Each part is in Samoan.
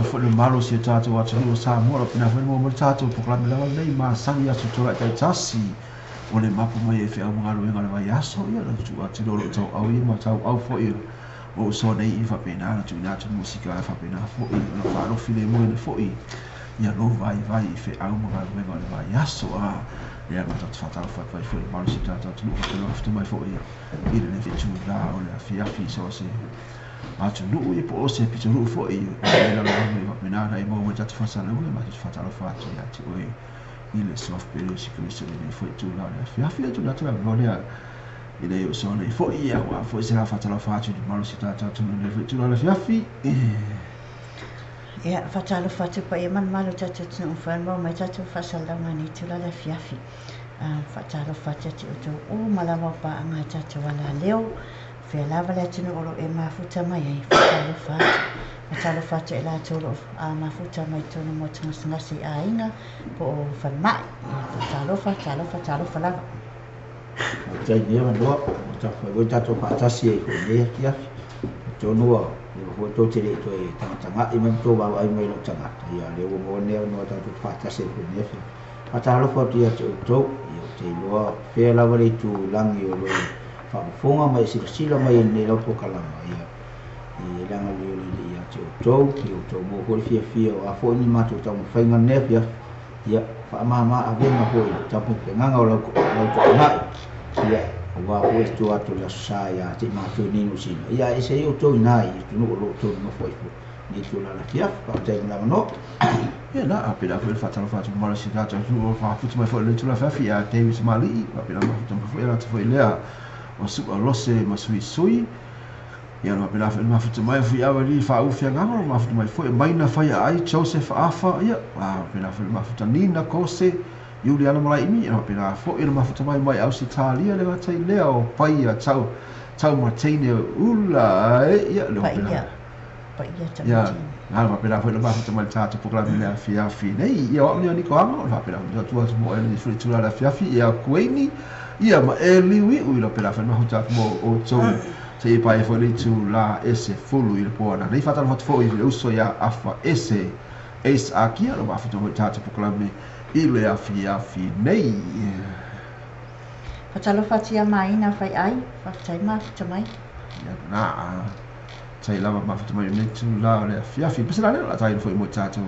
Faatalofa foi i le mamalu o si o tatou atunuu o Samoa, o lo o faapena foi ona maua mai le tatou polokalame lava lenei masani i aso Tolai taitasi o le mapu mai ai feau ma galuega o le vaiaso. Ia, na tuu atu loa o lou tauau ia ma tauau foi o uso nei ia faapena ona tuuina atu musika e faapena foi ona faalofi lemu ane foi ia lou vaivai i feau ma galuega o le vaiaso. A lea matou te faatalofa atu ai foi i le mamalu o si o tatou atunuu faapena ona mafuta mai foi i lenei itula o le afiafi i so o se atunuu ia po o se pitonuu foi o le lalolagi e faapena ona e maua mai tatou faasalalauga. Matou te faatalofa atu ia te oe i le Suafa Pele o Iesu Keriso i lenei foi itula o le afiafi. E tuuina atu le avanoa lea i le uso nei foi aua foi se faatalofa atu i le mamalu o si o tatou atunuu i lenei foi itula o le afiafi. Ia, faatalofa atu i le paia ma le mamalu o le tatou atunuu ua mafai ona maua mai tatou faasalalauga i lenei itula o le afiafi. Faatalofa atu ia te outou uma lava o paaga i tatou alaleo, fea lava le atunuu o lo o e mafuta mai ai, faatalofa atu. Faatalofa atu ia i latou o lo o mafuta mai totonu o motu gasegase i aiga po o falemai. Ia, faatalofa, talofa, talofa lava. Faafetai i lenei avanoa ua taumafai foi tatou faatasi ai foi i lenei afiafi. Atonu ua leva foi tou te le i toe tagatagai mai ma tou vaavaai mai i lou tagata, ia o lea ua maua lenei avanoa tatou te faatasi ai foi i lenei afiafi. Faatalofa atu ia te outou, ia ou te iloa fea lava le itulagi o lo o faafofoga ma e silasila mai i lenei lau polokalama, ia e le agalelei o le Alii ia te outou, ia outou maua foi le fiafia o a foi ni matou taumafaiga i lenei afiafi, ia faamama avega foi i le tapuepegaga o lau toanai, ia aua foi le tua atu o le Aso Sa ia te i matou i nei Niu Sila, ia ae ese ai outou i ina i atunuu o lo o outou nonofo ai foi i lenei itula afiafi. Faafetai mo le avanoa. Ia na, a pēlā foi le faatalofa atu mamalu o si o tatou atunuu o lo o faafuta mai foi i lenei itula afiafi ia Davis Malii, faapena mafuta mai foi latou foi lea o Su'a Lose ma Suisui. Ia na faapena foi le mafuta mai o Fuiava i Faaufi Agaga, o mafuta mai foi Maina Faiaai, Joseph Afa, ia, a faapena foi le mafuta Nina Kose, Iuliana Malaeimi, ia faapena foi le mafuta mai mai Ausetalia le gata i lea o Paia Tau Taumateine Ula, ia, le faapena. Paia, Paia Ia, Taumateine. na faapena foi le mafuta mai le tatou polokalame i le afiafi nei. Ia, o au nei o Niko Ago, faapena foi le atu atu mo e foi itula le afiafi, ia Kueini, ia ma e liuiu i lo pēlā foi le mafuta atu mo outou seia paia foi le itula e 10 i le po ana. Nei faatalofa atu foi i le uso ia Afa Ese Ace Akia, lo mafuta foi tatou polokalame i le afiafi nei. Faatalofa atu ia Maina Faiai, faafetai mafuta mai. Ia na, tai lava mafuta mai i lenei itula o le afiafi. Pese la lea o le a tailo foi mo tatou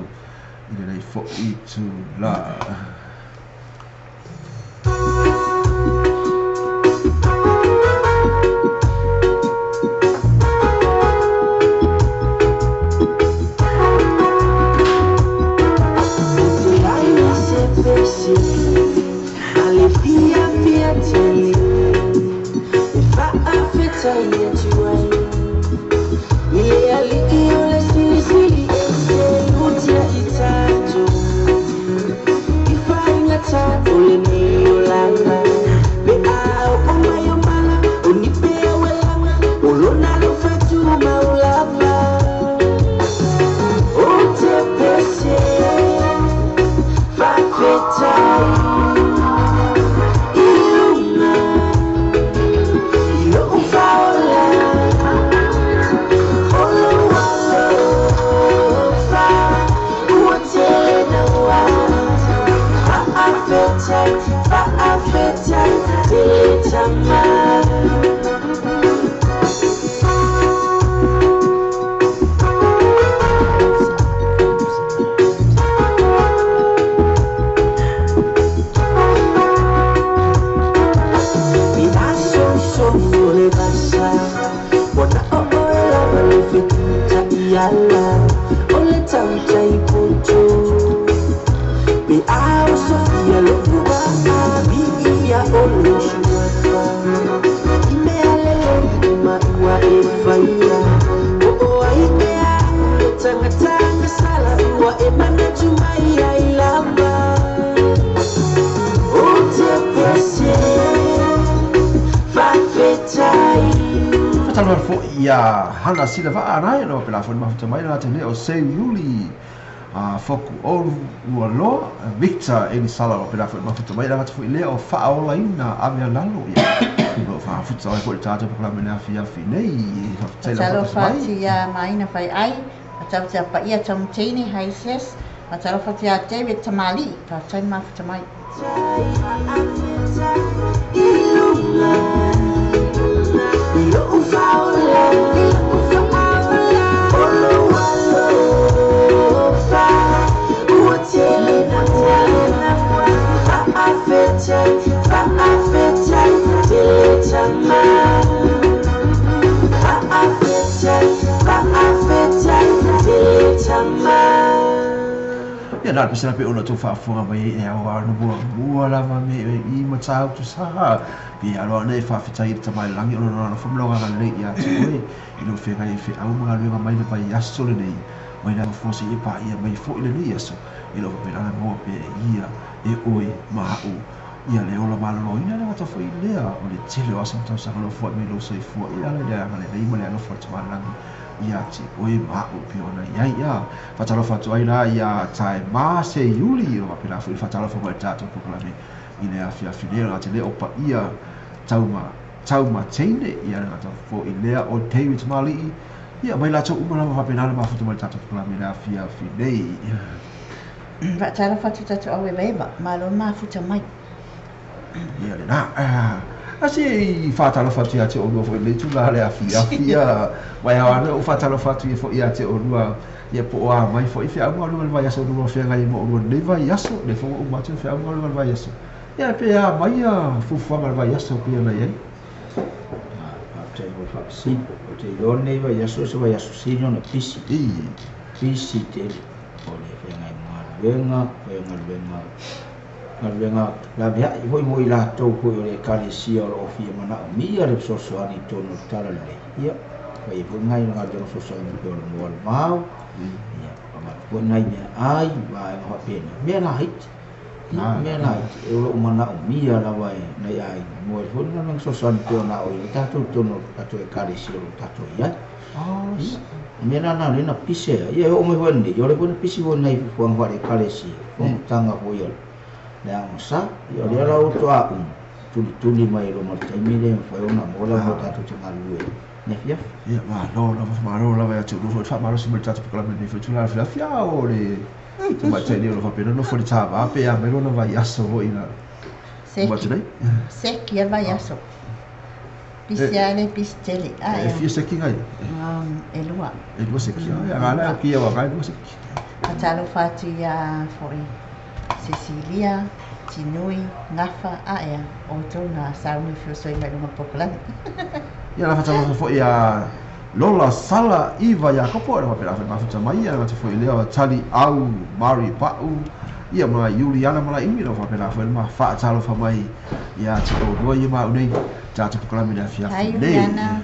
i lenei foi itula. Faatalofa foi ia Hana Silavaa nai no pēlā foi le mafuta mai le latou lea o Seiuli Foku Olu Ualoa Victor Elisala o pēlā foi le mafuta mai le latou foi lea o Faaolaina Ave Alalo, ia o lo o faafuta ai foi le tatou polokalame i le afiafi nei. Faafetai lava Faatalofa faatasi atu mai. ia Maina Faiai, Faatalofa atu ia paia Tamatini, hi sis. Faatalofa atu ia David Tamali, faafetai le mafuta mai. Ia na pese pe ona tau faafofoga mai e ao ana muamua lava me i matautu sa pe aloa nei faafetai i le tamailagi ona lona alofa ma lau agalelei ia te oe i lou feagai e feau ma galuega mai le vaiaso lenei mai na foa seia paia mai foʻi lenei aso e loo faapena maua pea e ia e oe ma a'u ia le ola maloloina le gata foʻi lea o le tele o aso ma tausaga loo foaʻi mai lou soifua e ala i le agalelei ma le alofa o le tamalagi ia te oe ma a'u pe ona iai ia faatalofa atu ai la ia taemā se Iuli o faapena foʻi le faatalofa mai le tatou polokalame i le afiafi nei o le gata lea o paia taumateine ia le gata foʻi lea o David Mali'i ia mai latou uma lava faapena le mafuta mai le tatou polokalame i le afiafi nei. Faatalofa atu tatou au evaeva, malo mafuta mai. Ia lena ase i faatalofa atu ia te olua foʻi lenei tulaga le afiafi ia mai ao ana ou faatalofa atu ia foʻi ia te olua ia po o a mai foʻi feau galuega le vaiaso olua feagai ma olua lenei vaiaso le foi ua uma atu le feau galuega le vaiaso ia pe a mai ia fuafuaga le vaiaso pei ona iai. Faafetai mo le faafesili. Ou te iloa lenei vaiaso se vaiaso sili ona pisi. Pisi tele o le feagai ma galuega, galuega galuega laveai foi mo i latou foi o le ekalesia o loo fia manaomia le fesoasoani i totonu o le talalelei. Ia fai ai foi nai galuega fesoasoani pei o le moa le vao, ia avatu foi nai meaai vaega faapena, mea laiti. Ia mea laiti o loo manaomia lava e nai aiga mo ai foi le galuega fesoasoani pei ona aoina ai tatou i totonu o tatou ekalesia o loo tatou iai. Ia mea lana lea na pise ai, ia e oo mai foi nei, o le foi na pisi foi nai fuafuaga faale-ekalesia, fonotaga foi a le aoga sa. Ia o lea la ua toa uma, tulituli mai loa ma le taimi lea e mafai ona maua le avanoa tatou te galulue ai i le afiafi. Ia malo lava, malo lava ia te oulua foi le faamalosi mai le tatou polokalame lenei foi tulaga afiafi a o le tamaitai nei o lo o faapena nofo i le tāvā pe a mai lona vaiaso foi na uma atu nei. Seki a vaiaso. Pisi a le pisi tele. E fia seki ngai? E lua. E lua seki. Ia ngā lea kia wa ngai lua seki. Faatalofa atu ia foʻi Cecilia, Tinui, Gafa, aea, outou na sauni feosoi mai luga polokalame. Ia la faatalofa foʻi ia Lola Sala Iva Iakopo e le faapena foi mafuta mai ia le gata foʻi lea o Tali Au Mari Pa'u ia ma Iuliana Malaʻimi le faapena foi le ma faatalofa mai ia te olua ia ma au nei tatou polokalame i le Hi afiafi nei. Iuliana.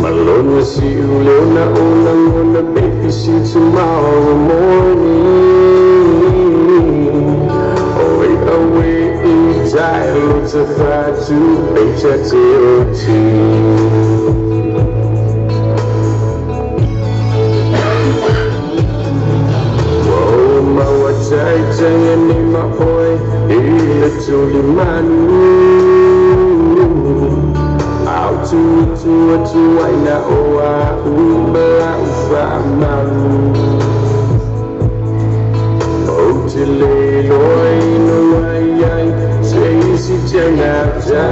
Malone si ulena ona ngona baby see tomorrow morning. Away away i to fly to H-A-T-O-T. Whoa, ma wa tai tai ni ma oi i le tuli manu. Au tu tu tu ai na o a u ma u fa malu. O te le loi no ai ai se si te na ta.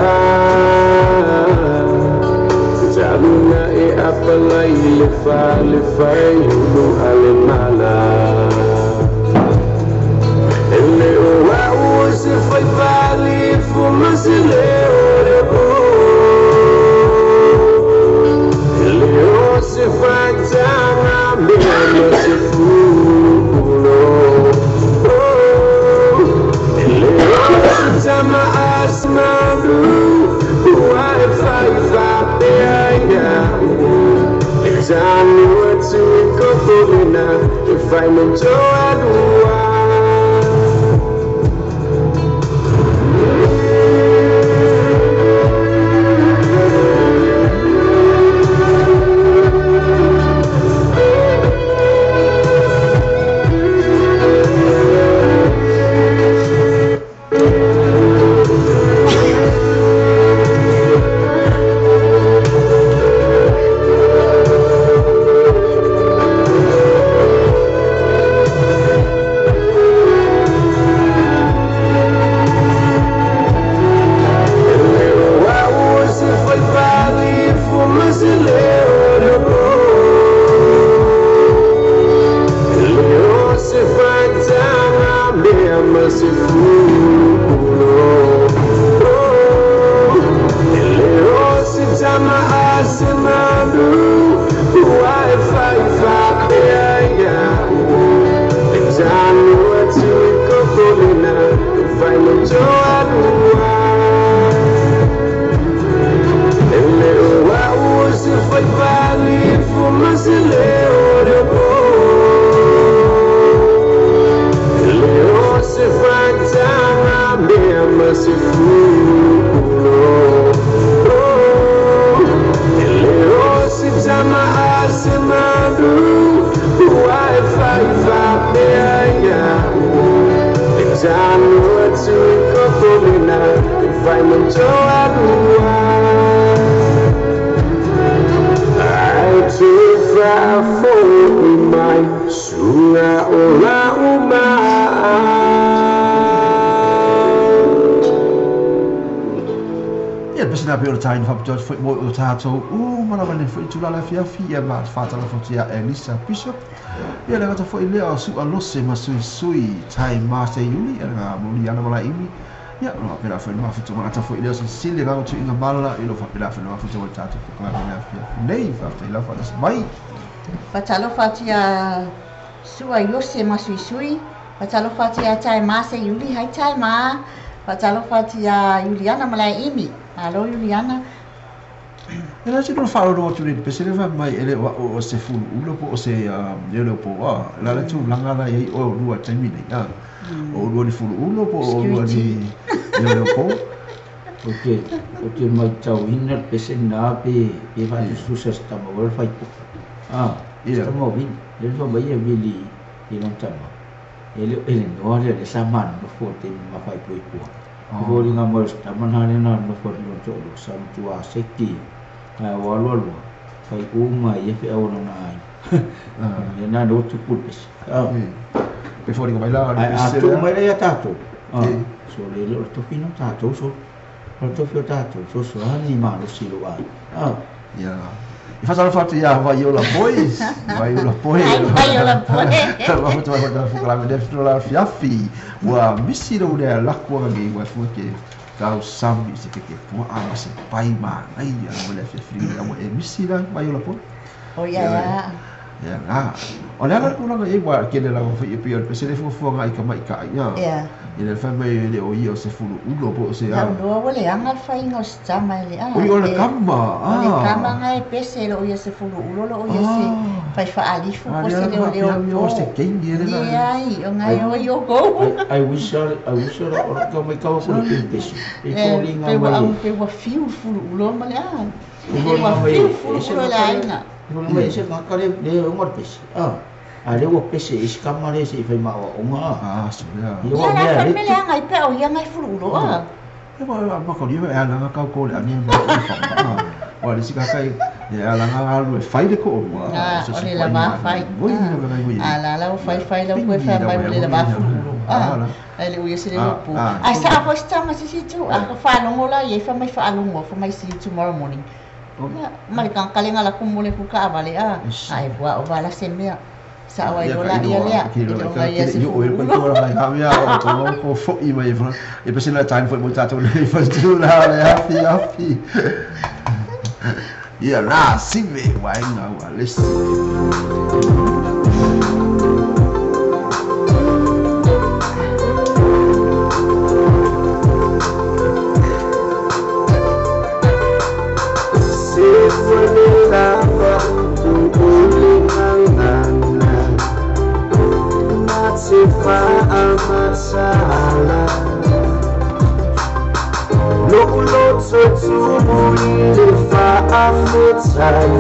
Taluna e apalai le fa ulu ale mala. Ele o au se fai vali fu ma se le o o. Ele o se fai tanga me ma se fu lo. Ele o se tama asmalu wa e fai fa pe ai ya. Tanu atu i kokolina e fai mo to alua. George foi mo o tātou u mana mane foi tula fiafi ia ma whātala foti a Elisa Bishop ia le gata foi lea o su alose ma sui sui tai ma se yuli ia ngā muli ana mala imi ia no pera foi ma futu mata foi lea Cecilia ngā tu inga mala i lo whapela foi ma futu o tātou ko ngā fiafi nei whafta ila whatas mai Whatalo whati a sua iose ma sui sui Whatalo whati a tai ma se yuli hai tai ma Whatalo whati a Juliana mala imi Alo Juliana. E la se no wharo no atu nei pese le mai ele o se fulu ulo po o se ele po a la le tu langa la i o lua taimi nei a o lua ni fulu ulo po o lua ni ele po o te mai tau ina pese na pe e va susa sta mo wal fai po a sta mo vin le no mai e vili i non tama ele ele no le sa man no fo te ma fai po i po o ringa mo sta man ha na no fo no to lo sa tu a seki a o lo fai uma e fe o na ai e na no tu pulpes a pe fo ringa mai la a tu mai le tato a so le lo to fino tato so lo to fio tato so so ani ma lo si lo ai a ia E faz foto ia Vaiola Boys, Vaiola Boys. Vaiola Boys. Ma foto vai da fuka la def la fiafi. Wa misi lo le la kwa ngi wa fuke. Kau sami se ke po a ma se pai ma ai a wa le fiafi a wa e misi la Vaiola Boys. Oh ia ya. Ia la. O le ala tulaga i ai ua kele lava foi e pei o le pese le fuafuaga i tamaita'i ia. Ia. I le fai mai e le o ia o se fuluulo po o se a. Lau loa ua leaga le faiga o se tama e le a. Oi o le kama. O le kama nga e pese lo ia se fuluulo lo ia se fai faalifu po se leo leo po. O se keini e le la. Leai, o ngai o i o kou. I wish I wish o ka mai kawa ko le pese. E ko linga mai. Pe ua fiu fuluulo ma le a. Pe ua fiu fuluulo le aiga. Mai se ka kare le o ngor pese. Ah. A le ua pese i se kama le se i fai maua onga. Ah, so lea. Ia Ia ua la mea fai le mele anga i pe o ia ngai fuluulo a. E ma ma ko ni e ala ka ko le ani ma i fa. Wa le sika kai e ala nga alu e fai le ko o. Ah, o le lava fai. Voi ni le ngai A la la o fai fai la koe fai mai mo le lava fuluulo. Ah, ai le uia se le lopo. Ai sa a foi tama se si tu. A ka whalongo la ia fa mai whaalongo fa mai see you tomorrow morning. Ia, ma le kankalenga la kumu le kuka a vale a. Ai ua o vala se mea. Sa o ai lola ia lea. I le onga ia se Yo o ko fuluulo. ko la ka mea o ko ko fo i mai fa. E pese la time foi mo tatou le fa tu la le happy happy. Ia la si me wa nga wa le si. Se ua le lava utu o le gagana na te faamasala Lo'u loto tumu i le faafetai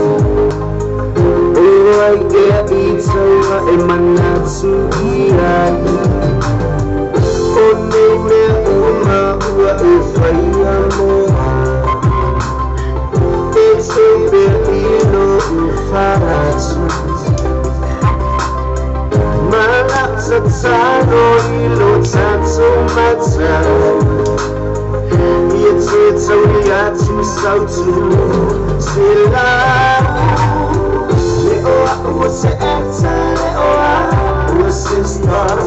O ai ea i taua e manatu i ai O nei mea uma ua e whaia moa E te pea i lo'u faratu Malatatalo i lo tatou matau Ia te tauri atu sautu Se lau Le o au o se eta le o au o se star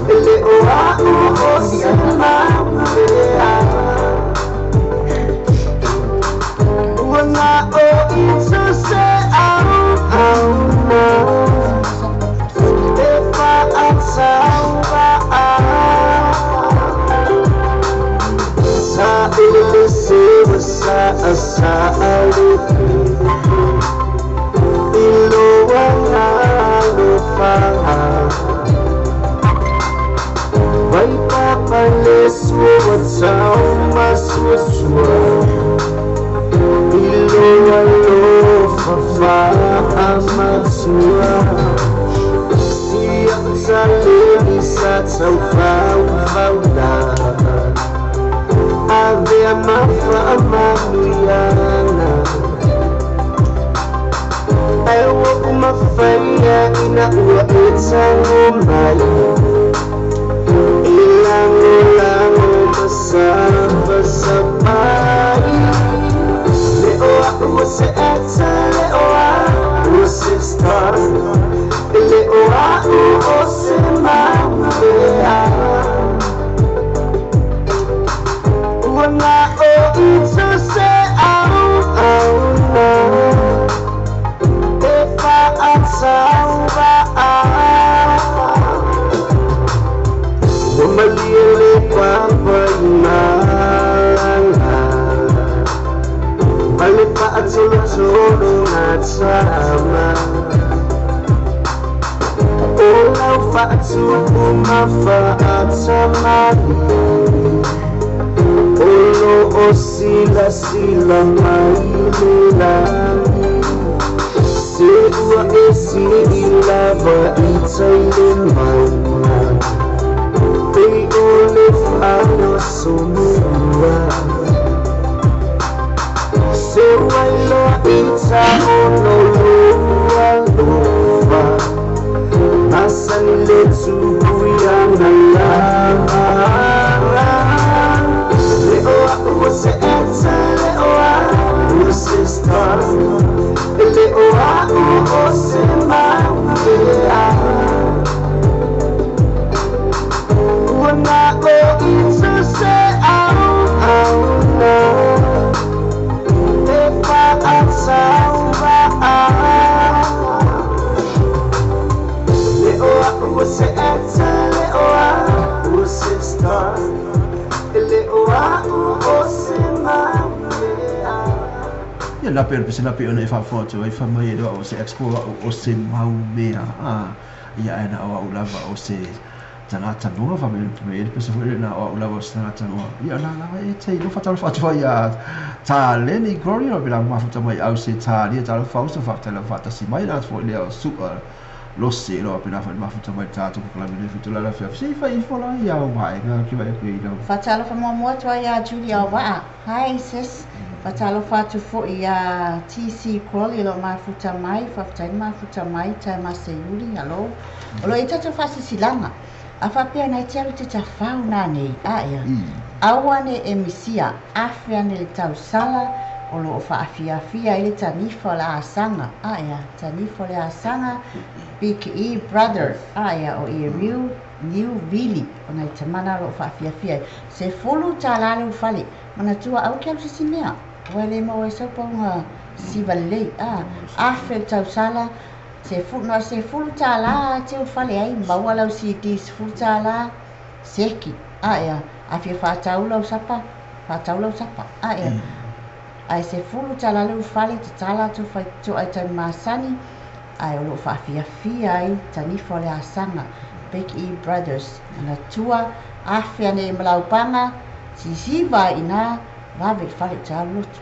Le o au o se maulea Ua ngā o i tō se au au nā E whaatau a Sa ele se wa sa a sa a le I loa ngā lofa Vai papa le sua wa tau ma sua sua I loa lofa fa a matua Sia ta le i sa tau fau fau la Ave a mafa a manuiana Ai ua umawhaia ina ua e tango mai I lango lango masapasapai Le o a ua se eta le o a ua se star Le o a o se maulea Ua ngā o i tō se au au nā E whaatau a Ua malie le papa i mala Male paatolotolo ngā tama O lau faatupu ma faatamali O lo o sila sila mai le lagi Se ua e si i lava i tai le mauna Pe o le whano somua Se waila i ta ono loa lofa Masani le tupu ia na lava Le o a ua se eta le o a ua se star Le o a o se maulea Ua ngā o i tō se au au Ia la pe se la pe ona e faafofoga atu ai fai mai e le o se expo o se mau mea ia ae na o au lava o se tagata noa fa me me le pese foi na o au lava o se tagata noa ia na lava e te ilo fatalo fatu ai a ta Lenny Glory o pela mafuta mai au se ta lia ta fausto fa ta fa ta si mai na foi le o su lo se lo pela fa mafuta mai ta to ko la me fitu la la fi si fa i fo la ia o mai nga ki vai ku i lo. Faatalofa muamua atu ai ia Julia Waa. Hi sis. Faatalofa atu foi ia TC Crowley o loo mafuta mai. Faafetai le mafuta mai tae Maseiuli. Hello. O loo i ai tatou faasilasilaga. A faapea na e te alu te tafau nanei. Aea. Aua ne e misia. Afe ane le tausala o loo faafiafia ai le tanifa o le asaga. Aea. Tanifa o le asaga. Big E Brother. Aea o i Riu Niu Vili. O nai tamana o loo faafiafia ai. $10 le ulufale. Manatua aua ke alu se isi mea. Ua e le maua ai sau pauga siva lelei. Afe le tausala. Na o le $10 e te ulufale ai. Maua lau CD $10. Seki. Aea. A fia faatau lau sapa. Faatau lau sapa. Aea. Ae $10 le ulufale. Tatala atu faitotoa i taimi masani. Ae o loo faafiafia ai tanifa o le asaga. Big E Brothers. Manatua. Afe ane i Malaupaga. Sisiva i ina. Vave i le fale o te alu lotu.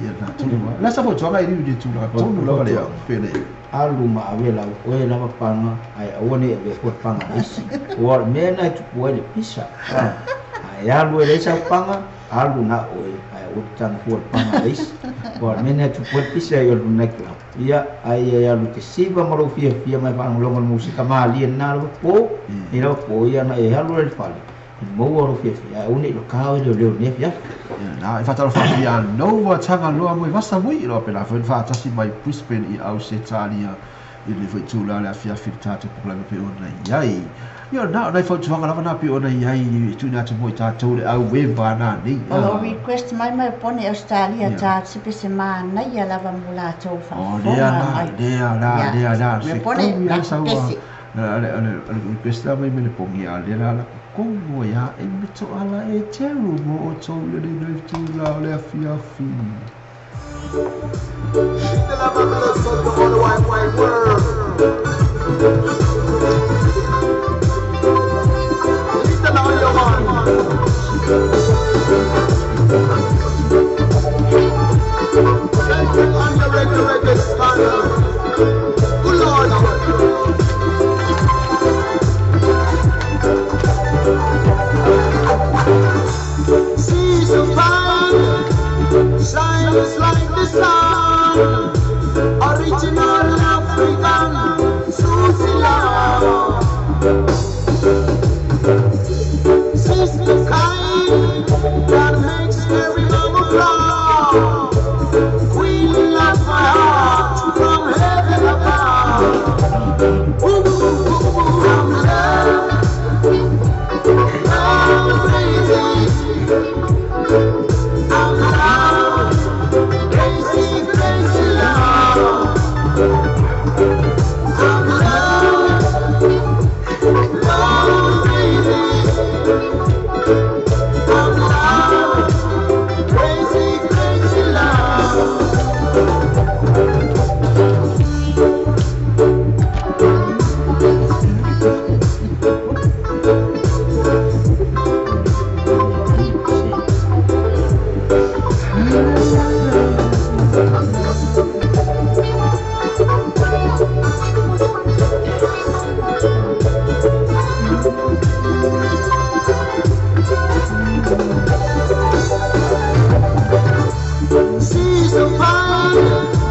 Ia na tonu ma. La sa fautuaga i riu i le tulaga tonu lava lea pele. Alu ma ave lau oe lava paga ae aua ne i avea fua le paga a isi. Ua o le mea lena e tupu ai le pisa. A e alu e leai sau paga, alu na oe ae aua te taga fua le paga a le isi. Ua o le mea lena e tupu ai le pisa i o le night club. Ia, ai e alu e te siva ma lou fiafia ma e faalogologo i le musika malie lena lava po, nei lava po ia na e alu ai i le fale. E maua lou fiafia ae aua ne i loka oe leoleo i lenei afiafi. Ia na e faatalofa atu ia Nova Tagaloa mo i vasa mui loa pe la foi na faatasi mai Brisbane i Ausetalia i lenei foi itula le afiafi i le tatou polokalame pei ona i ai. Ia na o nai fautuaga lava na pei ona i ai e tuuina atu mo i tatou le au eva nanei. O loo request mai mai o pone Australia ta se pe se manaia lava mo latou O faafofoga lea la, mai. lea la, Ia, lea la, me se pone taui la a saua pese. le request la mai me le pongi a lea la la kokongo ia e me toala e teru mo outou i lenei nai tula o le afiafi. The love of the sun to all the wide, wide world. Little on your man. Central on the reggae, reggae spanner. Good Lord. She's so fine, shines like the sun. Original African, Susie Love. She's the kind that makes every mama proud. Queen of my heart from heaven above. Ooh, ooh, ooh, ooh, I'm love, love crazy. I'm love, crazy, crazy love. I'm love, love crazy. I'm love, crazy, crazy love. She's so fine,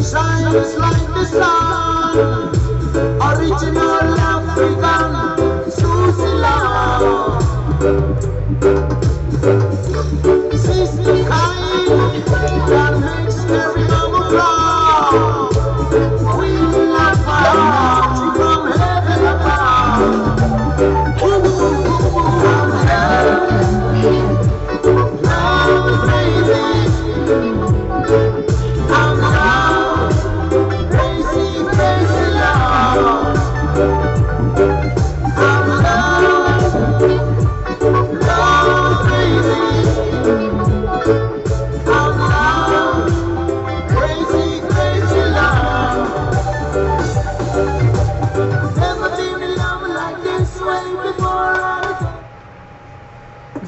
shines like the sun. Original African, Susie Love. She's the kind that makes every mama proud. Queen of my heart from heaven above. Ooh, ooh, ooh, ooh, I'm love, love crazy. I'm love, crazy, crazy love. I'm love, love crazy. I'm love,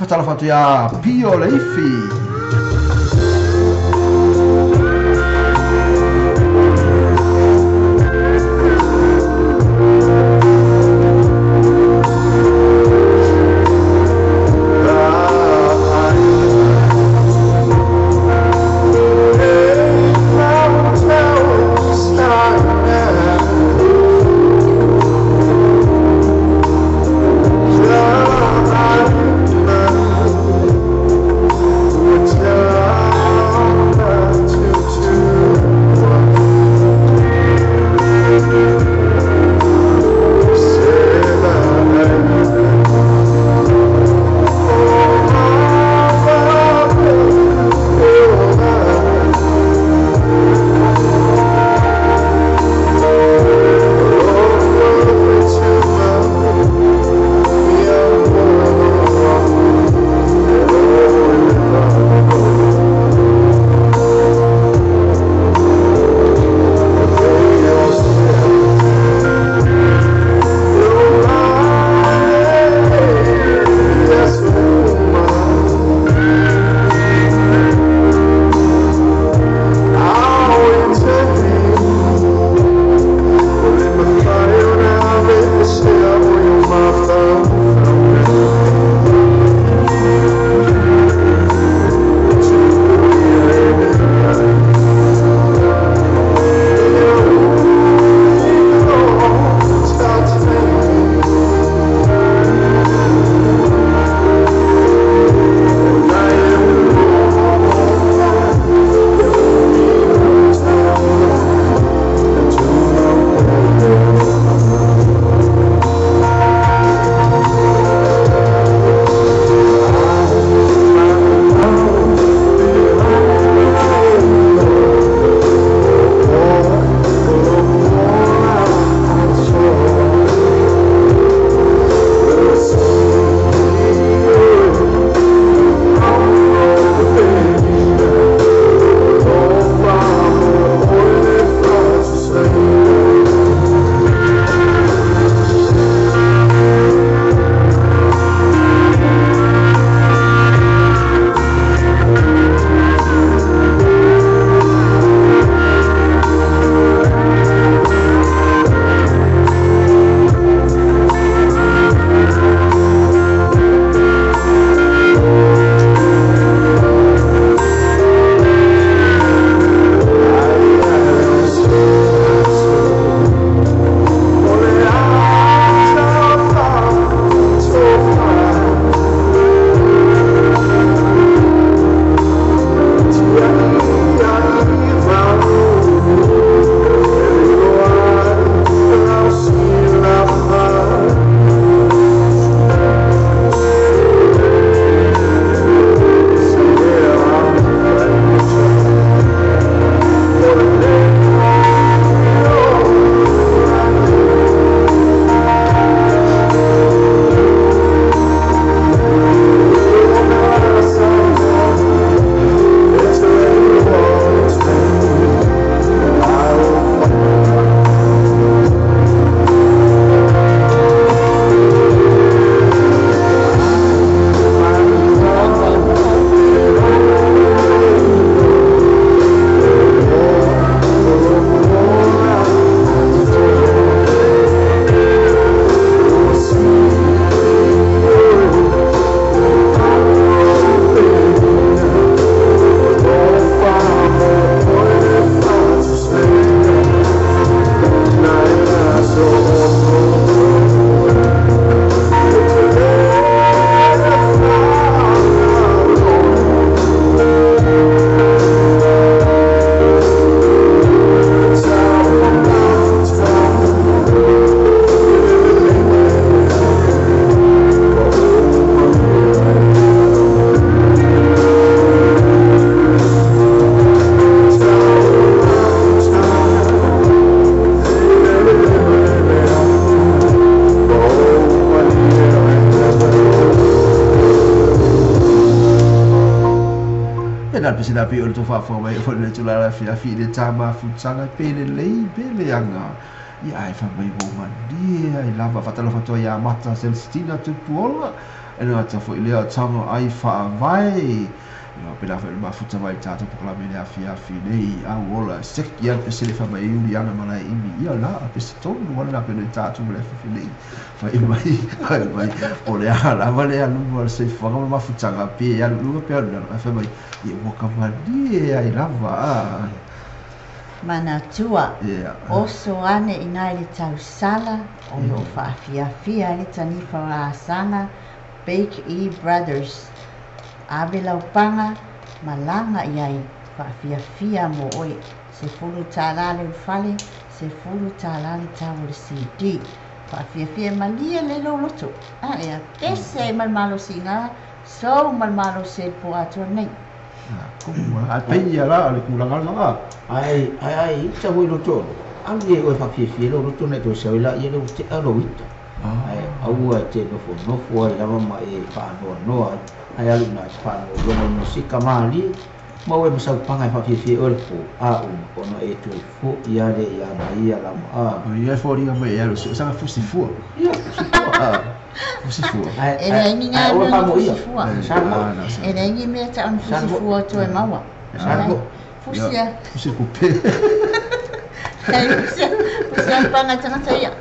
Fatalofa atu ia Pio Leifi. Ia na pe o le faafofoga mai foi le tulaga afiafi i le tā mafutaga pe lelei pe leaga. Ia ae fai mai ua malie ai lava. Faatalofa atu ai ia Mata Celestina Tupuola. E le gata foi lea o tago ai faavae. Ia faapena foi ona mafuta mai i le tatou polokalame i le afiafi nei, au ola, seki lava le pese le fai mai ai Iuliana Malaeimi, ia la, pese tonu lava lena pei ona i tatou ma le afiafi nei. Fai mai, fai mai, o le a lava le aluga o le soifuaga ma le mafutaga, pe alu i luga pe alu i lalo, ae fai mai, ia ua ka malie ai lava, a. Manatua, oso ane i ina i le tausala o lo o faafiafia ai le tanifa o Asaga Bake E Brothers. Ave lau paga, malaga i ai, faafiafia mo oe. $10 le ulufale, $10 le tau o le CD. Faafiafia e malie lelei lou loto. A ea, pese ai ma le malosi i ina, sou ma le malosi ai i le po atoa lenei. Ae pei la o le tulaga lena. Ae ae ae ita foi loto olo, alu ia i oe faafiafia lou loto ona e toe sau ai laia lea ua tea lou ita. Ae aua e te nofonofo ai lava ma e faanoanoa ai, ae alu i ina e te faalogologo i musika malie, maua ai ma sau paga e faafiafia ai oe le po, a uma ona e toe foi lava lea ia maia lava a. O ia e foliga mai e alu soo saga fusi fua. Ia, fusi fua. Fusi fua. Ae E leai ni ae aua galuega faamoia. fusi fua. Sa E leai ni mea e tau ni fusi fua o toe maua. Sa Leai. Fusi a. Fusi kupe. Leai, fusi a, fusi a le paga i tagata ia.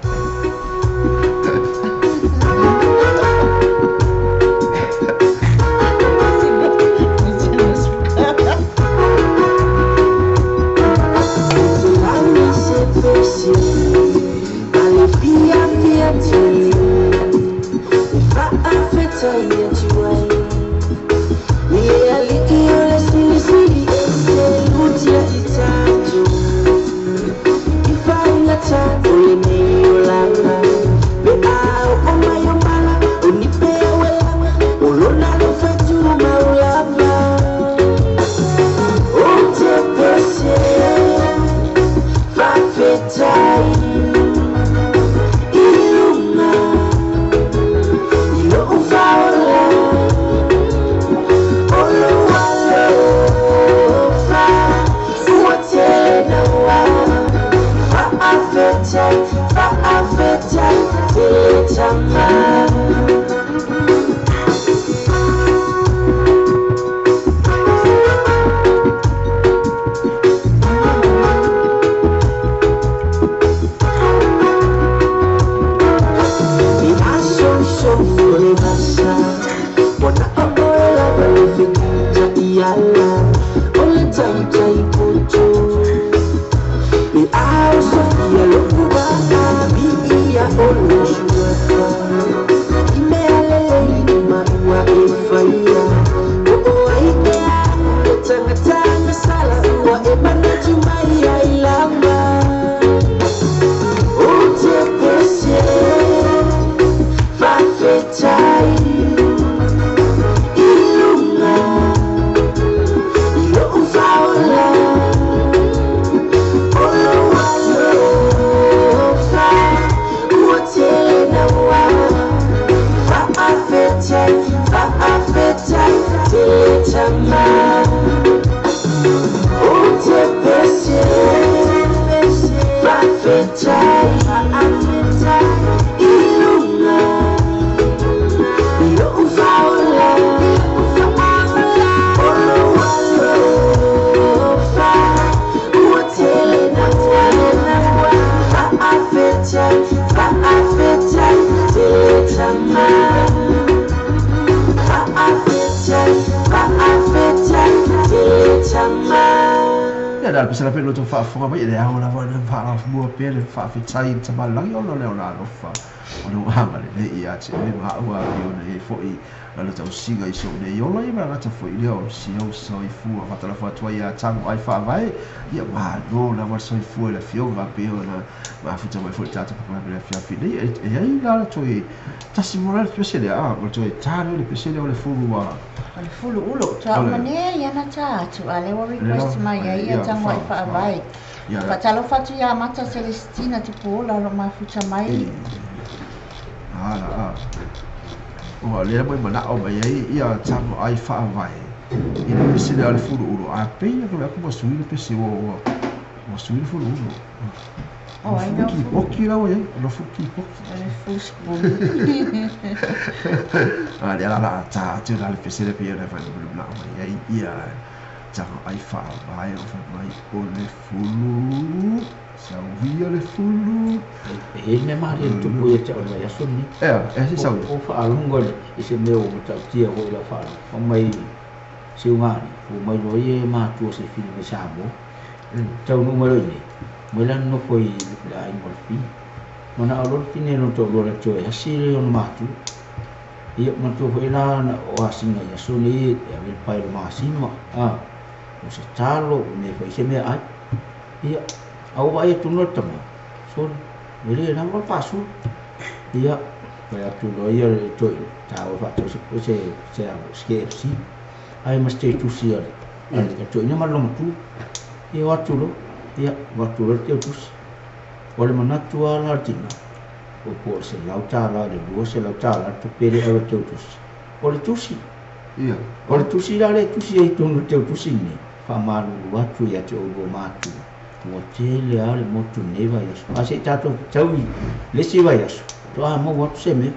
Ia na le pese lape lo tou faafofoga mai, e le ao lava ona faalamua pea le faafetai i le tamalagi ona o le ona alofa o lou agalelei ia te oe ma au a pei ona i ai foi lana tausiga i sou nei ola, ia ma le gata foi lea o si ou soifua. Faatalofa atu ai ia Tago Ai Faavae, ia malo lava le soifua i le afioga pei ona mafuta mai foi i le tatou polokalame i le afiafi nei. E i ai la le toe tasi mo la le pese lea, a, o le toe ta lea o le pese lea o le fulu a. O le fulu ulo, toa uma nei ana ta atu, a lea ua request mai ai ia Tago Ai Faavae. Faatalofa atu ia Mata Celestina Tupuola o lo o mafuta mai. Ala a. Ua lea mai manao mai ai ia Tago Ai Faavae i le pese lea o le fulu ulo, a pei e aku ua sui le pese ua sui le fulu ulo. O ai na Fuki poki la oi, lo fuki poki. Le fuspun. A le la ta tu la le pesele pe le fa le bla mai ai ia. Ta ai fa vai o fa mai o le fulu. Sa via le fulu. E me mari tupu ia te o le aso ni. E si sa via. O whaalongo i se mea o matautia o ila whaalo. O mai se ungani, o mai no ie mātua se whiri me Samoa. Tau nu mai roi nei. Mai lan no foi le ai mo le whini. Mana o lor tine no tō lora tō e hasi le ono mātua. Ia matua foi la na o asinga i aso ni e awel pai lo masima. O se talo, o me foi se mea ai. Ia, au vai e tunu le tama. Sori, e le na mo pasu. Ia, pai atu no ia le toi, tā o whaatau se se se se KFC. Ai mas te tusi ale. Ale ka toi na malo matu. Ia watu lo. Ia watu lo te tusi. O le manatu ala tina. O po se lauta la le lua se lauta la tu pere au te tusi. O le tusi. Ia. O le tusi la le tusi e tonu te tusi ni. Fa malu watu ia te o matu. Ua tele a le motu nei vai aso. A se tātou tau i le si vai aso. Toa mo watu se me.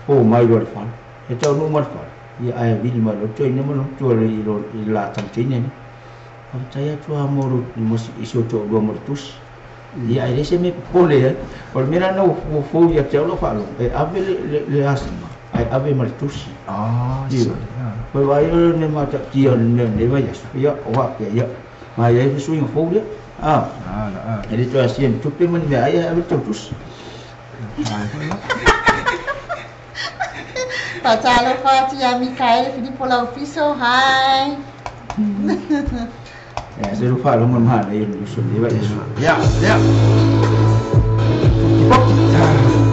O mai lo le whale. E tau nu mai le whale. Ia aia vili mai lo toi nema lo tua le i lo i la tamtine ni. A tai atu a mo ro i mosi i so to lua mo le tusi. Ia ai le se me pole e. O le mera na o fou ia te au lo whalo. E ave le asima. Ai ave ma le tusi. Ia. Koe vai o ne mata tia ne ne vai aso. Ia o wapea ia. Mai ai suinga fou le. E le toa sien tupe mani mea ai ave tau tusi. Fatalo fati a Micaele Filippo Laufiso, hi. Se lo fa lo mamma io non so di vai adesso. Ya, ya. Poki poki.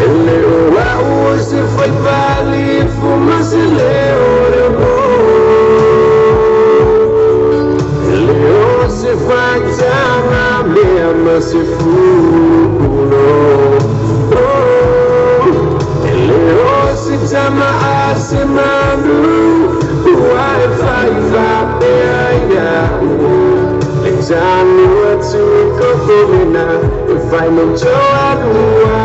Ele o au se foi vale fuma se leo. tanu atu i kokomena e fai mo toalua.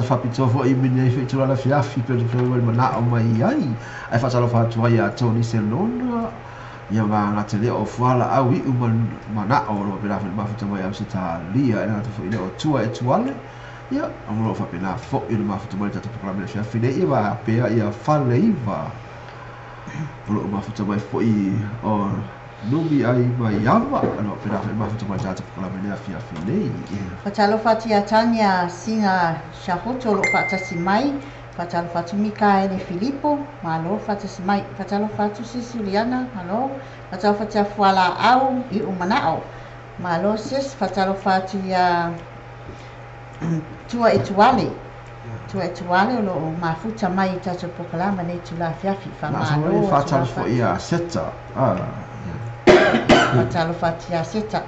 Faapitoa foʻi mini ai feitulala fiafi pe le manao mai ai ai faatalofa atu ai ia Tony Selona ia magata lea o fualaau iʻu manao o loo faapena foʻi le mafuta mai Ausetalia e lagata foʻi lea o tua e tuale ia o loo faapena foʻi le mafuta mai le tatou polokalame le fiafi nei ia faapea ia faleiva o loo mafuta mai foʻi o numi ai mai ava o loo faapena foʻi le mafuta mai le tatou polokalame le afiafi nei. Faatalofa atu ia Tania Sina Shahoto o loo faatasi mai. Faatalofa atu Mikaele Filipo, malo faatasi mai. Faatalofa atu Sisuliana, malo. Faatalofa atu ia Fualaau iʻu manao, malo sis. Faatalofa atu ia Tua e Tuale, Tua e Tuale o loo mafuta mai i tatou polokalame nei tula afiafi. Faamalo. Faatalofa ia Seta. Faatalofa atu ia Seta.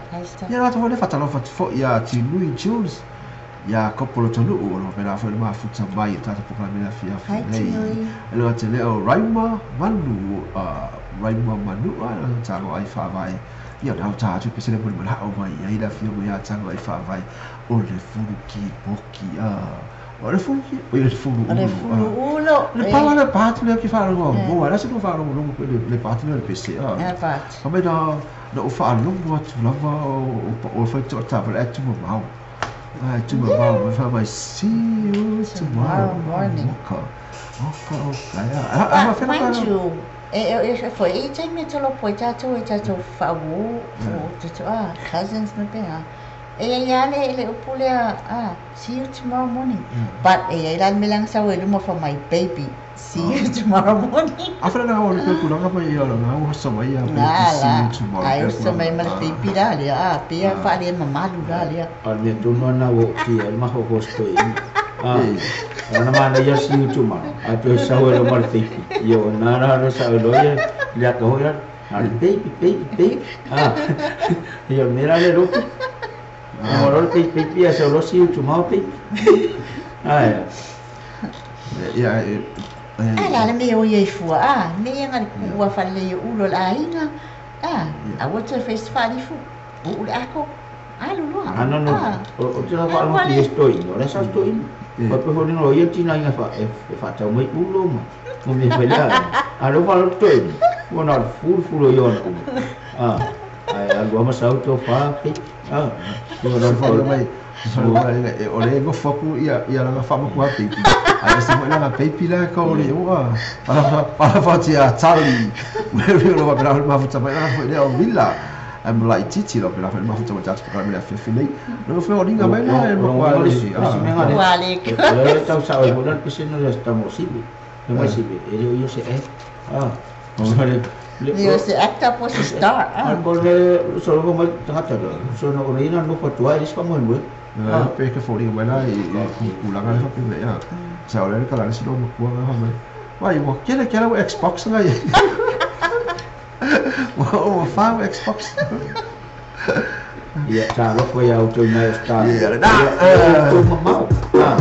Ia lata foʻi le faatalofa atu foʻi ia Tinui Jules ia Kopolo Tonuʻu o loo faapena foʻi le mafuta mai i tatou polokalame le afiafi nei. E le gata lea o Raima Manu, Raima Manua e tago ai faavae ia le ta atu pe se le moli manao mai ai le afioga ia tago ai faavae o le fulu kipoki o le fulu ki o le fulu o le fulu ulo le pawa le patu le ki faalogo mo ala se no faalogo longo le patu le pese a patu a me na na o faalogo atu lava o fai to ta le atu mau ai tu mau mai fa mai see you tomorrow morning. Oka oka a mind you e foi e taimi e tolo poi tatou e tatou faauō o tatou cousins ma pea e ia le le upu lea see you tomorrow morning. But e ia la le mea sau e luma for my baby, see you tomorrow morning. A fela na o le tulaga mai ia na o sa mai ia see you tomorrow. Ai o sa mai ma le baby la lea pea faale mamalu la lea a le tonu na o ti e maho hosto i ana mana ia see you tomorrow a tu sa o le mal baby io na na sa o lo ia le ka ho ia na baby baby baby io mera le ropo Ora baby baby ia sa lo see you tomorrow baby ai ia la le mea o ia i fua mea nga ua fale i ulo la aiga a ua toe fai faalifu uu le ako alu loa no no o te la faalogo i stoino le sa stoino o pe fo no ia tina inga fa e faatau mai ulo ma o mea fai lea a lo faalogo toino ua na fulu fulu i ona ulo ai alu ama sau to fa pe ua na faalogo mai o le gofoku ia langa faamaku a peipi ai se foi langa peipi la ka o le ua para fati a tali me lo va pela mafuta mai langa foi le o vila am lai titi lo pela mafuta mai tatu para me la fefe nei no foi o linga mai le mo kwa le le le tau sa o le pese no le estamos sibi no mai sibi e io se e Ah, o le Ia o se actor po o se star a. Po le sologa mai tagata lea, so na o le ina nofo atu ai le isi faamoemoe. Ah, pe ke foliga mai la i tulaga le faapea mai, ah. Sa o le kala le silo makua nga mai. Vai, ua kele kele ua Xbox nga ia. Ua fa ua Xbox. Ia, talofa ia outou mai o star. Ia, le na. Outou mamao. Ah.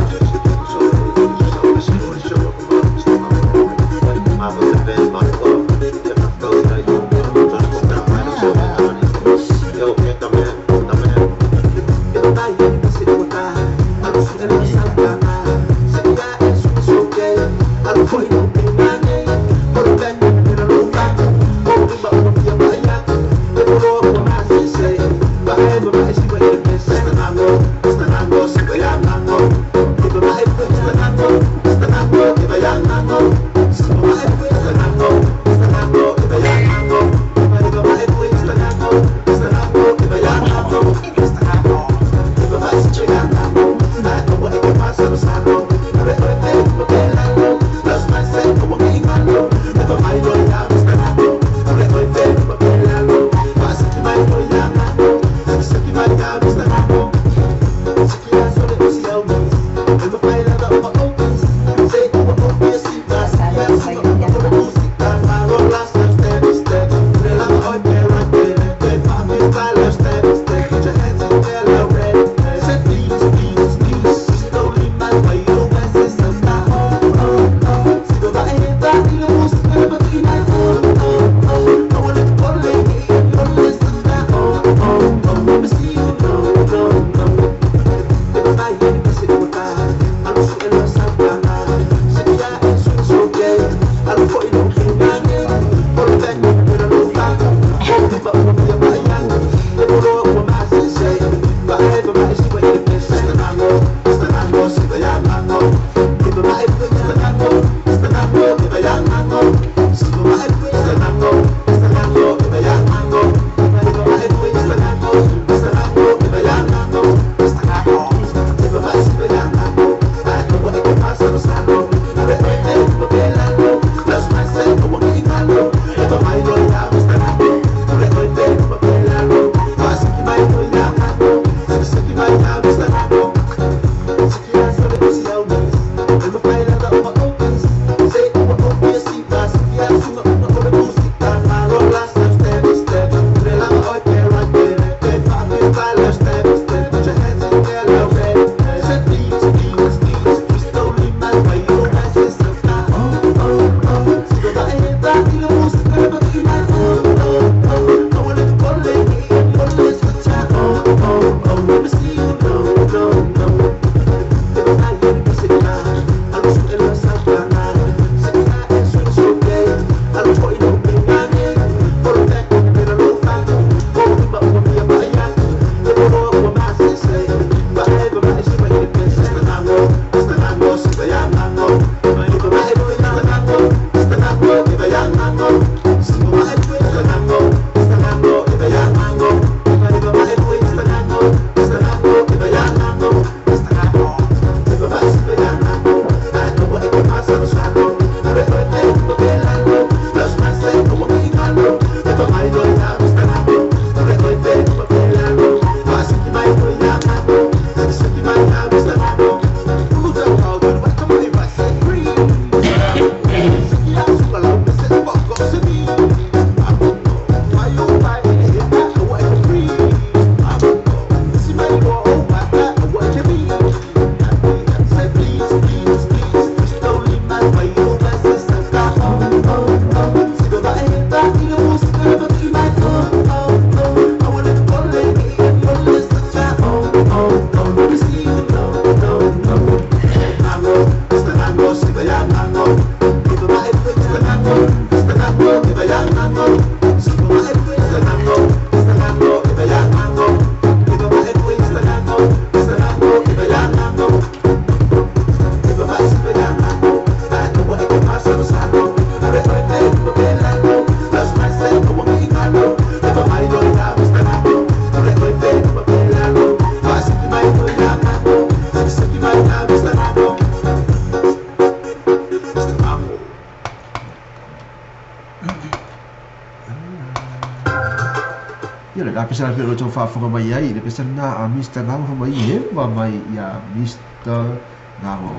pese la pe o tau faafofoga mai ai le pese lena a Mr. Gau fa mai hema mai ia Mr. Gau.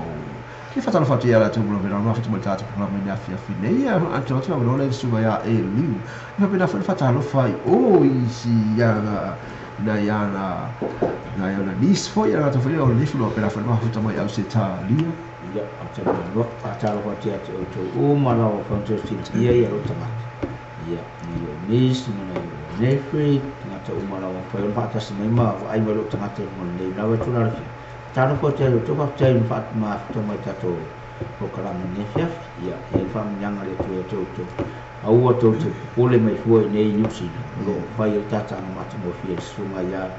Ke faatalofa atu ia latou mo vela ma fatu mai tatou programa i afiafi nei a atu atu la le suga ia e liu. Ia pena foi faatalofa i o i si ia na ia na na ia na nis foi ia latou foi o le flo pena foi ma fatu mai au se ta lia. Ia atalo atalo atu atu o tou uma lava fantastic ia ia lo tagata. Ia ni o nis ma ni o nefri tagata uma lava foi o faatasi mai ma ai mai lo tagata mo nei lava tu la fi. Talo ko te o toka te fa ma to mai tato o kalama ne fia ia ia fa nyanga le tu to to aua to te pole mai fua nei New Zealand lo fai o tata na mata mo fia sunga ia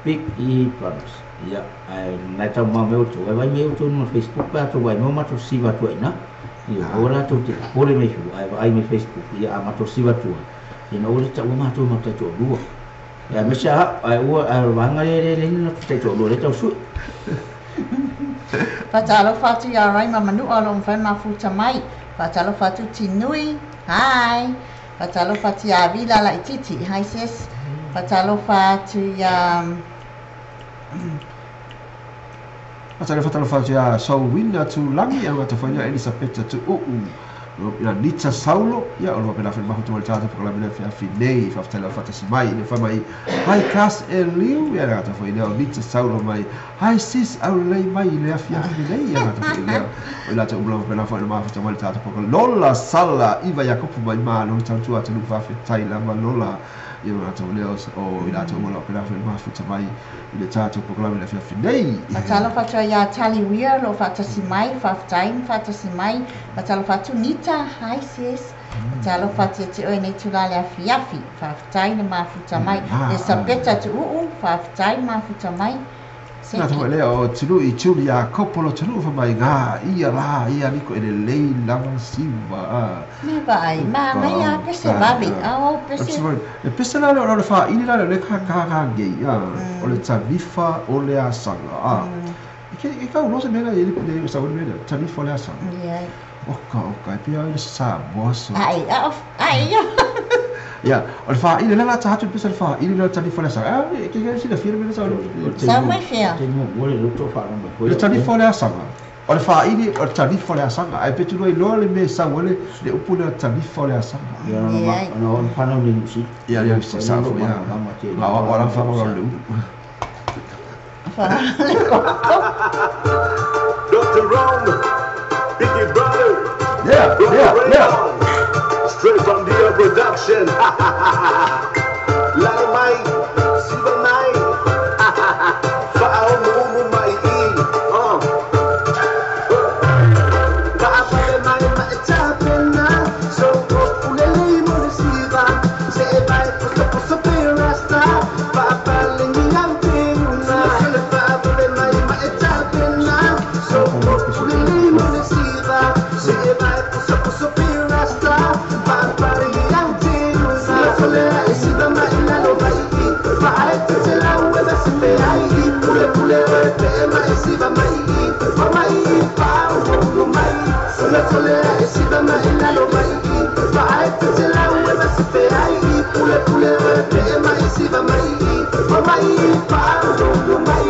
Big E Brothers ia ai na ta ma me to ai me to no Facebook pa to vai mo ma to siva tu ina ia ora to te pole mai fua ai ai me Facebook ia ma to siva tu ia ora ta ma to ma ta to lua ia me sa ai ua ai wanga le le le te to lua le tau su. Faatalofa atu ia rai ma manua o lo mawhai mafuta mai. Faatalofa atu Tinui. Hi. Faatalofa atu ia Vila la ititi. Hi sis. Faatalofa atu ia Faatalofa atu ia Sauwina tu langi au atawhaina Elisabeta tu uu. Ia Nita Saulo, ia o loa pena whai mahutu wale tātou pakalame lea whiafi nei, whawhitaila whatasi mai, ina whai mai, hi class e liu, ia ngata whai lea o Nita Saulo mai, hi sis au lei mai lea whiafi nei, ia ngata whai lea, o ila te umlawa pena whai mahutu wale tātou pakalame, Lola Sala, Iva Iakopu mai mā, no tautua tanu whawhitaila ma Lola, ia ngata whai lea o ila te umlawa pena whai mahutu mai, i le tātou pakalame lea whiafi nei. Faatalofa atu ia Tali Weir, lo whatasi mai, whawhitaim, whatasi mai, faatalofa atu Nita, hi sis. Faatalofa atu te oe nei tūlale afiafi, whawhitai na mafuta mai. E Sabeta tu uu, whawhitai mafuta mai. Nā tau lea o tunu i tuni a kopolo tunu wha mai ngā, ia la, ia niko e le lei lava siwa. Me vai, mā mai a pese vavi, au pese. E pese la leo le wha ini la leo le ka ka ka ngei, o le tanifa o le asanga. E kau losa mea e le sa wale mea, tanifa o le asanga. Oka, oka, e pia le sa moaso. Ai, ai, ia, o le wha ini la ta hatu pese le wha ini la tanifa o le asanga. E ke ke sila fia mea sa wale. Sa mai fia. Le tanifa o le asanga. O le wha ini o le tanifa o le asanga. Ai petu noi loa le mea sa wale le upu le tanifa o le asanga. Ia, no whanau ni nusi. Ia, ia, sa fo, ia. Ngā o la wha wha le upu. Dr. Ron, Biggie Brother. Yeah, yeah, yeah. Straight from the production. Lalo mai, siva mai. Fa'aumu umu mai i. Fa'apale mai ma'etapena. So ulele mo le siva. Se e vai poso poso perasta. Fa'apale ni ang peruna. Fa'apale mai ma'etapena. So ulele mo le siva. Se e vai poso poso perasta. Fa'apale ni ang peruna. Siva mai lalo mai i. Fa'aetela uela se pe ai i. Pule pule pe mai siva mai i. Mai fa'aumu mai. Sole siva mai lalo mai i. Fa'aetela uela se pe ai i. Pule pule pe mai siva mai i. Mai fa'aumu mai.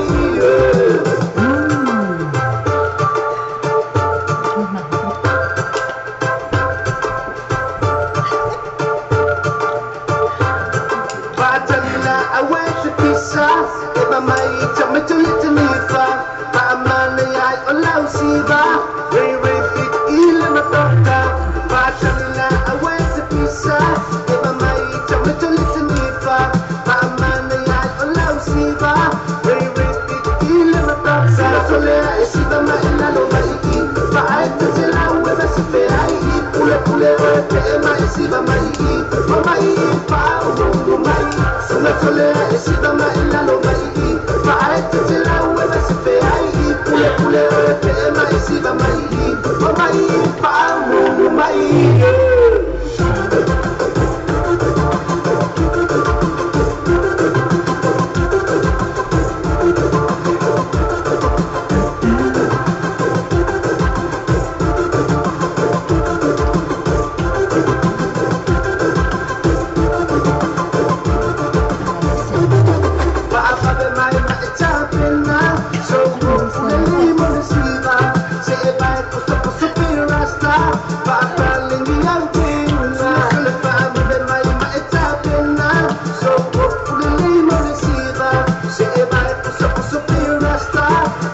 mai ma e tapena so o mo le siva se e vai poso poso rasta pa pa lengi au te una le pa mo mai ma e tapena so o mo le siva se e vai poso poso rasta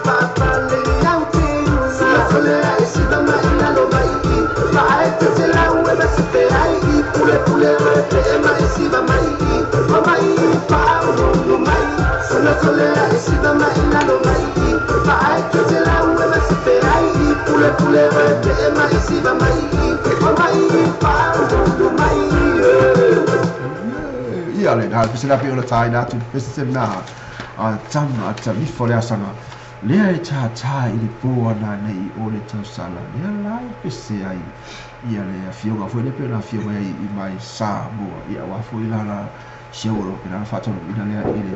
pa pa lengi au te una sole ai siva mai la lo mai pa ai te se la ue ma se pe ai pule pule pe mai siva mai mai pa o mai sole sole ai siva mai la lo mai pa ai te se la ue ma se pe ai pule pule pe mai siva mai mai pa o mai. Ia le na pese na pe o tai na tu pese na a tama a tami fo le asanga lea e tā i le pō ana nei o le tausala lea la e pese ai ia le afioga foi le pe na afioga ai i mai Samoa ia wa foi la la siauro pe na whātoro ina lea i le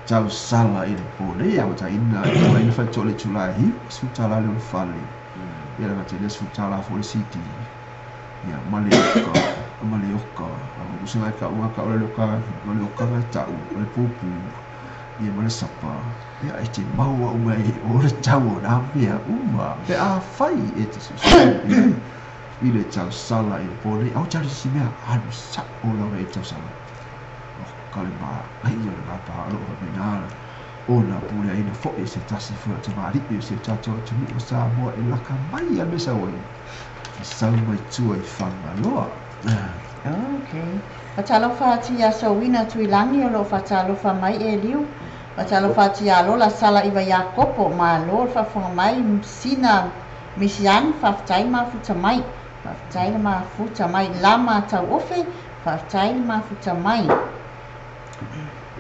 tausala i le pō nei au ta ina i le whaito le tula hi su tala le fale ia le whate le su tala fo le CD ia male oka usinga ka unga ka ole oka ole oka ngai tau ole pupu ia male sapa ia e te maua uma e o le tau o nā mea uma pe a whai e te susu i le tausala i le pō nei au tau si mea alu sa o laura i tausala o ka le mā ai o le mā pā alo o me nā o nā pūle aina fo e se tasi fo te maari'i o se tātou te nu o Samoa e laka mai a mesa oi e sau mai tua i Whangaloa. Okay. Fatalofa atu ia Sauina Tuilangi o lo fatalofa mai e liu. Fatalofa atu ia Lola Sala iwa Iakopo malo fafoga mai sina misiani faafetai mafuta mai. Faafetai le mafuta mai lama tauofe faafetai le mafuta mai.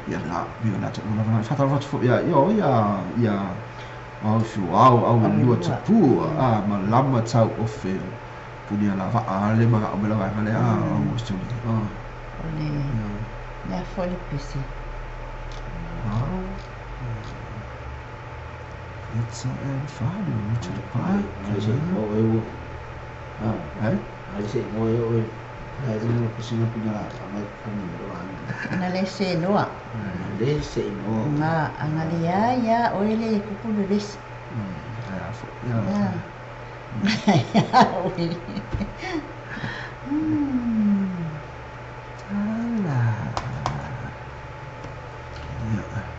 Ia la mi na te una na fatalofa atu ia ia ia ia au fiu au au lua tupu a ma lama tauofe punia la va a le manga o mela va le a o stuli a o le le fo le pese it's a fine to the pie ai se mo e o ah ai se mo e o ai le pese na punia la mai kani o ana le se noa le se no nga anga le ya ya o le kuku le bes ya fo ya Tala. Yeah.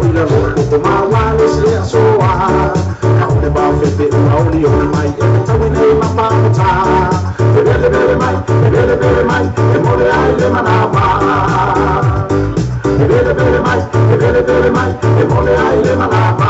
ila lo ko ma wa le se asoa ka o le ba fe ua oli o mai e te tau nei ma pa ta e vele vele mai e vele vele mai e mole ai le manawa e vele vele mai e vele vele mai e mole ai le manawa.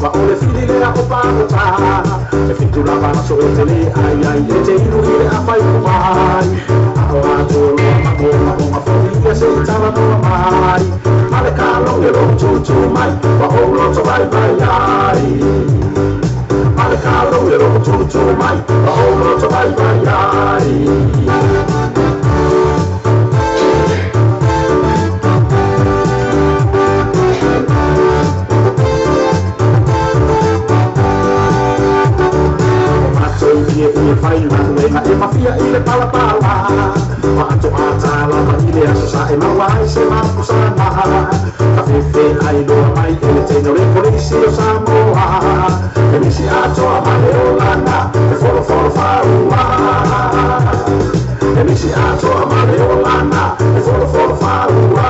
O le fili lea o pagota e fitu lava na so e tele ai ai e te ilu i le awhai kumai a o atu loa mamo mamo mafoni ia se i tala noa mai ma le kalonge lo tutu mai wa o loto vai vai ai ma le kalonge lo tutu mai wa o loto vai vai ai. E mafia i le palapala ma ato atala ma i le aso sa e maua ai se makusana ka fefe ai loa mai e le teina o le polisi o Samoa e misi atoa ma le olana e folofolo faua e misi atoa ma le olana e folofolo faua.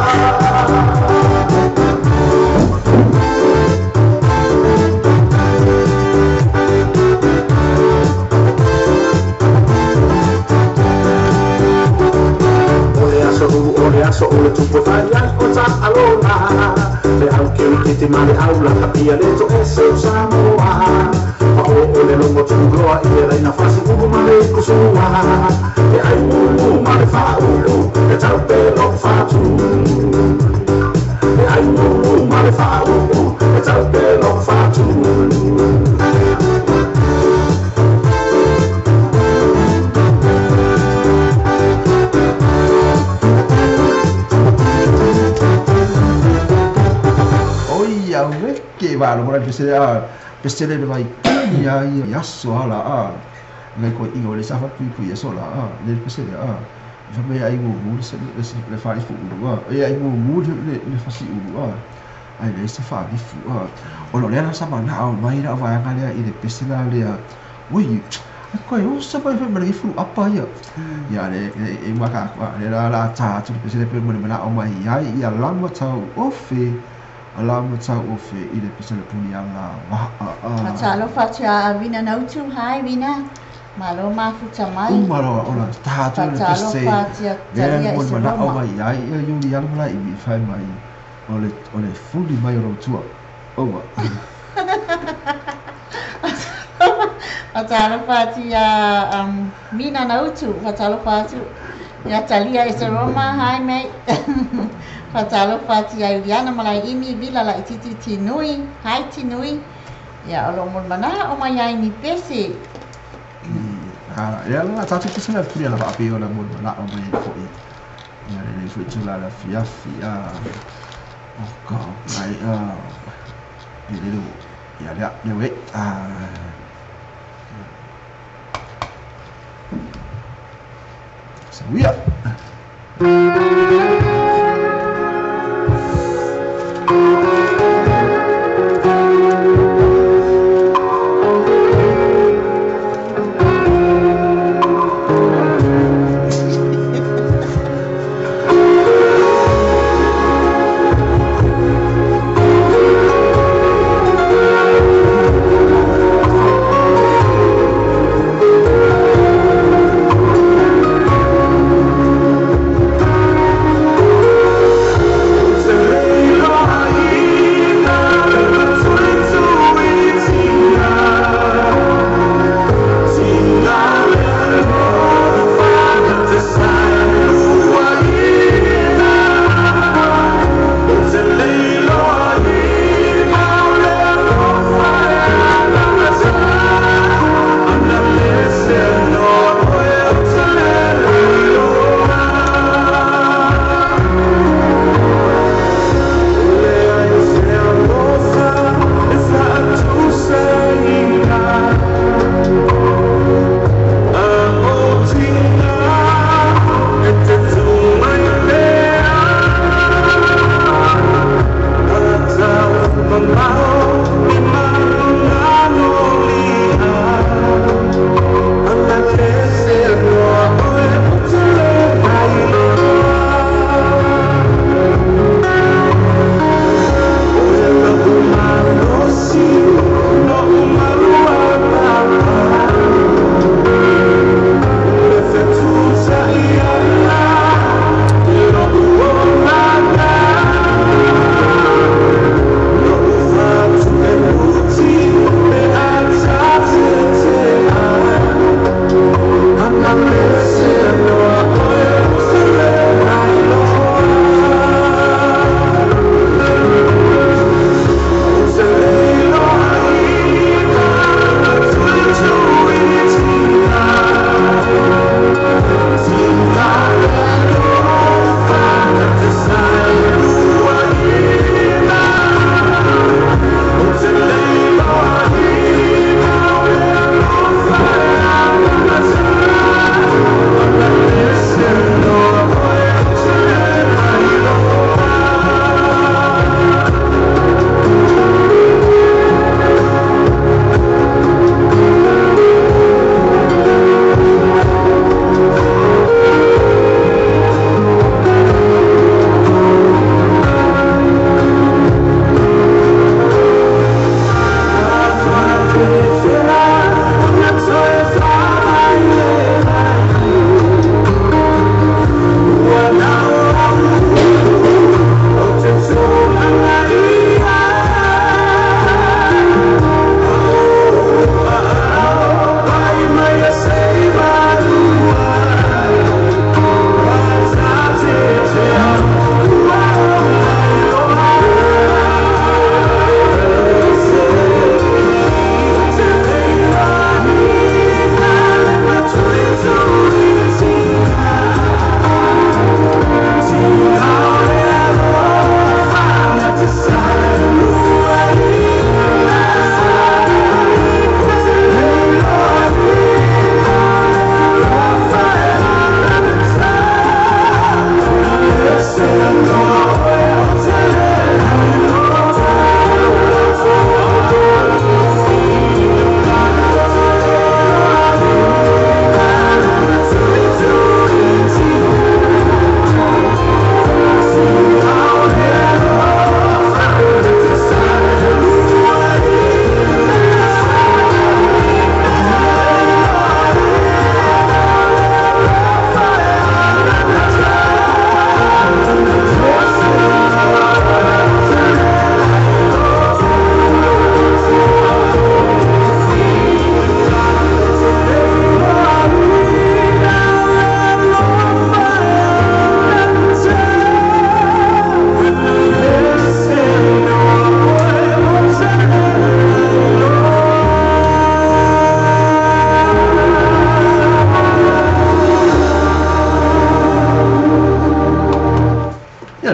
So o le tupu fai ai o ta alona le au ke wiki te male au la kapia le to ese o Samoa ma o o le longo tuloa i le reina fasi ugu ma le kusua e ai mumu ma le fa'ulu e tau pelo fatu e ai mumu ma le fa'ulu e tau pelo fatu. Ke va lo mora pese le vai ia ia so ala a ngai ko ingo le safa pui pui so la a le pese le a fa me ai mu le le fa fu ulu a e ai mu le fa si ulu a ai le sa fa vi fu a o lo le na sa ma na o mai na va nga le i le pese la le a oi ko e o sa pa fa me le fu apa ia ia le e ma ka le la la ta tu pese le pe mo le na o mai ia ia la ma tau ofe ala matau ofe i le pese le puni ala wa a a Matalo fatia vina nautu hai vina malo mafuta mai malo ola ta tu le pese fatia talia i se roma mai ai ia yuli ala mala i mi fai mai o le fuli mai o tua owa Matalo fatia mina nautu matalo fatia ia talia i se roma hai mai Fatalo fatia Iuliana Malaini vila la ititi tinui hai tinui ia o lo mana o mai ai ni pese ah ia la tatu pese la puli la api o la mo la o mai foi ia le foi tu la fia fia o ka ai a le le ia le le we a Sawia.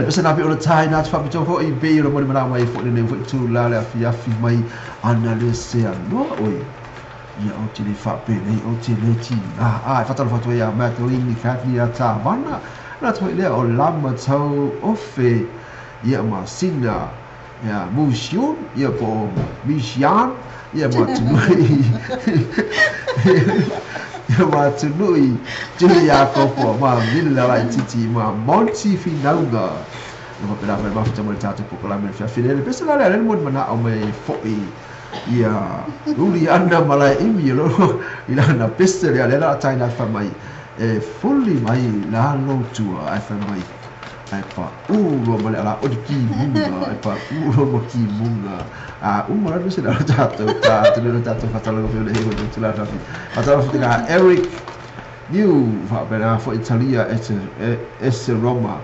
pese na pe o le tai na te whapito hoi be o le mani mana mai fo le nei foi tu la le afi afi mai ana le se anoa oi. Ia o te le whape nei o te le ti. Ah, e whatalo whatua ia Madeline Kathni a tā mana. Nā toi lea o lama tau ofe ia ma sina ia Musion ia po Mishian ia ma tunui ia ma tunui Julia Kopo ma Mila lai titi ma Monty Finaunga. Ia ma pera whai mafuta mo le tātou pokalame le fiafine. Le pesa la lea le mo mana o me foi ia uli ana malai imi lo i lana pese lea lea la taina whamai. E fuli mai la lo tua ai fa mai ai pa ulo ma le ala o ki munga ai pa ulo ma ki munga a uma la se la tato ta te le tato fatalo ko le ho te la tafi fatalo fi ka Eric New fa bena fo Italia et Roma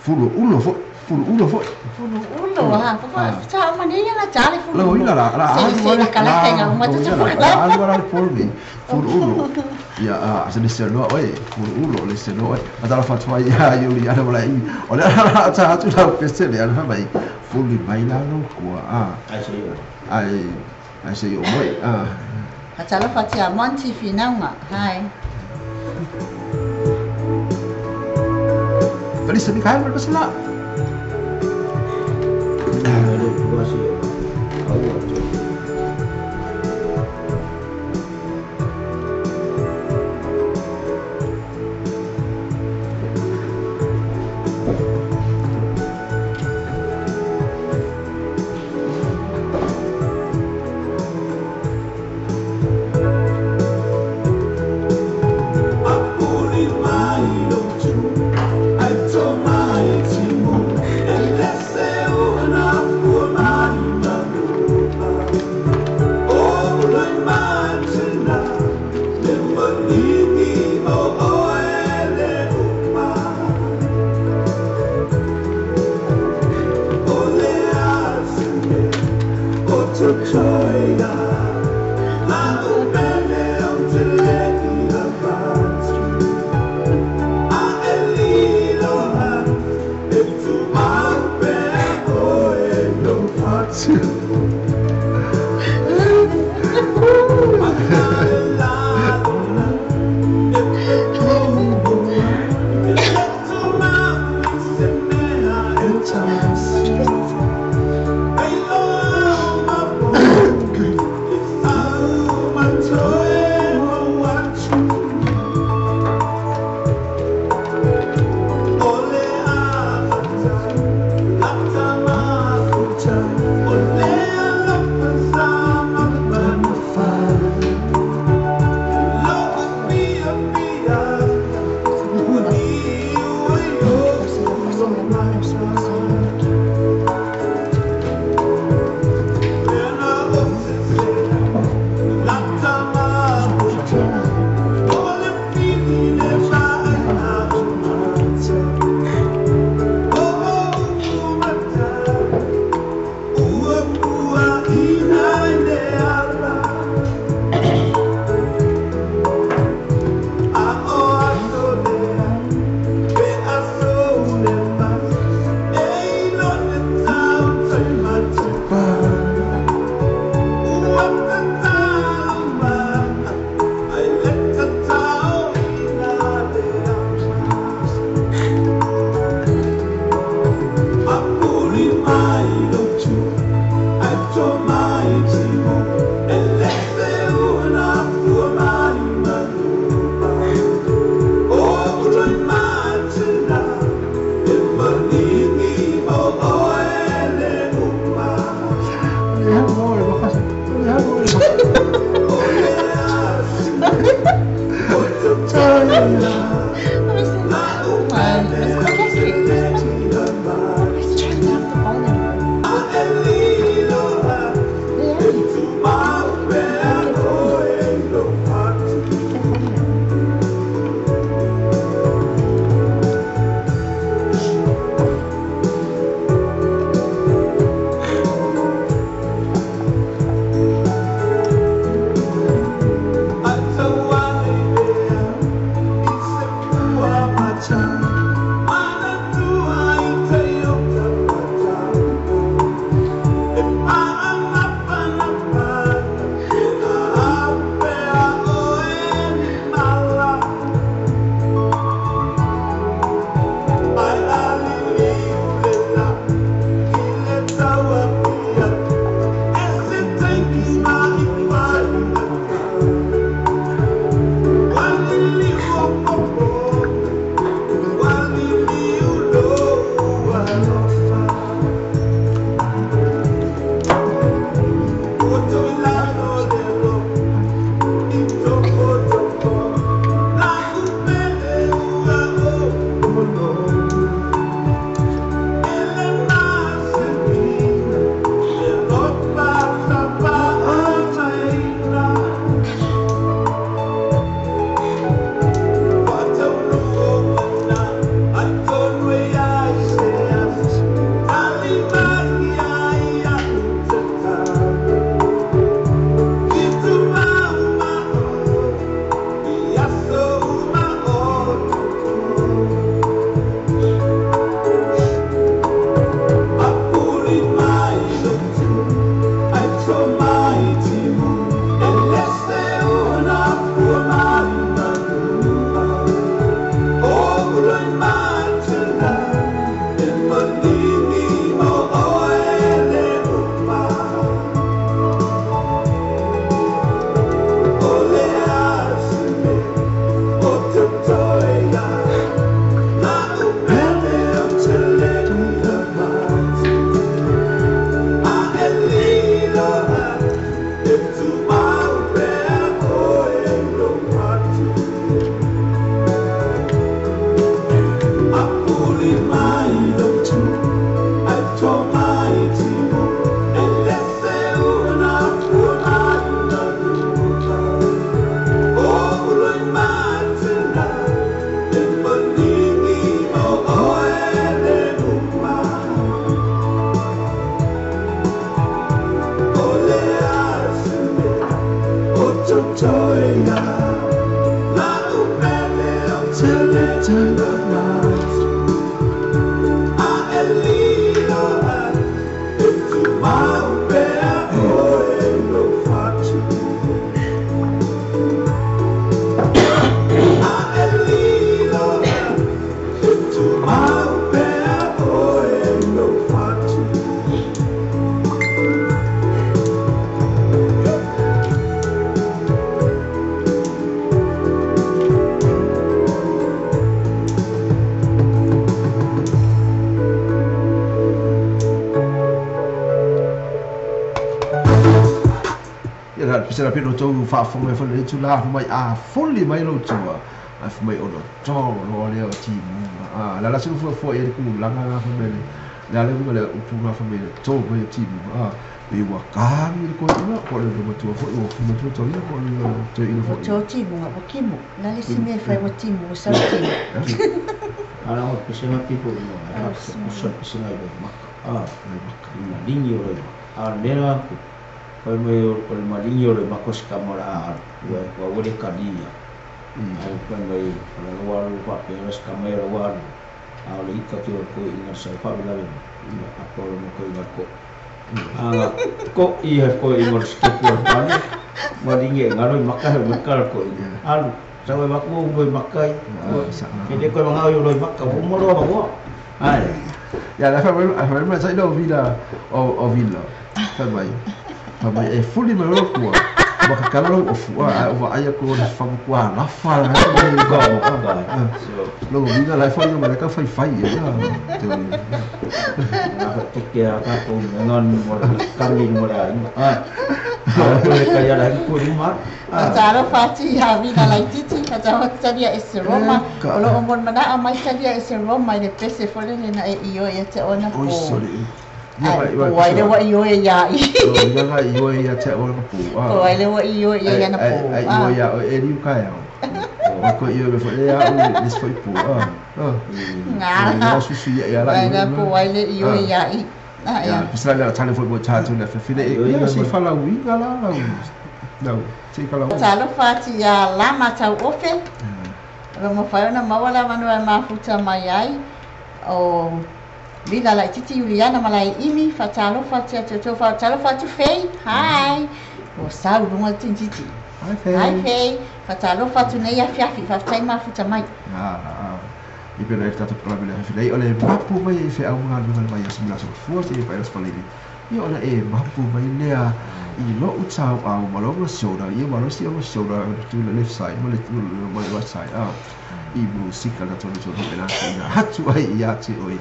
fulo ulo fo fulo ulo fo fulo ulo ha fa ta ma ni la tale fulo lo ila la la se la kala tenga uma te la la la fulo ulo ia a se le no oi fulo ulo le se no oi atala fatwa ia yuli ana wala i o le ala ta atu la pese le ana mai fuli mai la no kua a ai se yo ai ai se yo moi a atala fatia Monty Finaunga hi Felisa Mikael ma pese la Olé, Sera pino tau faafofoga mai foi lenei itula mai a fuli mai lou tua ae fai mai ona to loa lea o timuga a le ala se fuafua i ai le kulaga na fai mai le ale uiga le upu na fai mai le to mai o timuga a pe ua kagi le koeina po o le matua foi ua matua toina po o le toeina foi To timuga ua kimu la le isi mea e fai ua timu ua sau timu. Ala o pisinga tipo no ala usa pisinga i maka a maka malingi o le a mera ku fai mai o le malingi o le mako se kamara a ua ua ua kania ai fai mai o le waru pa pe se kamera waru a o le ika ki o ko inga sa fa la le a ko mo ko inga ko a ko i he ko inga se ko pa malingi ngaro maka he maka ko alu sa wai maku mo makai ke le ko manga yo lo maka mo mo lo mo ai ya la fa mai sa ilo vila o vila fa mai e fuli mai lo kua ma ka kala lo ofu a o ai ko le fa ko la fa la ko lo vila la fa ma ka fai fai ya te na te ke a ka ko ngon mo kami mo la a ko le ka ya la ko ni ma Taro fati ha vila laititi ka taro talia e se Roma o lo o mon mana mai talia e se Roma i le pese fole le na e io ia te ona po. Oi sorry. Po ai le wa io e ia i. O ia io ia te ona po. Po ai le wa io ia ia na po. Ai io ia e riu ka ia. O ko io me fo ia o le foi po. Nga. No su ia la. Na po ai le io ia i. Ah ia. Pisa la tale foi mo tatu na fefine e ia si fala winga la la. No, take a look. Talo fati ia lama tau ofe. Ro mo fai ona maua la manu e mafuta mai ai. O Vila laititi Juliana malai imi fatalo fati atu tau fatalo fatu fei. Hi. O sau lunga tintiti. Hi fei. Hi fei. Fatalo fatu nei afiafi fatai mafuta mai. Ah. I pena e tata problema le fei o le mapu mai e fe au ngā lunga mai asimila so fua te pa e spalili. Ia ona e mapu mai lea i lo utau au ma lo shoulder ia ma lo si o shoulder to the left side ma le right side ah i musika na tonu tonu pena ina hatu ai ia te oi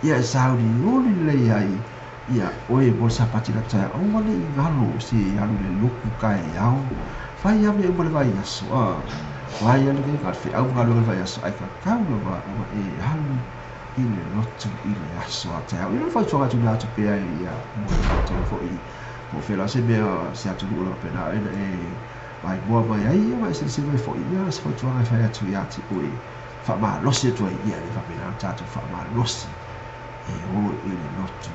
ia saudi uli le ai ia oi mo sa pati na tai o wale i ngalo si alu le luku kai au fai ia me mo le vai aso ah vai ia le ka fe au ngalo le vai aso ai ka kau ma e halu i le lotu i le aso a te au i le whaitua atu nā tu pea ia mo le tau foi mo whela se mea se atu nuu la pena e mai mua mai ai ia mai se mai foi ia se whaitua ngai whai atu ia te ui whamalosi atu ai ia le whapena tātou whamalosi e o i le lotu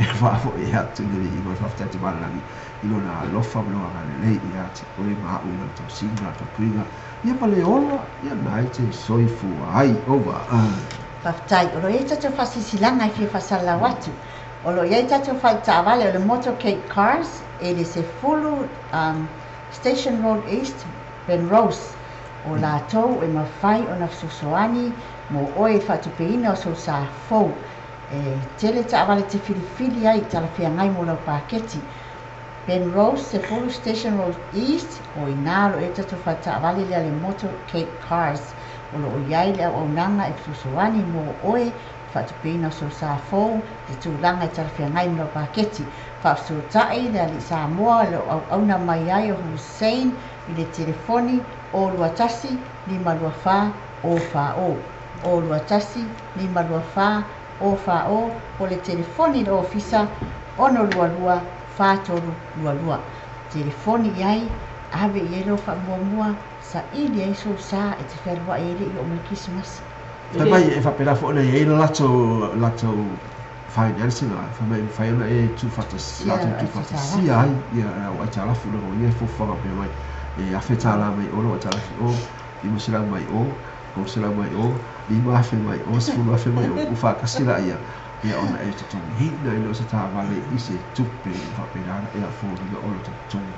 e whaafo e atu le i mo whafta te malangi i lona alofa ma lona ngalelei ia te ui ma au i tau singa tau puiga ia ma le ola ia nai te soifua ai over. Whaftai, o e tātou whasisilaga i fia whasalau atu. O loo iai tatou faletaavale o le Motorcade Cars e le 10 Station Road East Penrose. O latou e mafai ona fesoasoani mo oe i le faatupeina o sou sa fou. E tele taavale e te filifili ai talafeagai mo lau paketi. Penrose 10 Station Road East, o ina o loo iai tatou faletaavale lea le Motorcade Cars. O loo iai le auaunaga e fesoasoani mo oe faatupeina o sou sa fou, le tulaga e talafeagai ma lau paketi. Faafesootai le alii Samoa o loo auauna mai ai o Hussein i le telefoni o 21 524 o 40 o 21 524 o 40 po o le telefoni i le ofisa 622 4322. Telefoni i ai, ave i ai lau faamuamua, saili ai sou sa e te fealuai ai le i oo mai le Kerisimasi. Fai mai e faapena foi ona i ai le latou financing a fai mai e mafai ona e tuufaatasia latou tuufaatasia ai ia au aitalafu ona o ia fuafuaga pei mai e $1,000 mai o lou aitalafu o $500 mai o $300 mai o $5,000 mai o $10,000 mai o tuufaatasi laia ia ona e totogiina ai lea o se taavale i se tupe faapena ia foliga o le totogi.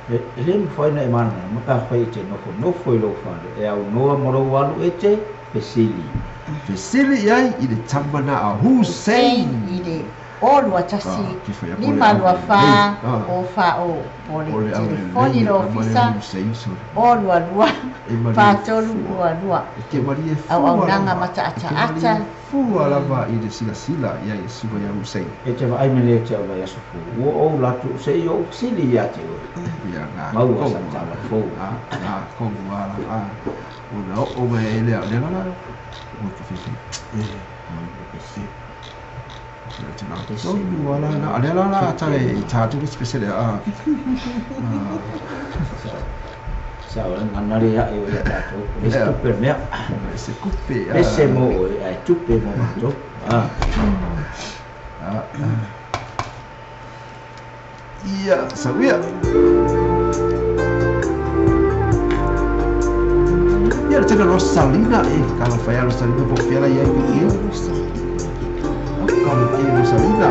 E le mafai ona e malamalama pe afai e te nofonofo i lou fale e aunoa ma lou alu e te fesili. Fesili i ai i le tama na a Hussein. I le o 21 5 2 4 o 4 o po o le telefoni i le ofisa o 22 4 3 2 2. E te malie fua Auaunaga lava. E te malie mataataata. fua lava i le silasila i ai e suka ia Hussein. E te vaai mai nei te au vaiaso fou, ua ou latu se i ou fesili ia te oe. Ia na Maua kou sa taavale fou. a na kou ala a ona oo mai ai lea o lea la ua te fifi e e ia te na tonu ala na a lea la la tale i tātu le special a Sa o le ngana le ae o ia tātou. E se Ia. tupe le mea. E se kupe a Pese mo oe, ae tupe mo mātou. A ia sau ia ia le tele Rosalina e kala fai a Rosalina po fiala ia i piki kala e Rosalina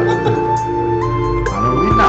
Alolina.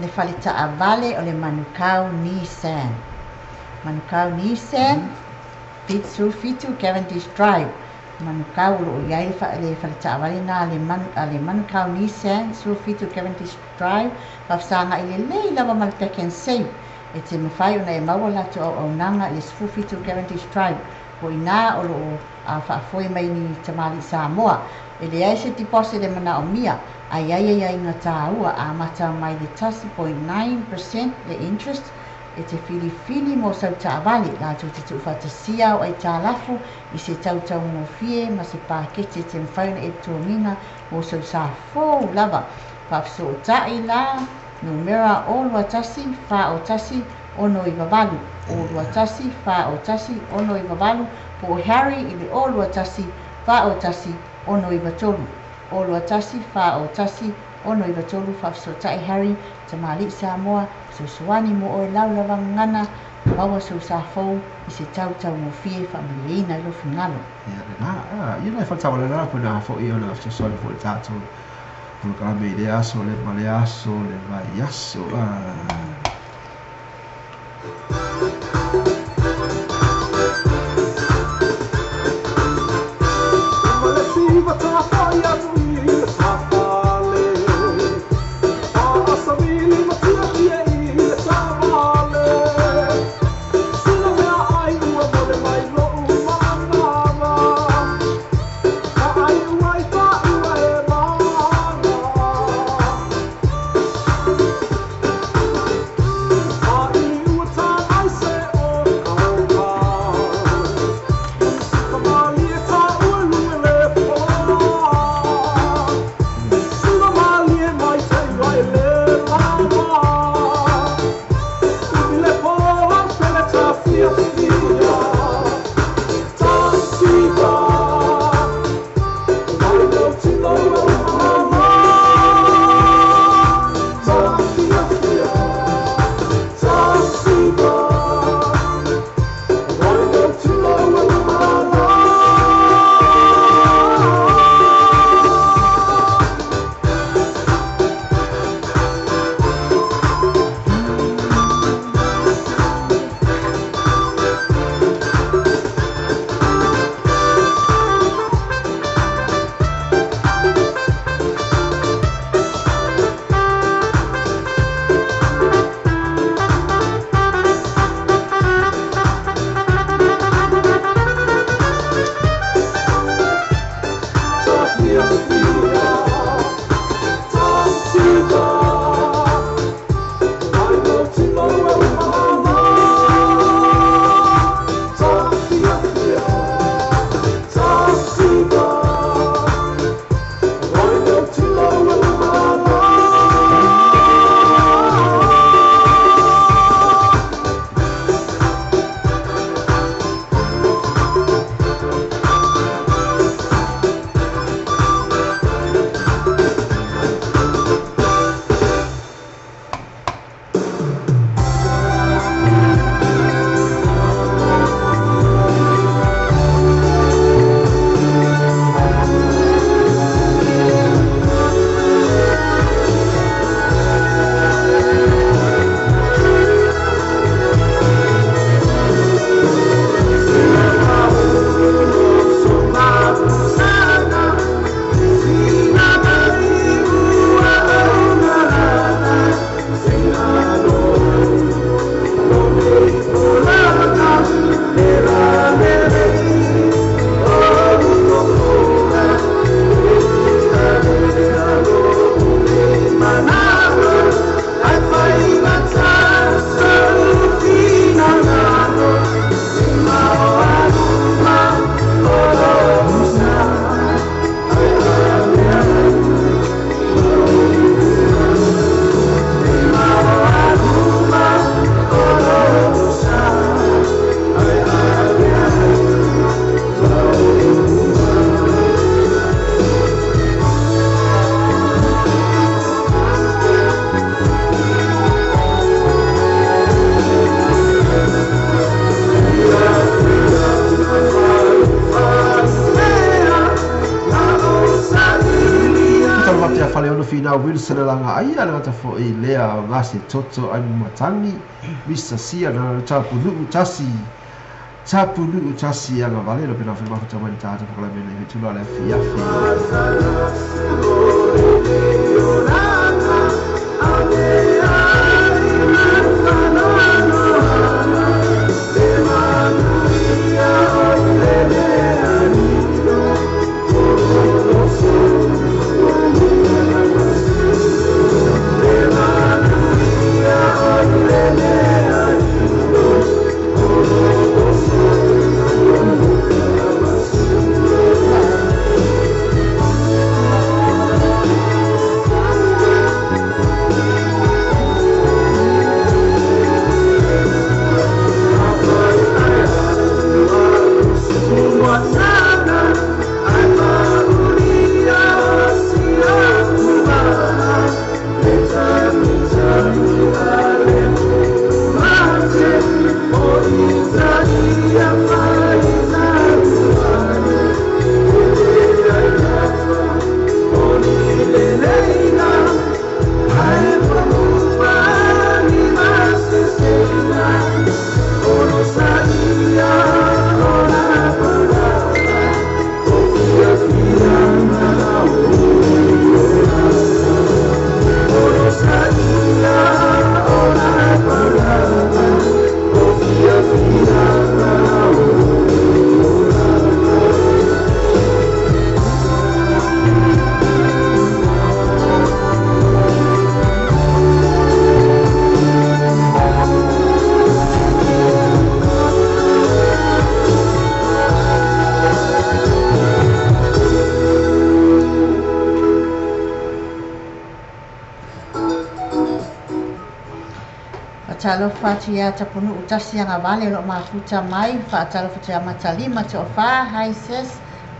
Le fale taavale o le Manukau Nissan. Manukau Nissan, 77 Cavendish Drive. Manukau o loo i ai le fale taavale na a le Manukau Nissan, 17 Cavendish Drive, faafesagai lelei lava ma le Pack and Save. E te mafai ona e maua latou auaunaga i le 17 Cavendish Drive. O i ina o loo faafoe mai ni tamalii Samoa. E leai se deposit e manaomia, ae i ai aiaiga taua amata mai le 1.9% le interest e te filifili mo sau taavale latou te tuufaatasia au aitalafu i se tau taugofie ma se paketi e te mafai ona e totogiina mo sau sa fou lava. Faafesootai la numera 0 21 401 698, 0 21 401 698, po o Harry i le 0 21 401 693, 0 21 401 693. Faafesootai Harry, tamalii Samoa, fesoasoani mo oe lau lava gagana, maua sou sa fou i se tau taugofie faamalieina i lou finagalo. Ia lena, ia nai fale taavale na po na foʻi ona fesoasoani foi i le tatou polokalame i lea aso le ma lea aso le vaiaso. Wilson langa ai le gata foi lea ngase toto ai matangi Mr. Sia na tapunu tasi tapunu tasi anga vale lo pena foi mafuta mai tata por la mele tula le fia Talofa tia tapunu utasi anga vale lo mafuta mai fa talofa tia matalima to fa hi sis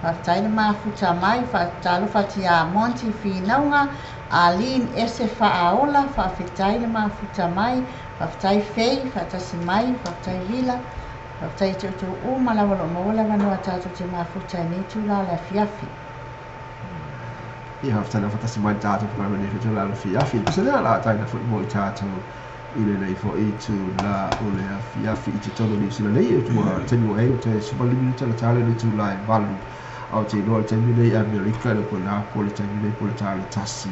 fa taina mafuta mai fa talofa tia Monty Finauga Aline ese fa aola fa fitaina mafuta mai fa tai fei fa tasimai fa tai vila fa tai tu uma la lo mola vano tatu te mafuta ni tula la fiafi. Ia fa taina fa tasimai tatu fa ni tula la fiafi. Pese la taina fu mo tatu ile nei fo i tu la o le afi i te tonu ni sila nei tua tenu e te super limita la tale ni tu la e valu au te loa te nei Amerika le ko na po le tenu nei po le tale tasi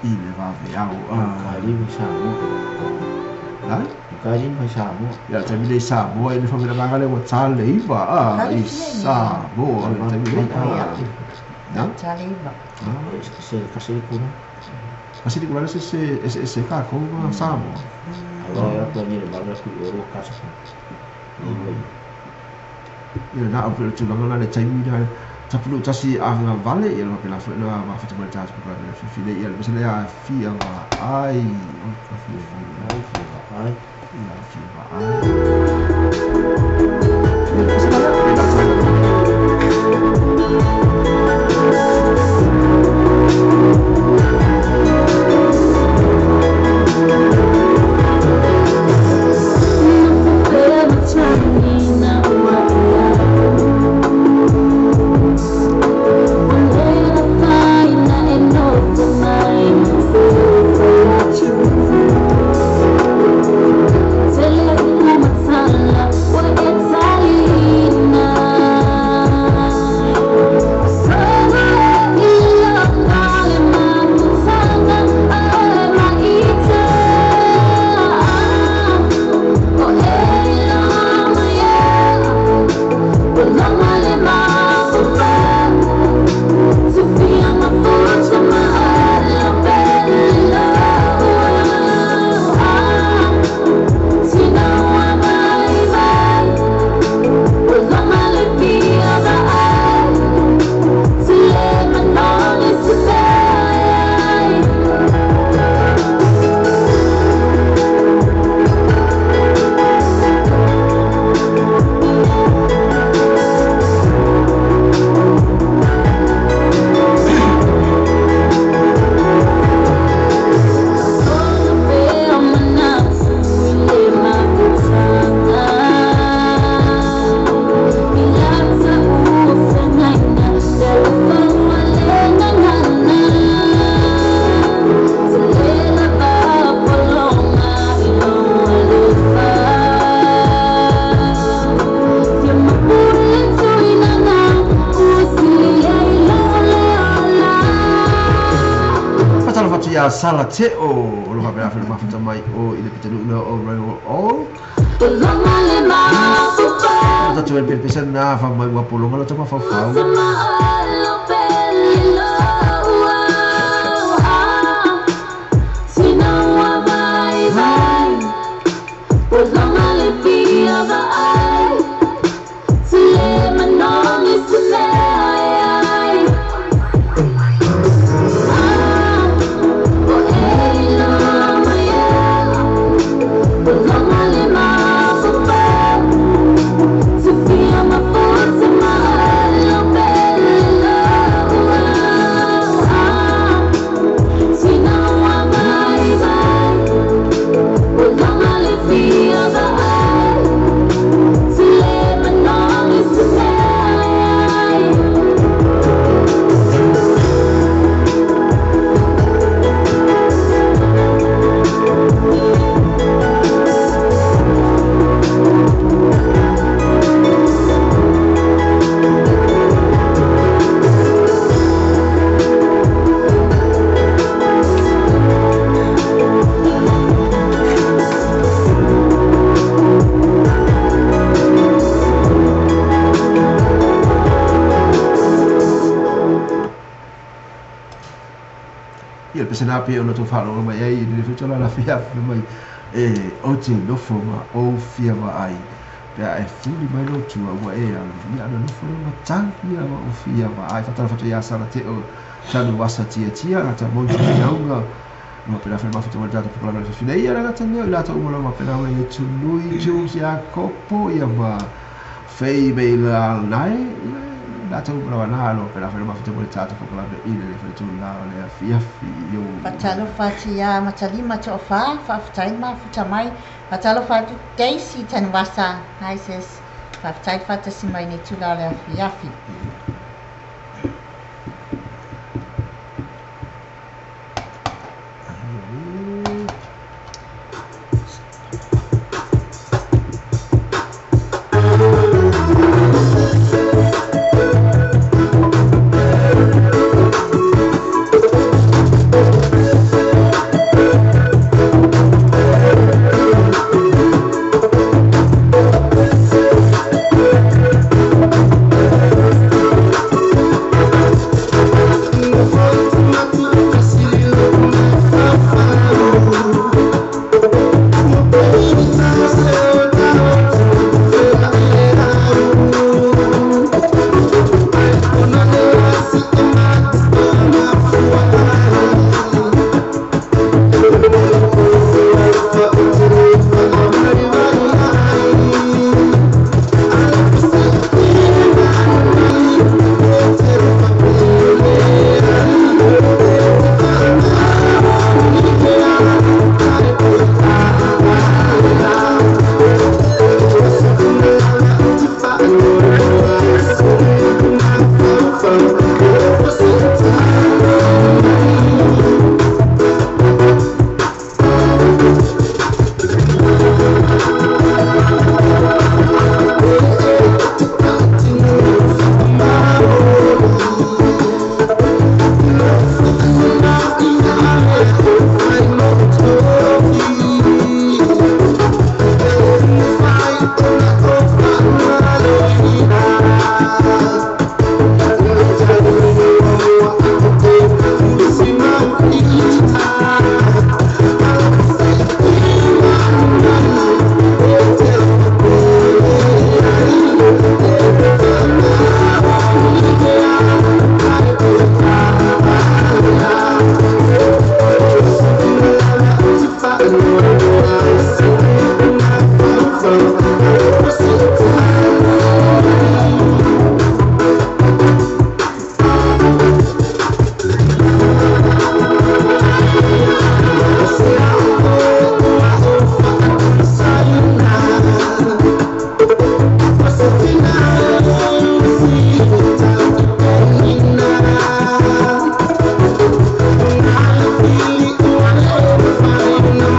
i le vave au kali mai Samoa ha kali mai Samoa ya te nei Samoa e le famila manga le wa tale iwa a i Samoa le tenu nei na tale iwa se kasi kuna kasi kuna se se se ka ko Samoa. Ora ko ni le ku oro kasa. Ia na o tu langa le taimi na tapulu tasi anga vale ia lo pela la ma fatu mai tatu ko le fi le ia le se le a fi anga ai o ka fi ai fi ai ia fi ai. Tell you ia Sala Teo o lo hape afe mafuta mai o i le pitanuu o Royal O. Tatu e pesa na fa mai ua polonga lo tama faufau. Pese na pe ona tō mai ai i le whitola la fia mai e o te nofo ma o fia ma ai pea e fuli mai lo tua ua e alu ia ana nofo le matangi ia ma o fia ma ai whatara whatu ia sara te o tanu wasa tia tia ngata monti iaunga no pera whai mafuta mai tātou pukalama le whiwhina ia rangata neo i lātou umala ma pera wei e tunui tū si a kopo ia ma whei mei la nai ia lātou umala nā lo pera whai mafuta mai tātou pukalama i le whai la le afiafi iau. Fatalo whati ia matalima te o wha, whawhatai mafuta mai. Fatalo whatu Daisy Tanwasa. Hi sis. Whawhatai whatasi mai ni tūla le afiafi.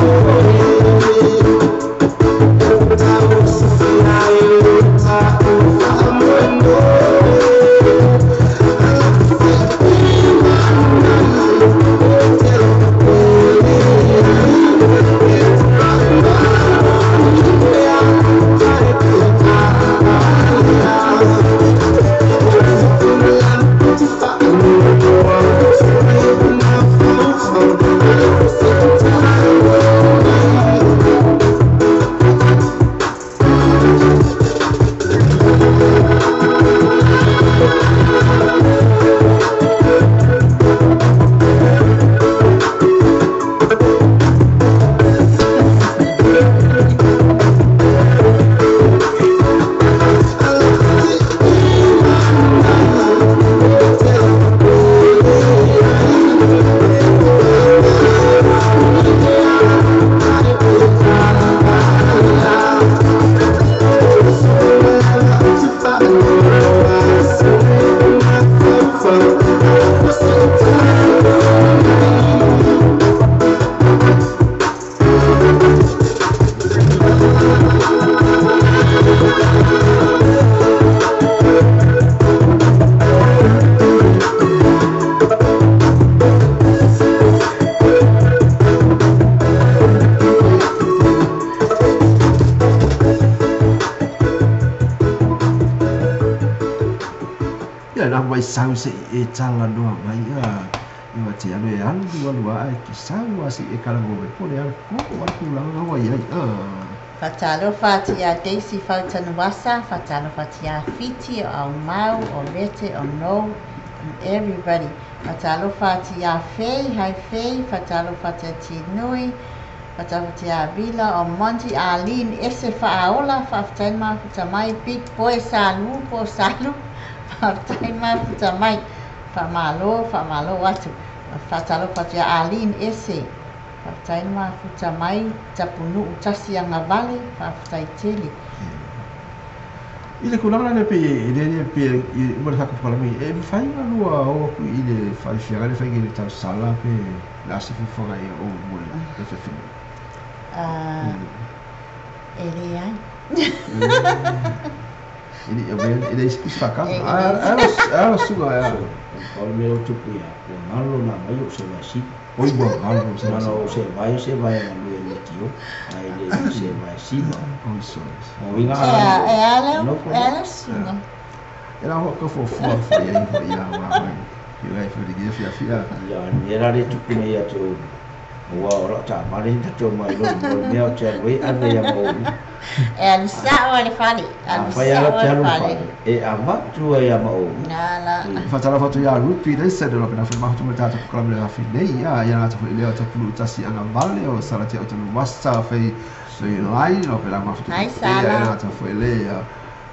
No. mai sau se e tala noa mai ia wa te alu e alu alu a e ki sau a se e kala mo po le alu ko wa ku la nga wa ia Fatalofa atu ia Daisy Fautanuasa, fatalofa atu ia Fiti, o Aumau, o Vete, o No, and everybody. Fatalofa atu ia Faye, hi Faye, fatalofa atu ia Tinui, fatalofa atu ia Vila, o Monty, Arlene, Ese Faaola, faafetai mafuta mai, Big Boy Salu, po Salu, faafetai mafuta mai, faamalo, faamalo atu. Fatalofa atu ia Arlene Ese, faafetai mafuta mai, tapunuu tasi agavale, faafetai tele. I le kulaga le pe le le pe i mo le haka mai e fai nga lua o ku i le fai fianga le fai le tau sala pe la se fu fanga e o mo le fe fini. E le ai. E le e le is fa ka. A a suga ya. O le mea o tupu ia, ua ngalo na mai o se vai si. Oi ua ngalo se vai. O se vai se vai na lui le tio. Ai le se vai si. Oi so. O inga E ala e ala suga. E la ho ka fo fo fo ia fo ia wa mai. Ia ai fo le fia fia. Ia ni era le tupu nei atu. Ua ora ta mare ta to mai lo mo mea o te we ave ia mo. E alu sao ale fale. Alu sao ale fale. E avatu ai ma o. Nala. Fatalofa atu ia Rupi le se lo pena ma tu meta ko kala le fi nei ia ia ta fo le ta pulu tasi anga vale o sala te o te wasa fe so i lai lo pena ma tu Ai sala. Ia ta fo le ia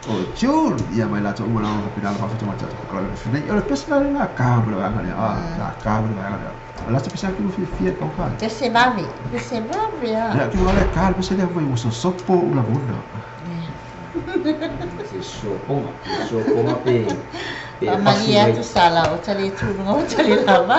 o June ia mai la to uma la pena ma tu meta ko kala le fi nei o le pesa le la ka le anga le a la ka le anga le la te pesa ku fi fi ko ka Pese vave. Pese vave ia a. ku la ka pesa le mo so sopo una bona. Se soponga, soponga pe pe Pamali atu sala o tali tulunga o tali lava.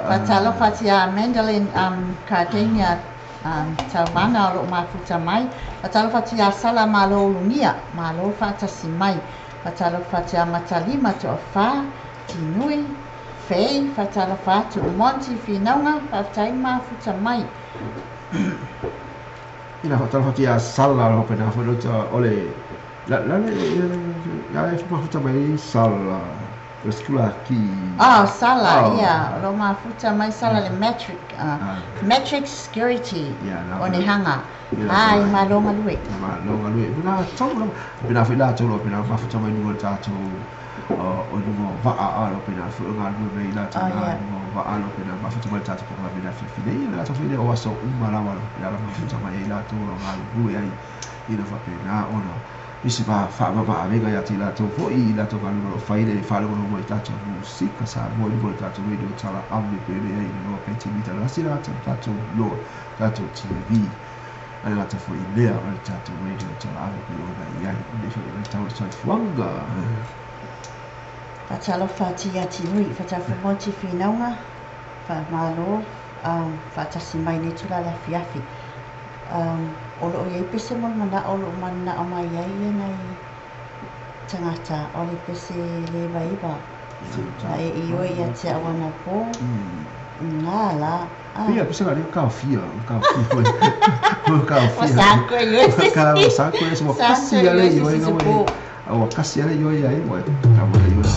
Faatalofa atu ia Mandolin Cardenia Tauvana o loo mafuta mai. Faatalofa atu ia Sala Malo Ulugia, malo faatasi mai. Faatalofa atu ia Matalima Toafa, Tinui, Fei, faatalofa atu Monty Finauga, faafetai mafuta mai. Ina faatalofa atu ia Sala o pena foi ole la la la le mafuta mai Sala. Oh, Sala, yeah. O mafuta mai Sala le metric, metric security. O ne hanga. Ai, malo ngalue. Malo ngalue. Pina tau pina fila tau pina mafuta mai nuga tatou o nuga va'a alo pina fu ngalue mai la tau nuga va'a alo pina mafuta mai tatou pina pina fili la tatou fili o aso uma lava pina mafuta mai la tau ngalue ai ina fa pina ona isi va fa va va vega ia ti la tau foi la tau galu no faile fa lo no tatou musika sa mo ni tatou radio tala ame pele ai no pe ti mita la sila tatou lo tatou TV ai la tau foi lea o tatou radio tala ame pele ona ia ni foi le tau sa fuanga. Faatalofa atu ia Tinui, faatalofa Monty Finauga, faamalo faatasi mai nei tula le afiafi. O loo iai pese mo le manao o loo manao mai ai ia nai tagata o le pese le vaiva na e i oe ia te au anapo ngā la. Ia pese la leo kaofia kaofia kaofia wa sanko i oe se ka sanko e se kasi ale i oe wa kasi ale i oe ai wa ka mo i oe.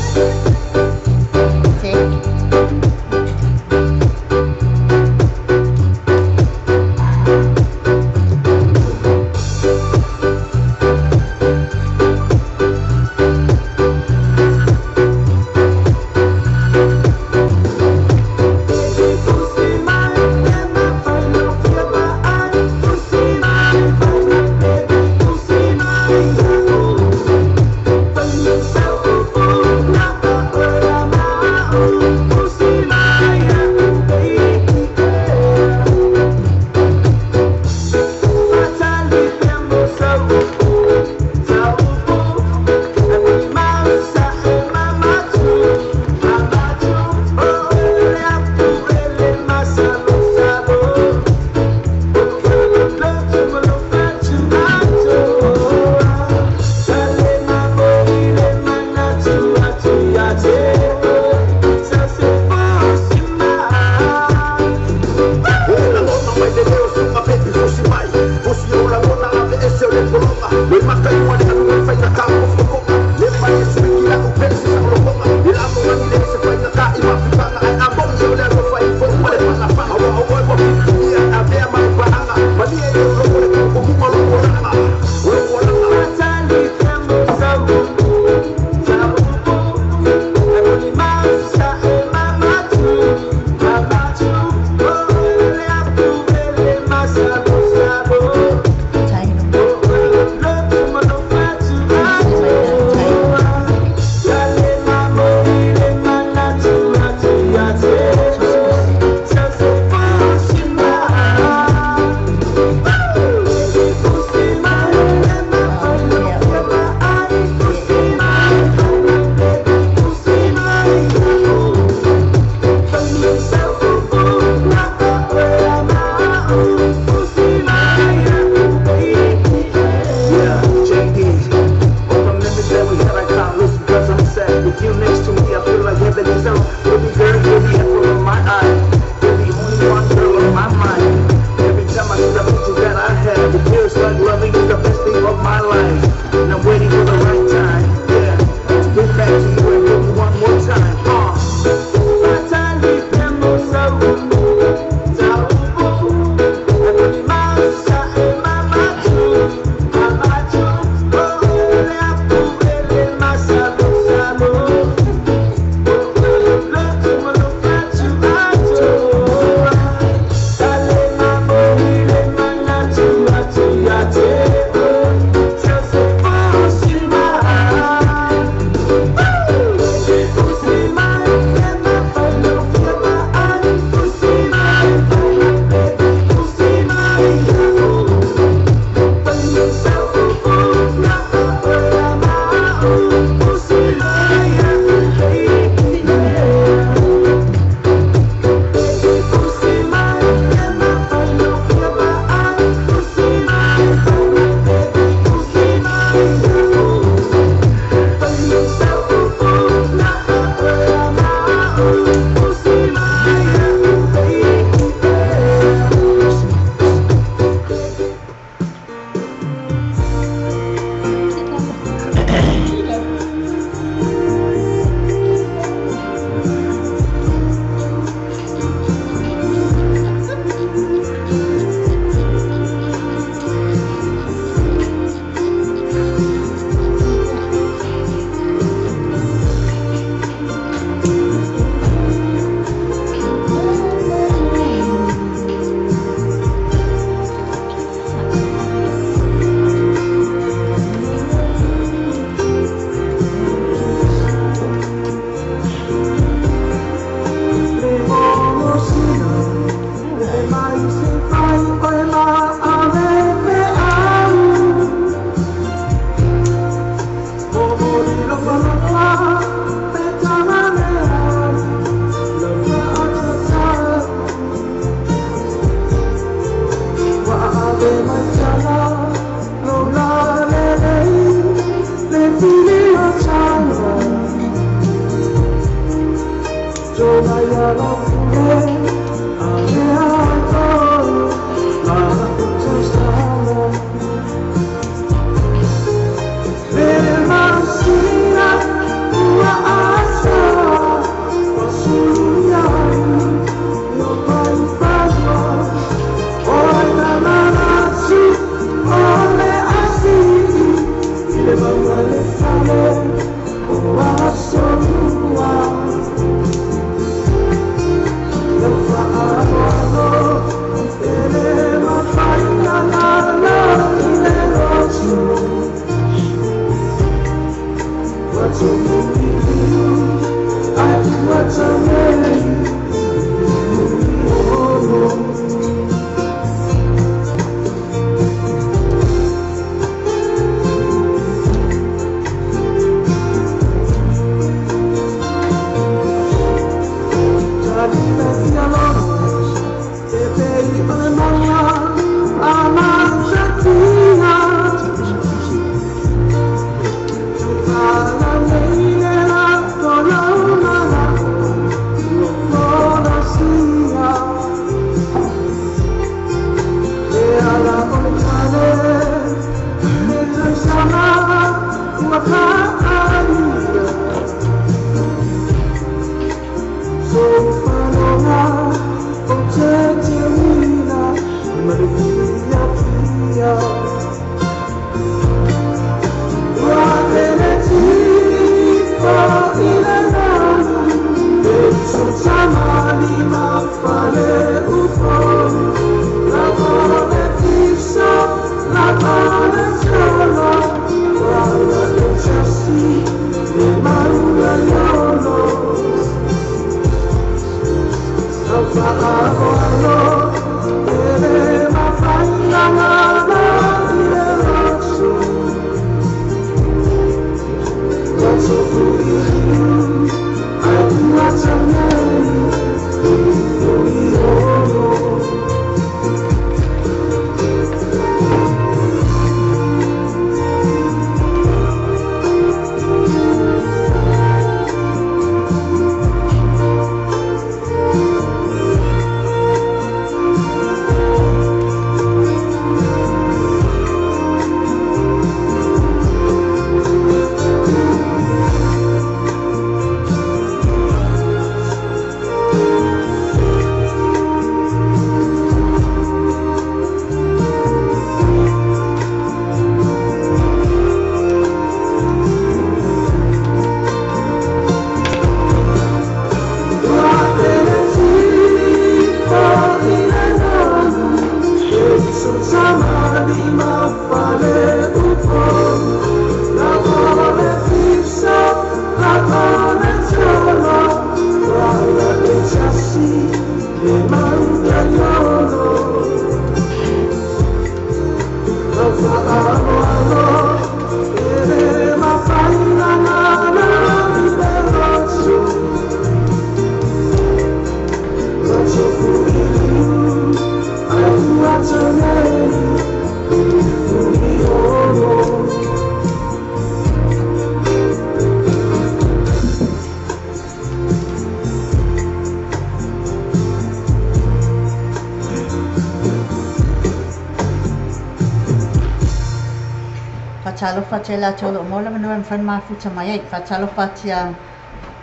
Faatalofa atu ia latou o loo maua le avanoa e mafai ona mafuta mai ai. Faatalofa atu ia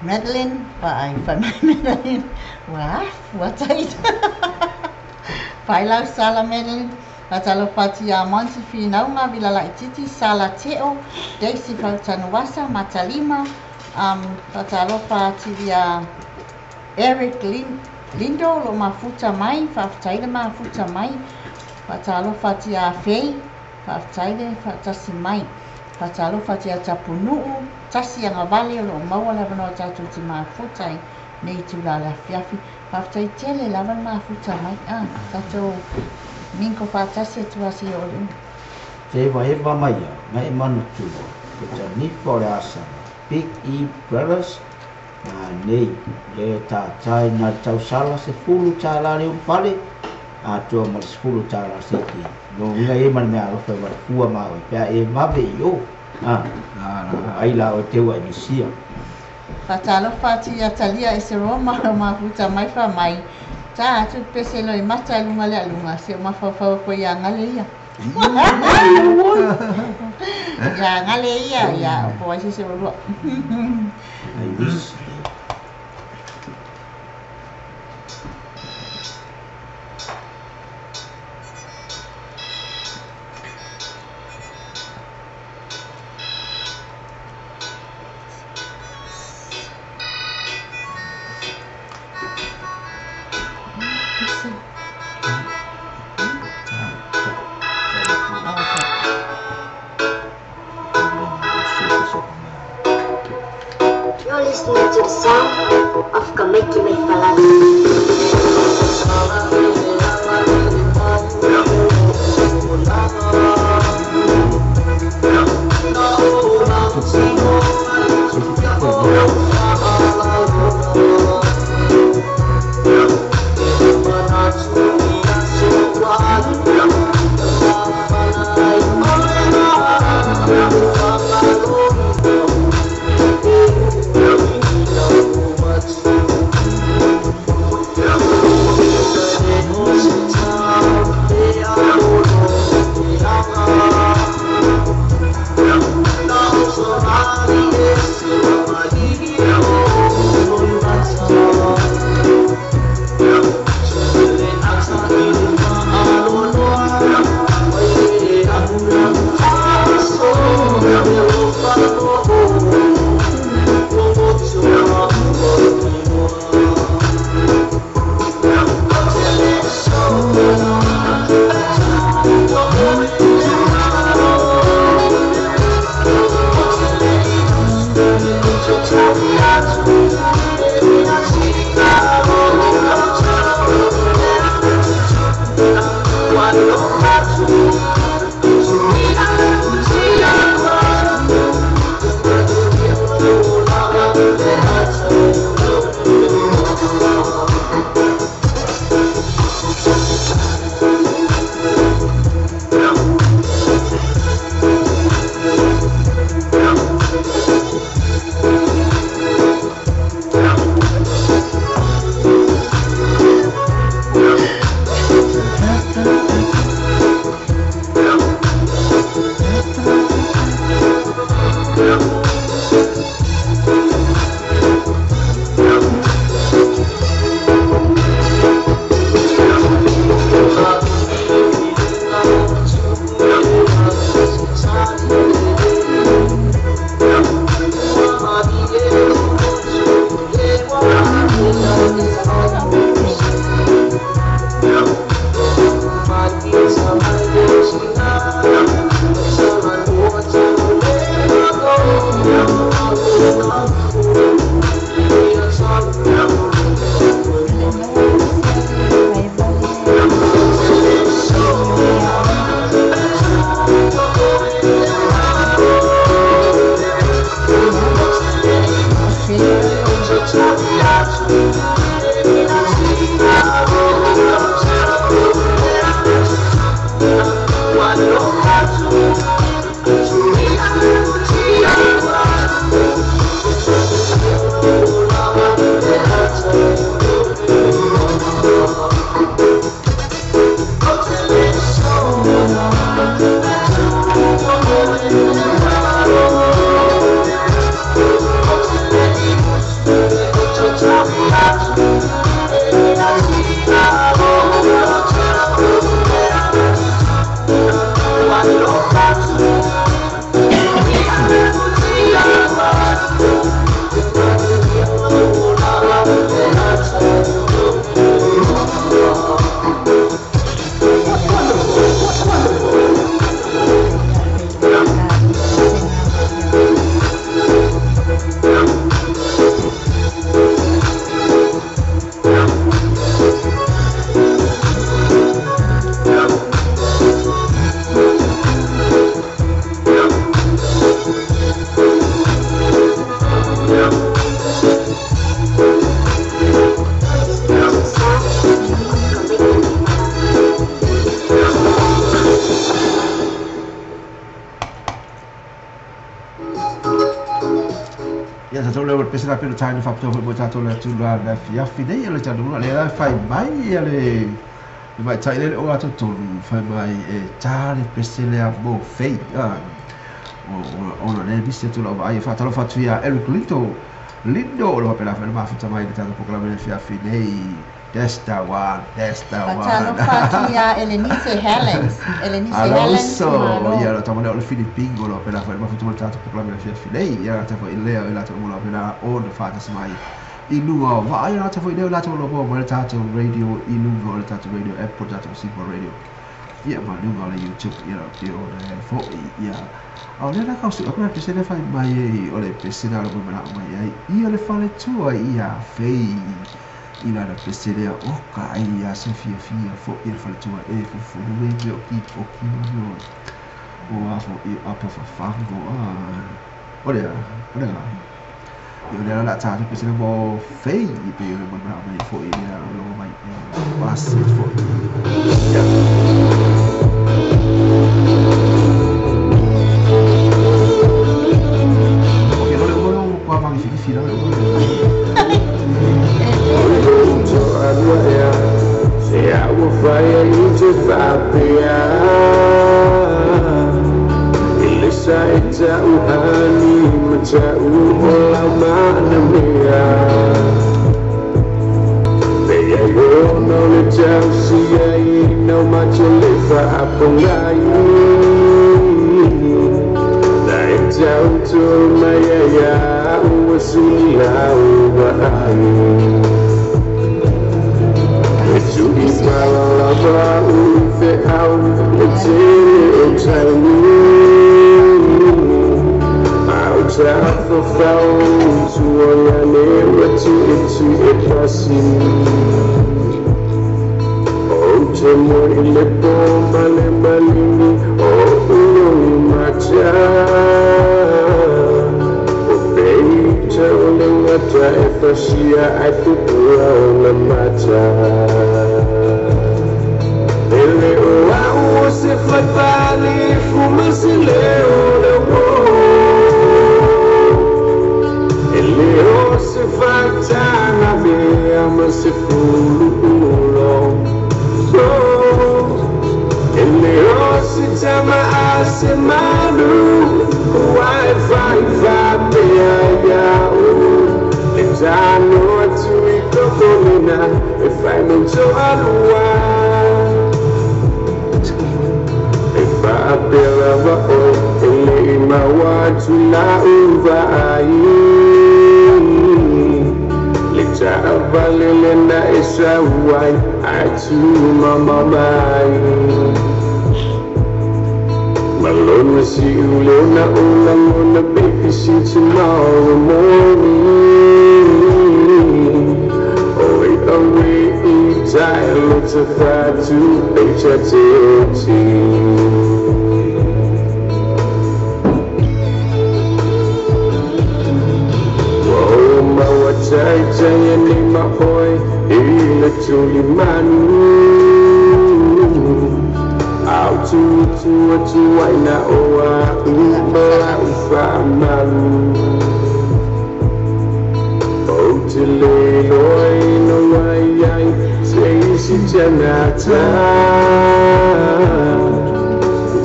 Madeline, vaai fai mai Madeline, ua afu ata ita. Pai lau sala Madeline. Faatalofa atu ia Monty Finauga, Vila Laititi, Sala Teo, Daisy Fautanuasa, Matalima, faatalofa atu ia Eric Lindo, o loo mafuta mai, faafetai le mafuta mai. Faatalofa atu ia Fei, faafetai le faatasi mai. Faatalofa atu ia Tapunuu, Tasi Agavale, o loo maua le avanoa tatou te mafuta ai nei itula o le afiafi. Faafetai tele lava le mafuta mai. Tatou mingo faatasi atu lava seia oo i le umi. Te evaeva mai ia, ma e manatua, ko Tanifa o le Asala, Big E Brothers, nei, lea e tātai nā le tausala $10 le ulufale, atoa ma le $10 se iki. Lona uiga e ma le mea alofa e valefua ma oe, pe a e vave i o, po o ai la oe teu a e misia. Faatalofa atu ia Talia e se Roma o mafuta mai fa mai. Ta atu pese loi mata i luga le aluga, se o mafaufau aku ai ia gale ia. Ia gale ia, ia po o ai se isi o oulua. I wish. You're listening to the sound of Kamaiki Maifalani. Tiny factor mo tatou le tula le fiafi nei le tanu le la fai mai le mai tai le o atu tonu fai mai e tale pese le mo fei o le visi tu la vai fa talo fa tuia Eric Lindo Lindo lo pela fa ma fa mai le tatou programa le fiafi nei Testa one Fatalo fa tuia Elenice Helens Alonso ia lo tamo le Filipingo lo pela fa ma fa tatou programa le fiafi nei ia ta fo ile o la to mo pela o de fa ta mai i luga va ia ta fo ile la to lo mo le tatou radio i luga le tatou radio app tatou simple radio ia ma luga le YouTube ia pe o le fo ia o le la causa o le pese le fai mai o le pese la mo la mai ai ia le fa le tua ia fei i la pese le o ka ia Sofia fia fo ia fa le tua e fo fo le o ki o ki no o a fo i a pa fa fango a o le io le la ta pese le mo fei pe le mo mai fo ia lo mai passe fo ia. Ok, no le qua ma mi fi no le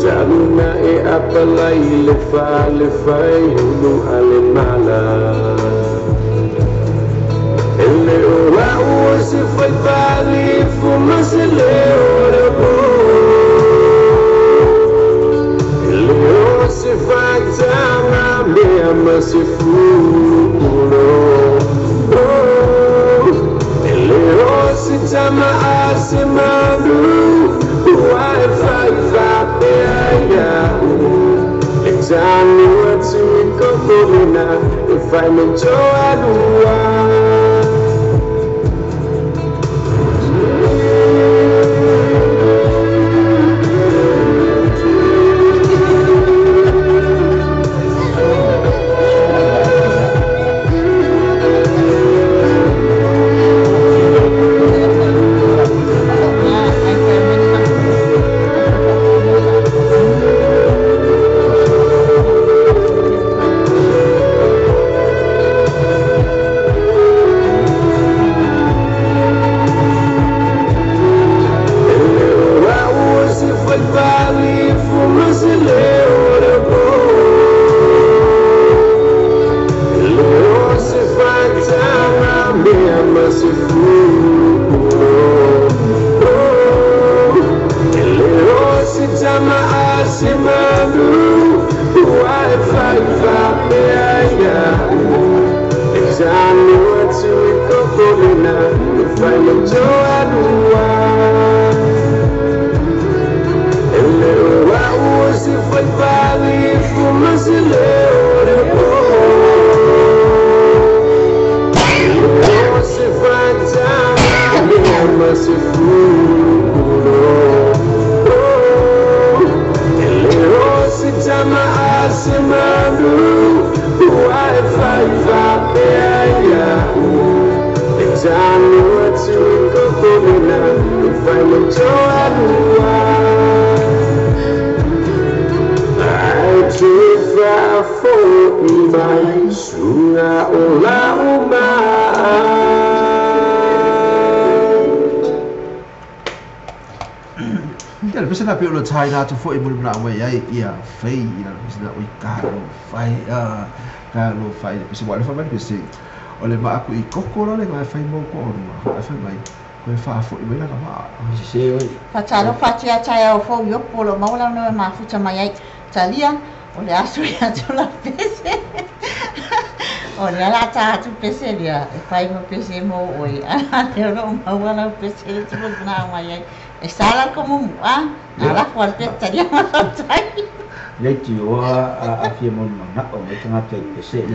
Taluna e apalai le fale fai ulu ale mala. Ele o au se fai fali fuma se le o po. Ele o se fai tama me ama se fulo. Ele o se tama a se manu. Wai fai fa pe ai E tanu atu i kokolina E fai me toa Tai nā tu foi muli mna wai ai ia fei ina pese na oi ka lo fai a ka lo fai pese wa le fai mai pese o le ma aku i koko lo le mai fai mo ko o ma fai mai ko e fa foi mai la ka ma se oi Fatalo fatia tai au fo yo polo maula no ma futa mai ai talia o le aso ia tu la pese o le ala ta tu pese lia e fai mo pese mo oi a le no maula pese le tu na mai ai e sala como a ala fuerte talia ma tai le ti o a fia mo mana o me tanga te pese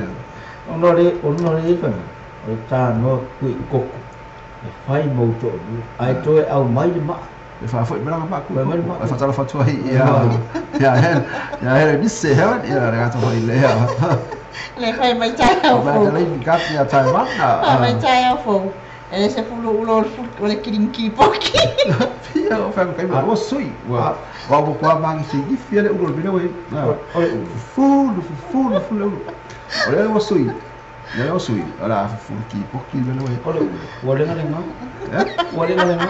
ono le fa o ta no kui koko e fai mo to ai to e au mai ma e fa foi mela ma ku e fa tala fa tu ai ia ia he ni se he ia le gato foi le le fai mai tai au fo le ni ka ia tai mana mai tai au fo e se fulu ulo o le kirinki poki ia o fa kai ma o sui wa wa mo kwa mangi fi fi le ulo le we o le fu fu fu le ulo o le o sui le o sui ala fu ki poki le we o le ulo o le ngale nga o le ngale nga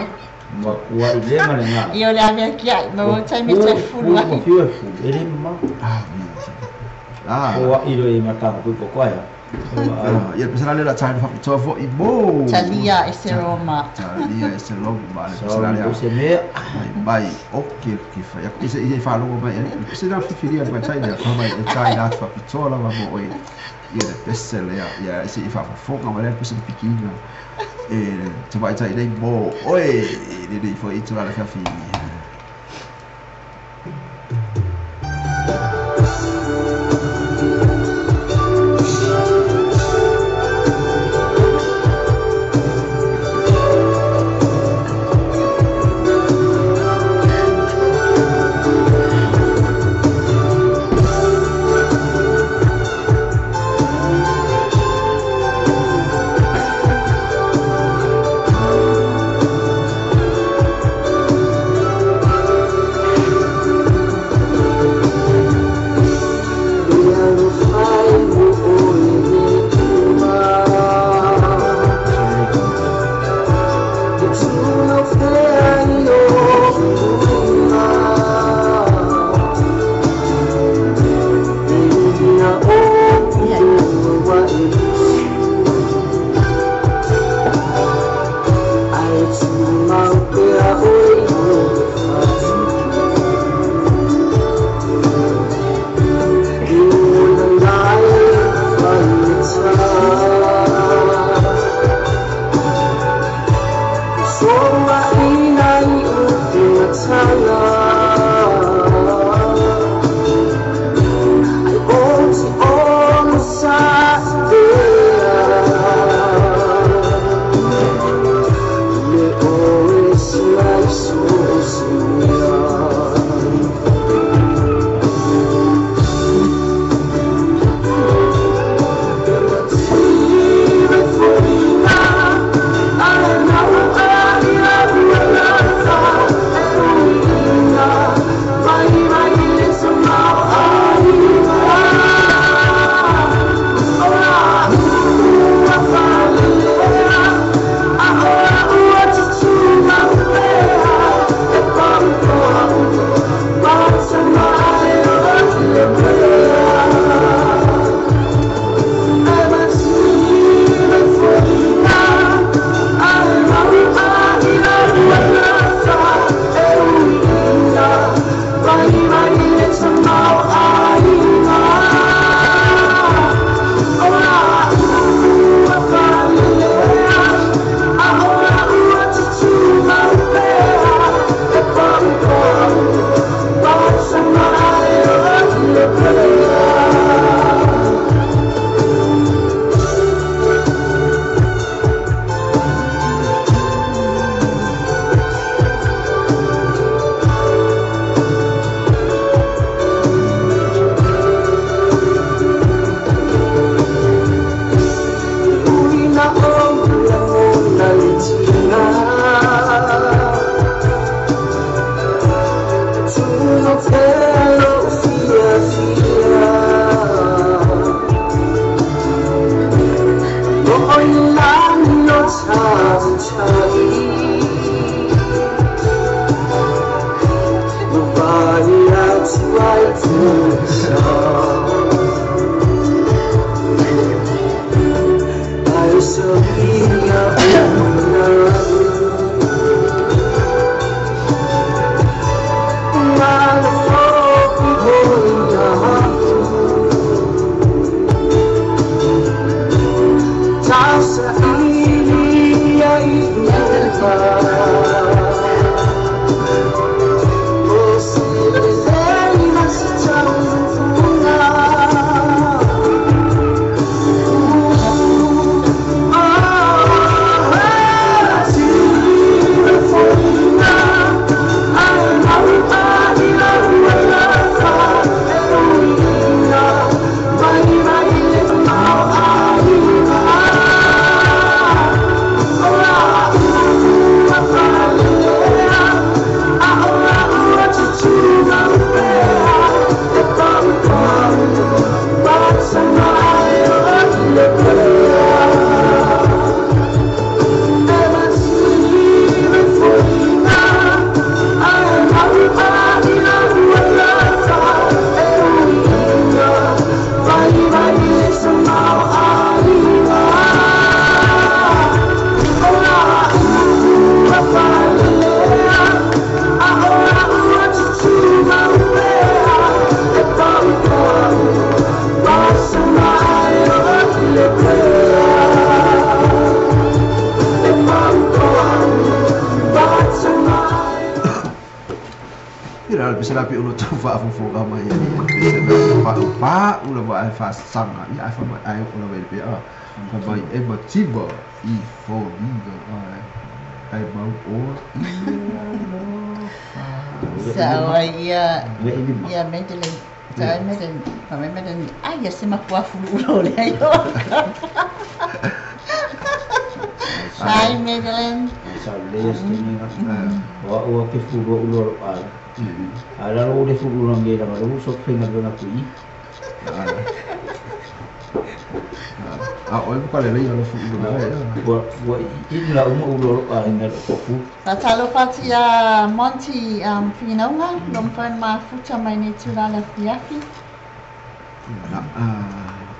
ma wa ile ngale nga io le avea kia no tai me te fulu ai o fu ele ma ah o ilo i mata ku ko ko ai ia pese la tai fa to fo i mo talia e se roma talia e se roma le pese la se me mai o ke ki fa ia ise i fa lo mai se na fifiria mai tai na fa mai tai na fa pitola ma mo oi ia le pese le ia ise i fa fo ka mai pese pikinga e te vai tai nei mo oi le le fo i tu la fa fi. Le pese la pe o lo tau faafofoga mai ai le pese mea faaupau lava ae faasaga ia ae faamai ae oo lava i le pea fai mai e mativa i foliga ae ae mau oa ia alofa. Sao ai ia Le i lima. Ia Madeline. Sao ai Madeline. Fa mai Madeline. Ai ia se matua fulu le ai o. Hi Madeline. Sa le se ni ga. Wa ua ke fulu ulo lo ai. A la lo le fulu lo nge la lo so penga lo na kui. A oe mo ka le lei ala fulu lo ai. Ua ua i la umo ulo lo ai na lo fu. Faatalofa atu ia Monty Finauga, lo mafai ona mafuta mai nei tulaga le afiafi. Na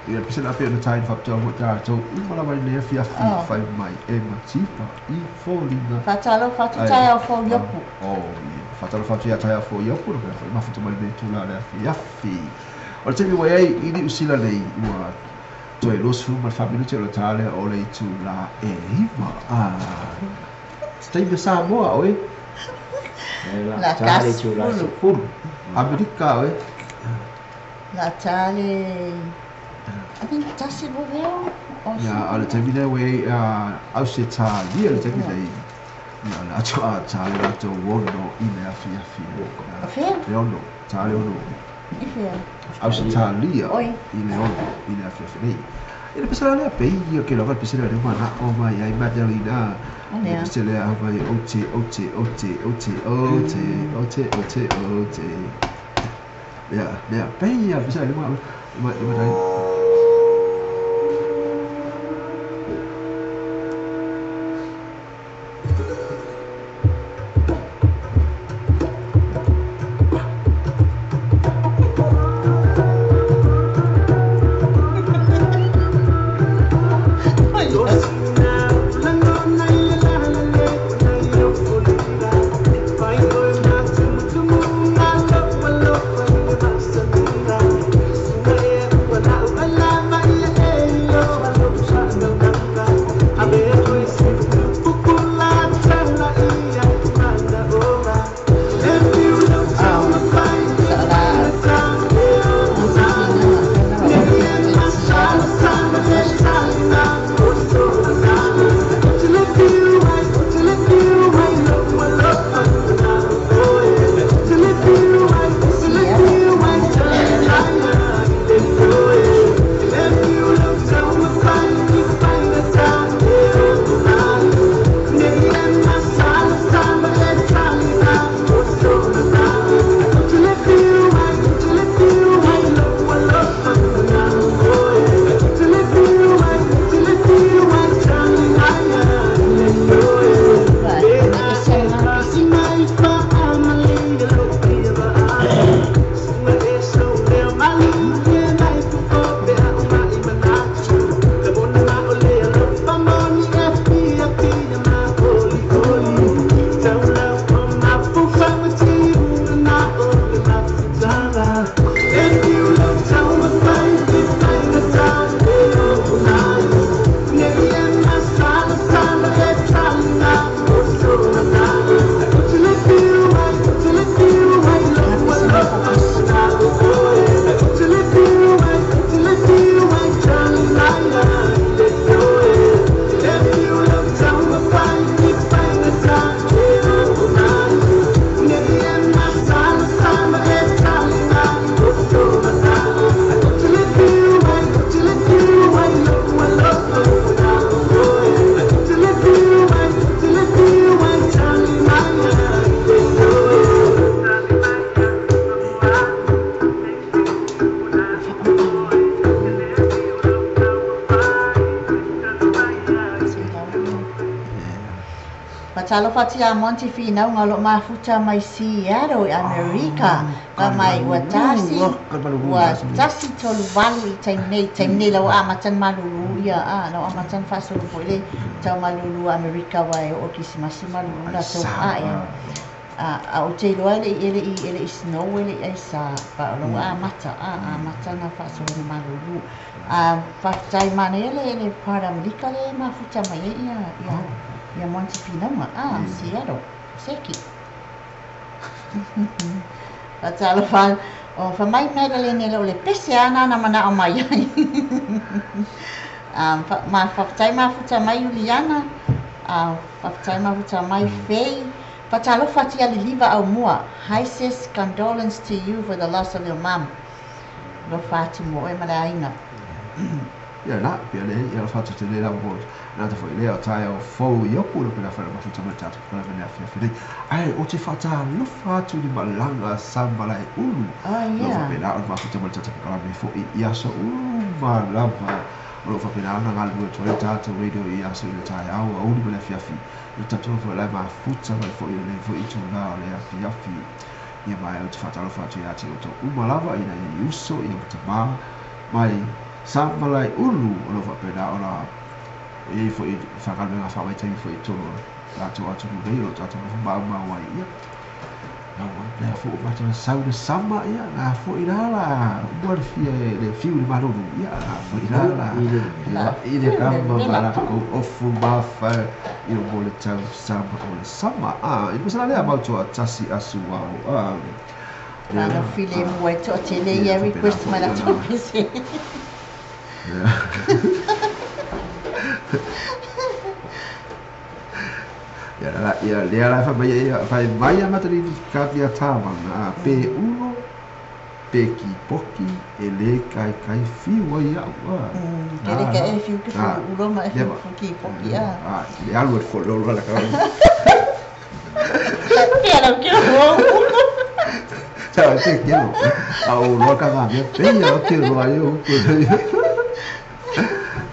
ia pese la pe na tai faapitoa mo tatou uma lava i le afiafi fai mai e mativa i foliga. Faatalofa atu taeao fou Iopu. Oh, ia. Faatalofa atu ia taeao fou Iopu, lo foi mafuta mai nei tulaga le afiafi. O le taimi ua i ai i Niu Sila nei, ua toe 24 minute o le ta lea o le itula e 9. Se taimi o Samoa, oe? La ta le itula 10. Amerika, oe? La ta le... I think tasi voveo. Ia, a le taimi lea ua i ai Ausetalia le taimi nei. Ia, le ato a ta le latou 6 i le afiafi. O fea? Le 6, ta le 6. I fea? Ausetalia Oi. i le 6 i le afiafi nei. E le pese la lea pei ia ke lava le pese lea mana o mai ai Madelina. O Le lea. pese lea mai o te o te o te o te o te o te o te o te. Lea, lea pei ia le pese lea mai mai mai. Faatalofa atu ia Monty Finauga o lo o mafuta mai Seattle i Amerika. Fa mai ua tasi, ua tasi tolu valu i taimi nei, taimi nei la ua amata ona malulu ia, a, la ua amata ona faasolo foi le tau malulu a Amerika aua e oo i Kisimasi malulu latou a ia. A ou te iloa e le i e le i e le i snow e le i aisa, pa o la ua amata, a, amata ona faasolo ona malulu. A faafetai manaia le le part a Amerika lea e mafuta mai ai ia ia ia Monty Finauga, a, Seattle, Seki. Faatalofa o fa mai Madeline le o le pese ana na mana o mai ai. Ma faafetai mafuta mai Iuliana, faafetai mafuta mai Faye. Faatalofa atu ia Liliva Aumua. Hi sis, condolence to you for the loss of your mom. Alofa atu mo oe ma le aiga. Ia la, pea le, ia la whatu te le la mo, nā te whai lea o tae o fou i opu lo pena whai mafuta mai tātou kala mene a fia whirei. Ai, o te whata alofa atu ni malanga sa malae ulu. Oh, Lo yeah. whapena o mafuta mai tātou kala me fo i aso uma lava. O lo whapena ana ngā lua toi tātou radio i aso i le tae au a uli mele fiafi. I tātou whai lai mafuta mai fo i le fo i tū nā o le afiafi. Ia mai o te whata alofa atu i ati o tō uma lava i na i uso i a matamā mai sa malai ulu o lo whapena o la i fo i whakalwenga whawaitangi fo i tonu tātou atu nei lo tātou no mau mau ai ia. Nā wai lea fo o mātou sau le sama ia ngā fo i rā la ua le fia le fiu le maruru ia ngā fo i rā la ia i le kama ma la kou ofu mawha i o mo le tau sama o le sama a i masala lea mau toa tasi asu wao a Lalo file mua e toatele Ia, ia faapena request foi mai la ona. tou pese. Ia la ia lea la fa mai ia fai mai a matari ka ia tāmanga a pe ulo pe ki poki e le kai kai fiu ai au a. Kere ka e fiu ke fu ulo ma e Lea fiu ma. fu ki poki a. A le alu e fo lolo la ka. Pea lau ke o. Sa te ke lo. A o lo ka ngā mea pe ia o ke lo ai o ku.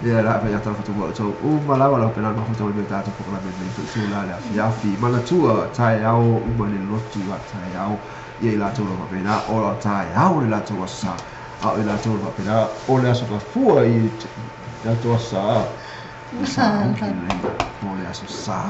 Ia la fa ia ta fatu mo to uma lava la pena ma fatu me tātou po la me me tu la le afiafi mana tua tae ao uma le lotu a tae ao ia i latou lo faapena o la tae ao le latou asa a o i latou lo faapena o le aso mafua i latou asa sa auki lelei mo le aso sa.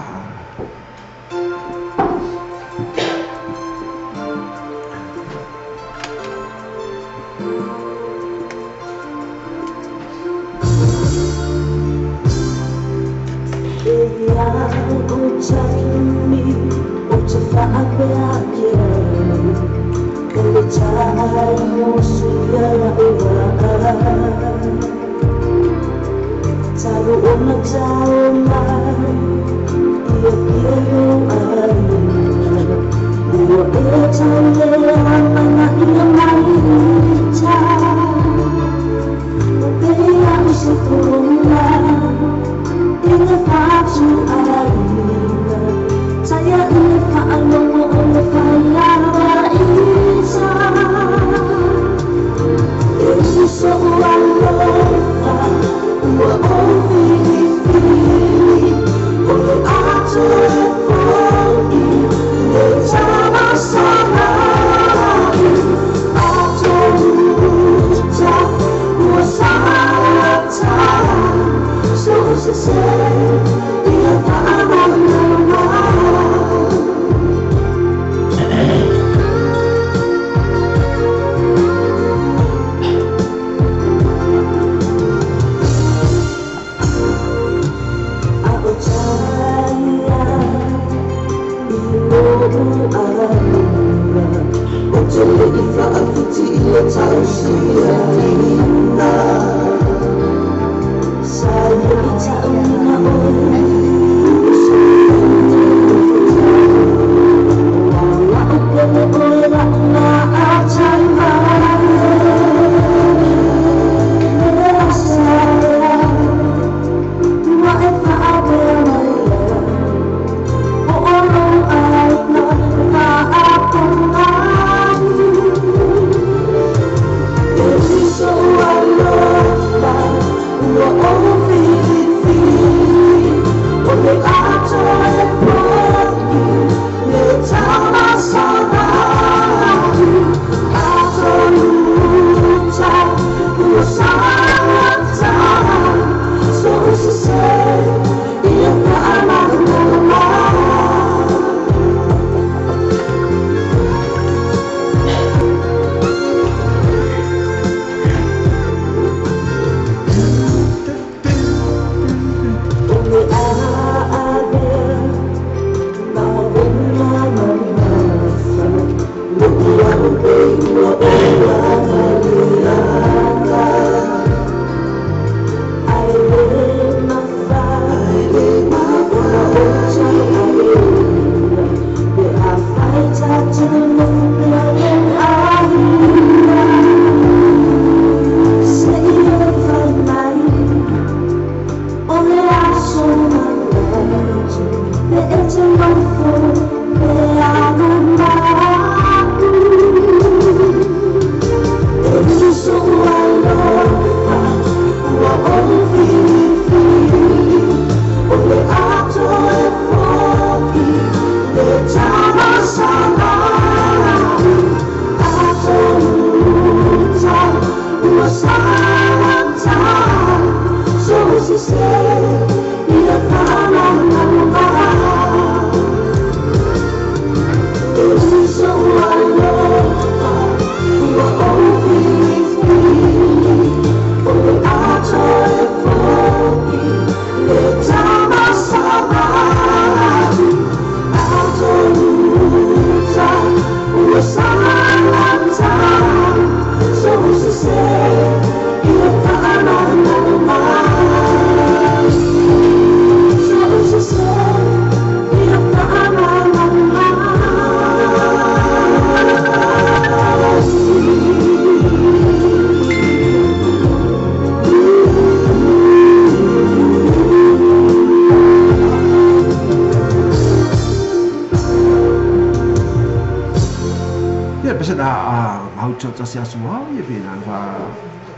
tasi aso au ia pe na fa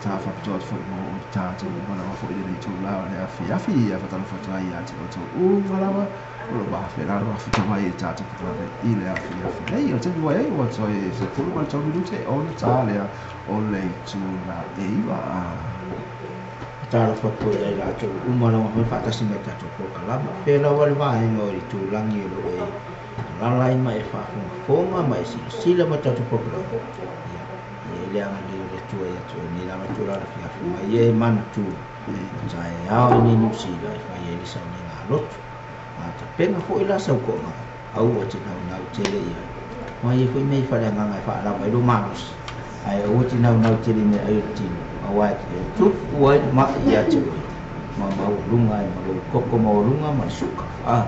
ta fa to foi mo ta to ma la foi le tu la le afi afi ia fa ta fa ta ia te o to u ma la o lo ba fe la fa ta mai ta to pa i le afi afi nei o te wa e o to e se pulu ma to minute o le ta le o le tu la e iwa ta la fa ko ia la to uma la ma fa ta si me ta to ko kalama pe la wa le va e no i tu langi lo e la la ma e fa fonga ma e sila ma ta to ko kalama ia e le anga le le tu ia tu ni la ma tu la fi afi ma ye man tu sa e au ni nu si la fa ye ni sa ni na lot a ta penga fo ila sa ko ma au o te nau te le ia ma ye foi mei fa le anga fa la mai lo manus ai o te nau te le me ai ti awa te tu ua ma ia te ma ma lunga ma lo koko ma lunga ma suka a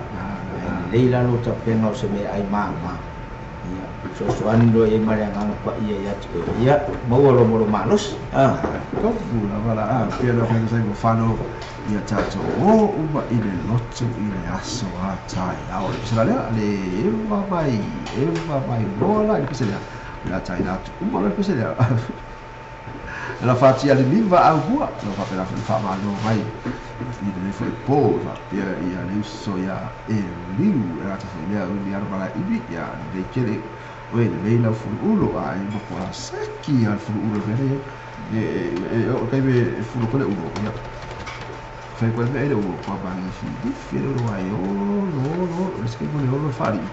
le la lo ta penga o se me ai ma ma ia so so ando e mare anga pa ia ia te ia mo lo mo manus a ko la la a pia la fa sai mo fano ia ta to o uma i le lotu i le aso a tai a o se la le eva mai bola i se la tai la uma le se la la fatia le miva au hua lo fa pela fa ma no mai i le foi po fa pia ia le so ia e liu la ta foi ia o ia mala ibi ia le kele o le la fu ulo a e mo ko seki al fu ulo vere e o kai me fu ko le ulo ia fai ko me le ulo ko ba ni fi di fi lo ai o lo lo le ske ko le ulo fari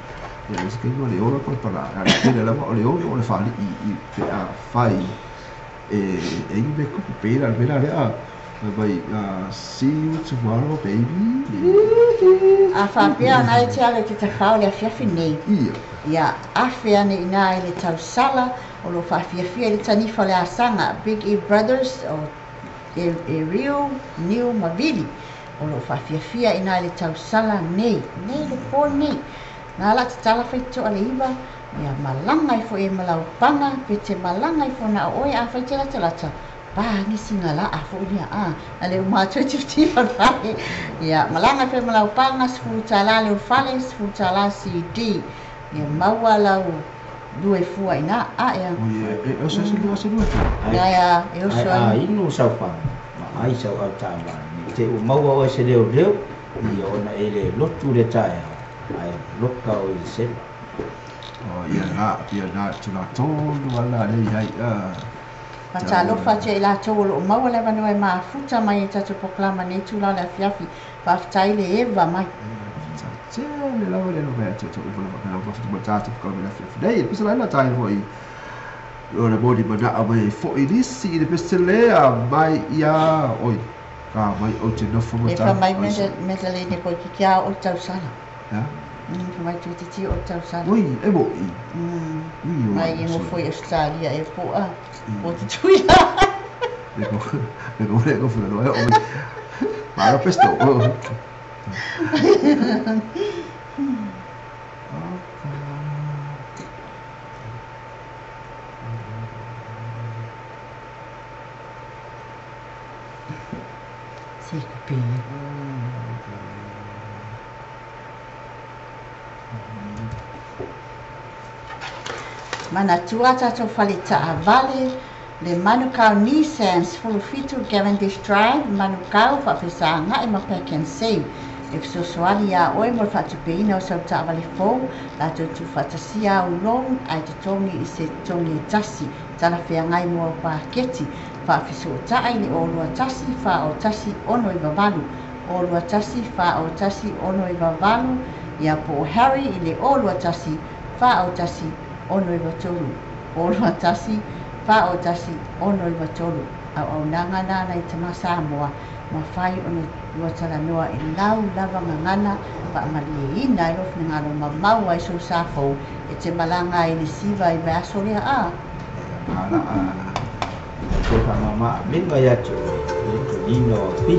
ia le ske ko le ulo ko para le la o le ulo le fari i pe a fai e me ko pera pera le a vai see you tomorrow baby a fa pia na e te ale te tafao le afiafi nei ia ia afe ane ina i le tausala o lo faafiafia i le tanifa o le asaga Big E Brothers o e Rio Niu Mavili o lo faafiafia ina i le tausala nei nei le po nei na ala tatala faitoa le iva ia malaga ifo e malaupaga pe te malaga ifo na oe a fai te latalata pa ngisi ngala a fo ia a ale uma tu tiftifa fale ia malaga fe malaupaga sefulu le fale sefulu CD ia maua lau lua fua ina a ia e o se lua se lua ia ia e o so a inu sau fa ma ai sau au ta ma ni te o maua o se leo leo ia ona ele lotu le ta ai loka o i se o ia na tu la tolu ala le ai a Fatalofa te i latou o loo maua le avanoa e mafuta mai e tatou pokalama nei tula o le afiafi faafetai le eva mai tele lava le lova te to ua lava lava fa ma tatou pokalama le afiafi nei pesa la tai foi o le moni mana'a mai fo'i nisi i le pese lea mai ia oi ka mai o te nofo ma e fa mai Medalene koe kikia o le tausala ia fa mai tuititi o le tausala ui e mo'i mai e ngofo i Australia e po'a o te tuila le ko le ko funa no e o ma pesto Se kupe Manatua tātou fale taavale le Manukau Nissan 17 Cavendish Drive Manukau faafesaaga'i ma Pack and Save e fesoasoani iā oe mo le faatupeina o sau taavale fou latou tuufaatasia au loan ae totogi i se totogi e tasi talafeagai mo au paketi faafesootaʻai le 21 41 698 21 41 698 ia po o Harry i le 21 41 693 21 41 693 au aunaga nana i tama Samoa ma fai ona lua talanoa e lau lava gagana faamalieina ai lou finagalo mamau ai sou sa fou e te malaga ai le siva i vaiaso lea a ala a te faamama minga ia te oe le tolina o pi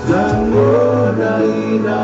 Lagonaina.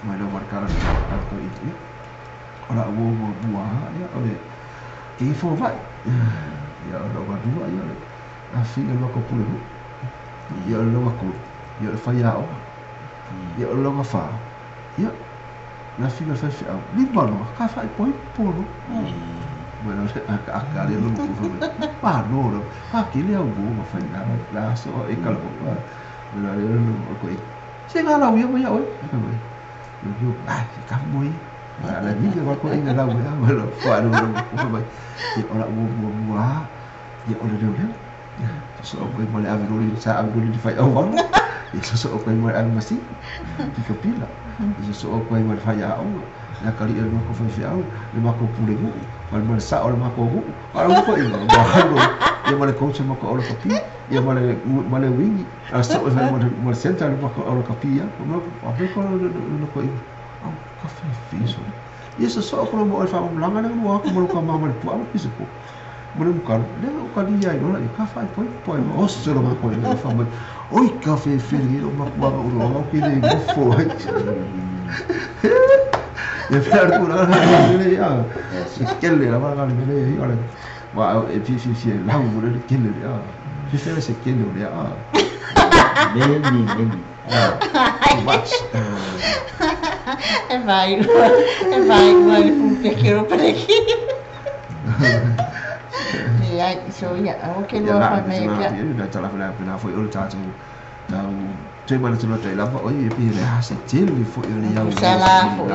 Mai lau wale kala ni ko i o la wo wo bua ia o le ke fo vai ia o lo dua ia le a fi lo ko pule hu ia o lo ko ia o fa ia o ia o lo fa ia na fi fa fi au ni ba no ka fa poi polo bueno a ka le lo ko fa pa no lo pa ki le au bo fa na la so e ka lo la le lo ko i se ga la wi ya oi ka wi lo yo ah ka mo i la ni ke ko i la wi a lo fa lo lo ko fa ia o la wo wo wa ia o le le so ko i mo le ave lo sa ave lo fa au wa ia so ko i mo le ave masi i ka pila ia so ko i mo le fa ia au na kali e mo ko fa fi au le ma ko pule mu ma le sa o le ma ko hu ala ko i ma lo ia ma le coach ma ko o le kapi ia ma le wingi a so ma le center ma ko o le kapi ia ma ko ko lo ko i au ka fa fi so ia so so ko mo fa mo langa le mo ko mo ka ma ma le pu au pisa ko mo le ka le o ka dia i lo ka fa poi poi o so lo ma ko le fa mo oi ka fa fi le lo ma ko o lo ki le mo fo ia fa ru la le ia se kelle la ma le le ia le wa e fi fi fi la mo le kelle ia fi fi se kelle le ia meni meni much e vai un pequeno para aqui ia so ia o que lo fa me ia na tala fa na foi o tatu tau te mana te loto i lava oi e pihi le hase tele foi o le iau sala foi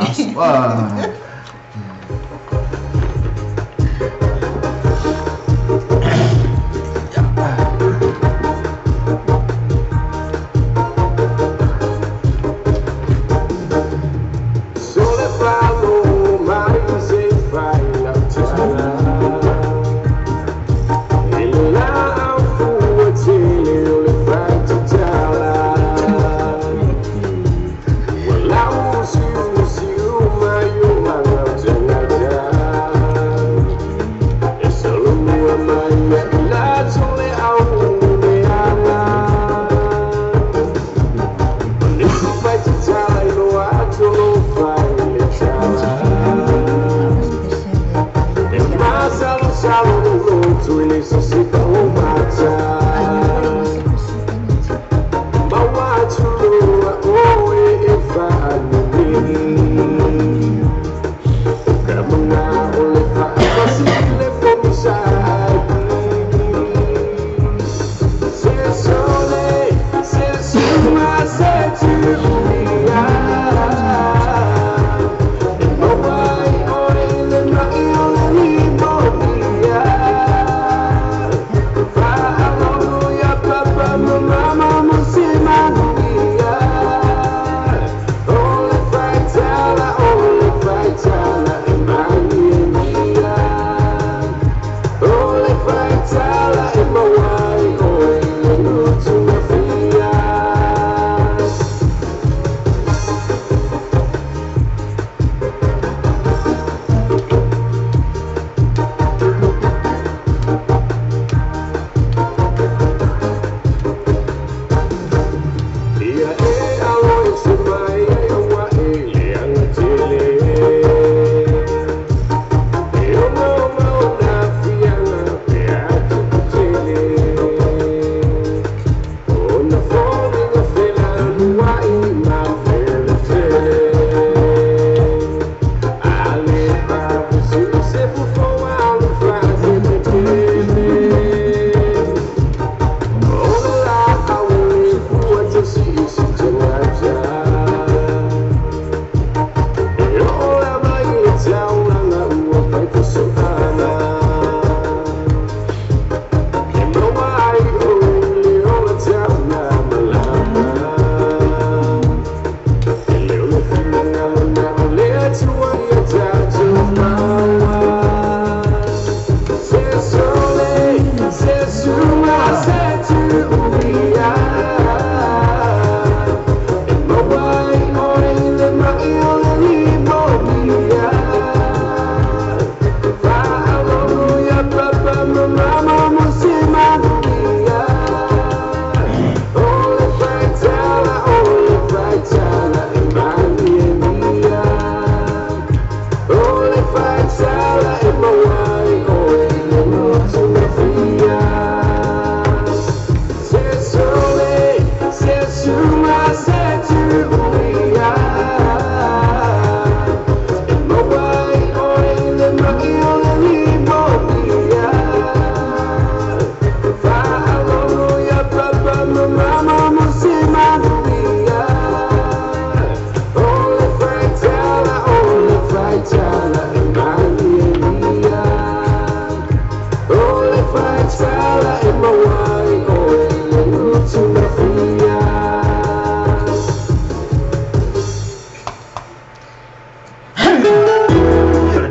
Well, I was you, my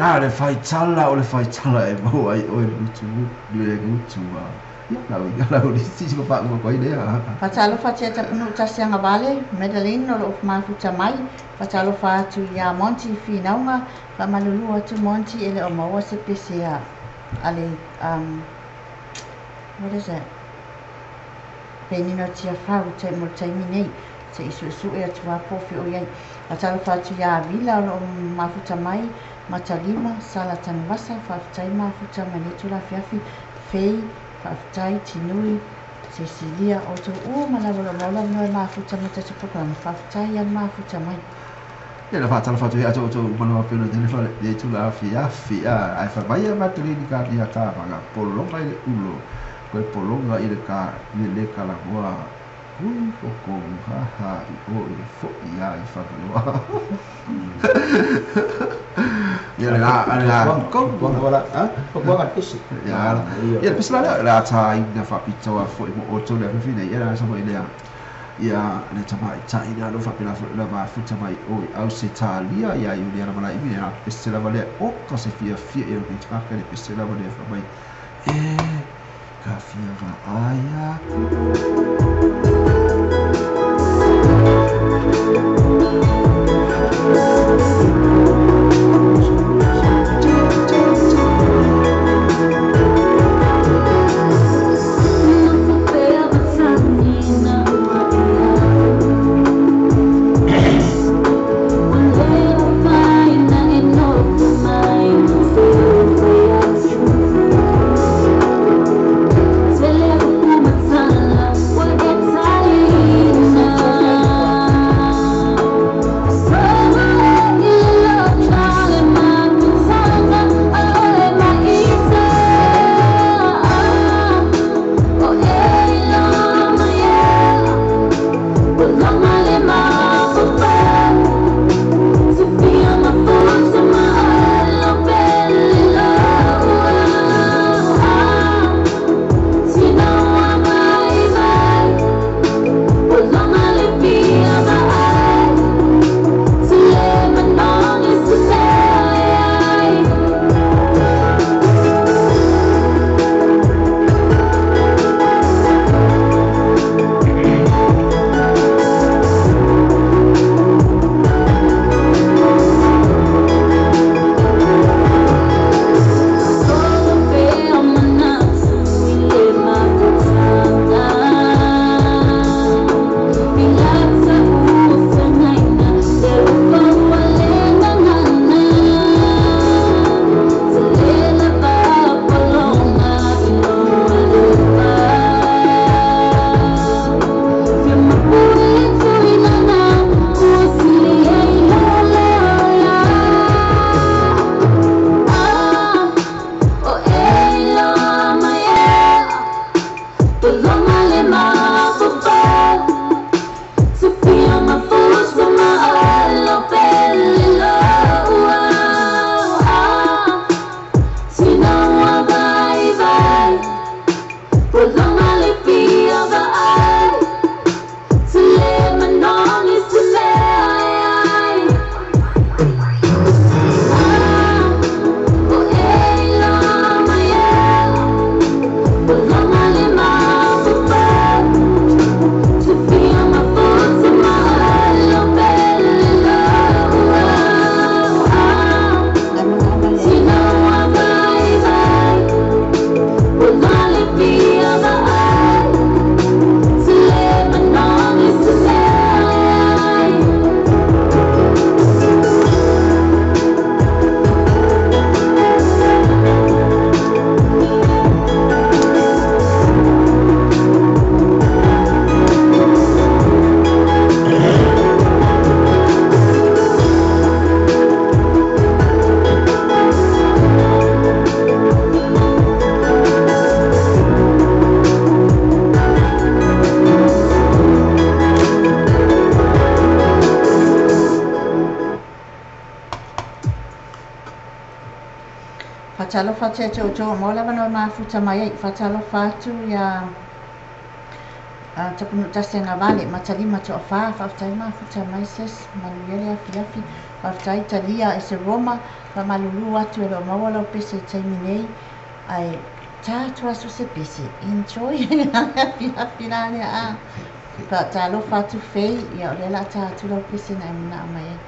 Na o le faitala, o le faitala e maua ai oe le gutu, le gutu a. Ia, lau ia lau lisi si pa ko koi lea. Faatalofa atu ia Tapunuu tasi agavale, Madeline o lo o mafuta mai. Faatalofa atu ia Monty Finauga, faamalulu atu Monty e le o maua se pese a a le um what is that? Penina o Tiafau tai mo le taimi nei. Se i suesue atu lava po o fea o i ai. Faatalofa atu ia Avila o lo o mafuta mai, Matalima, Sala Tanuvasa, faafetai mafuta mai lenei itula afiafi, Fei, faafetai, Tinui, Cecilia, outou uma lava o lo o maua le avanoa e mafuta mai tatou programa, faafetai lava le mafuta mai. Ia na faatalofa atu ia te outou uma lava pei ona tele fale lenei itula afiafi a ae fai mai ia Matalini ka ia ka pologa i le ulo koe pologa i le ka i le le kalagoa Ui ko kou haha i o i le foʻi a i Fagaloa. Ia le la le la ko wala a ko ko pesi. Ia ia pesi la le ta ina fa pito a foʻi mo o le fi nei ia sa foi lea. Ia le tamaitai lea lo faapena foi la mafuta mai o i Ausetalia ia Iuliana Malaimi ia pese lava lea o ka se fiafia ia le tagata le pese lava lea fai mai e Ka fia vaai aku. Faatalofa atu ia te outou o maua le avanoa e mafuta mai ai. Faatalofa atu ia Tapunuu tasi agavale matalima toafā faafetai mafuta mai sis manuia le afiafi faafetai talia e se Roma faamalulū atu e loo maua lau pese i taimi nei ae tā atu aso se pese enjoy afiafi la lea a faatalofa atu Fei ia o lea la tā atu lau pese na e manao mai ai.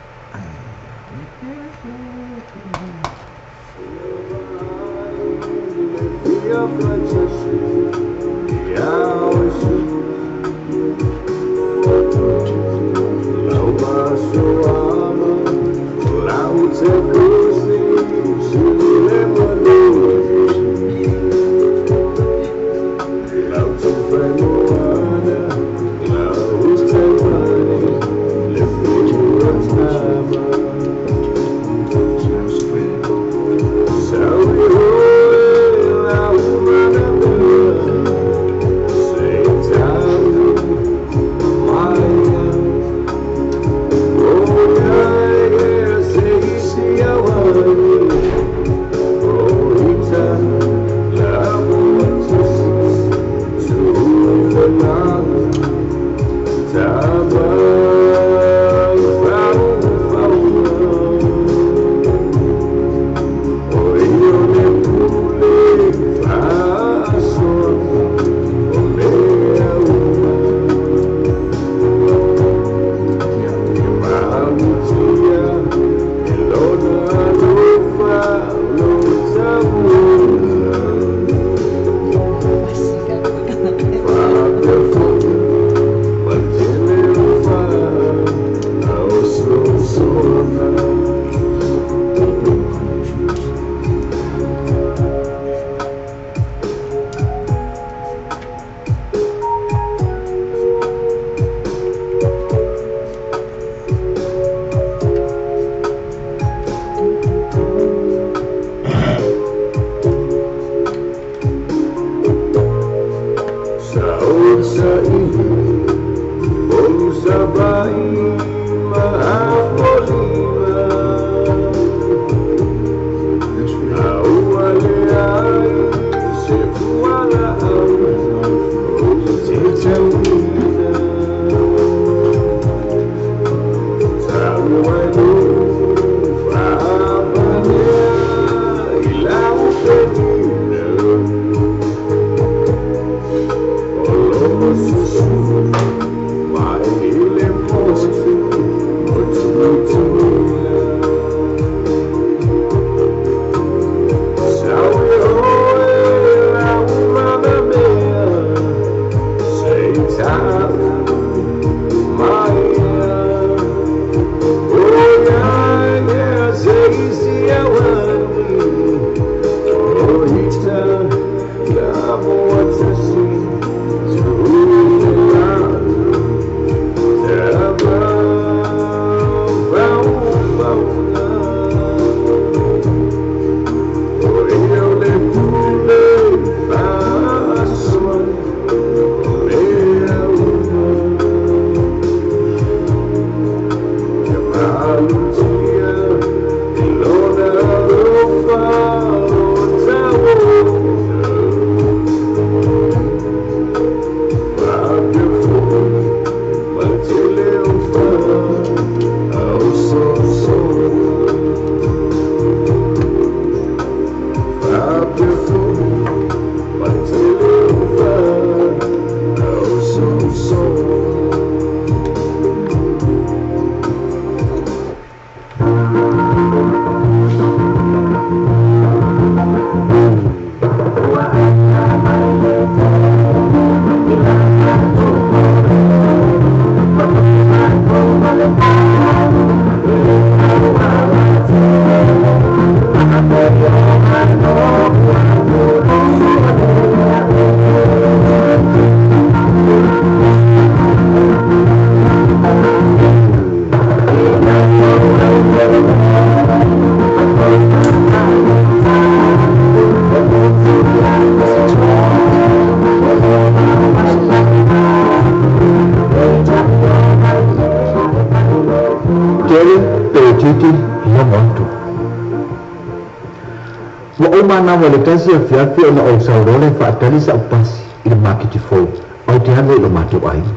Ua ou manava le tasi afiafi ona ou saulole faatali sa'u pasi i le maketi fou. Ou te alu ai i lo matou aiga.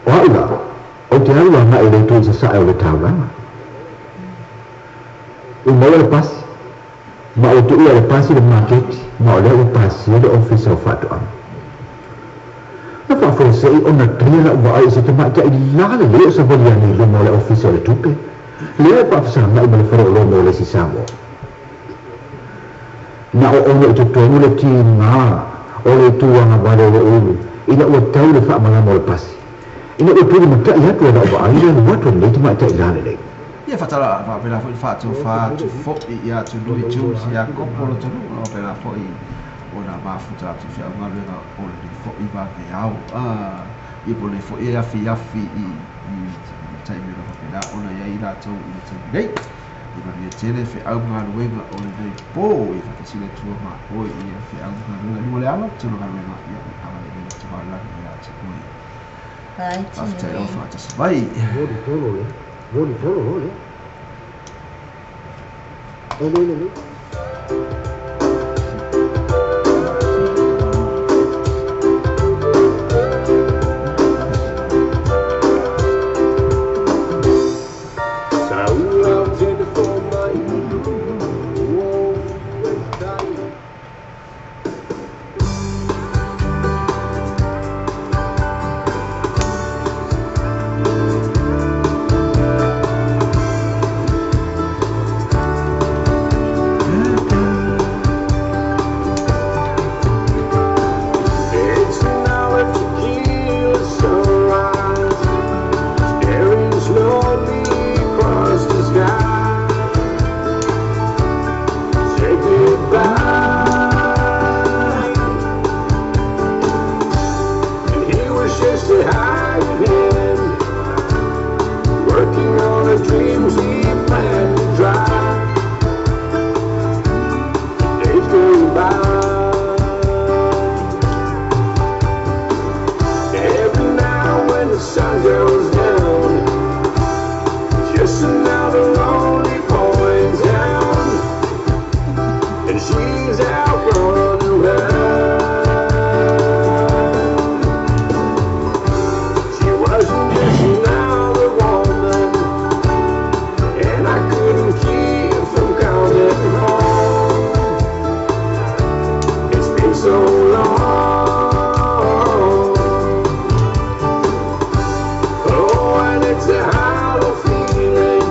O a'u la, ou te alu aga'i i le itu i sasae o le taulaga. Ua maua le pasi, ma ua tuuina e le pasi le maketi, ma o lea ua pasia le Ofisa o Faatoaga. Na faafuasei ona talia la'u vaai i se tamaitai lalelei o savali ane i luma o le Ofisa o le Tupe, lea e faafesaga'i ma le faleoloa mo le isi Samoa. Na o ona i totonu le tiga o le itu agavale o lo'u ulu ina ua tau le faamalama o le pasi, ina ua tulimata'i atu e la'u vaai le alu atu a lenei tamaitai lalelei. Ia faatala faapena foi le faatofa atu foi ia atunuu i Jules Iakopo lo taunuu na faapena foi ona mafuta atu i feau galuega o lenei foi vaveao ia po o lenei foi afiafi i taimi o lo o faapena ona i ai latou i le taimi nei. Ia manuia tele feau ma galuega o lenei po ia faatasi le Atua ma oe i ia feau ma galuega i luga o le ala tino galuega ia agalelei le Tama o le Lagi ia te oe. Faafetai lava faatasi mai. It's another tequila sunrise, staring slowly across the sky. Say goodbye. And he was just a hired hand, working on the dreams he planned to drive. Days go by. Every night when the sun goes down, just another lonely boy in town, and she's out running round. She wasn't just another woman, and I couldn't keep from coming home. It's been so long. Oh, and it's a hollow feeling,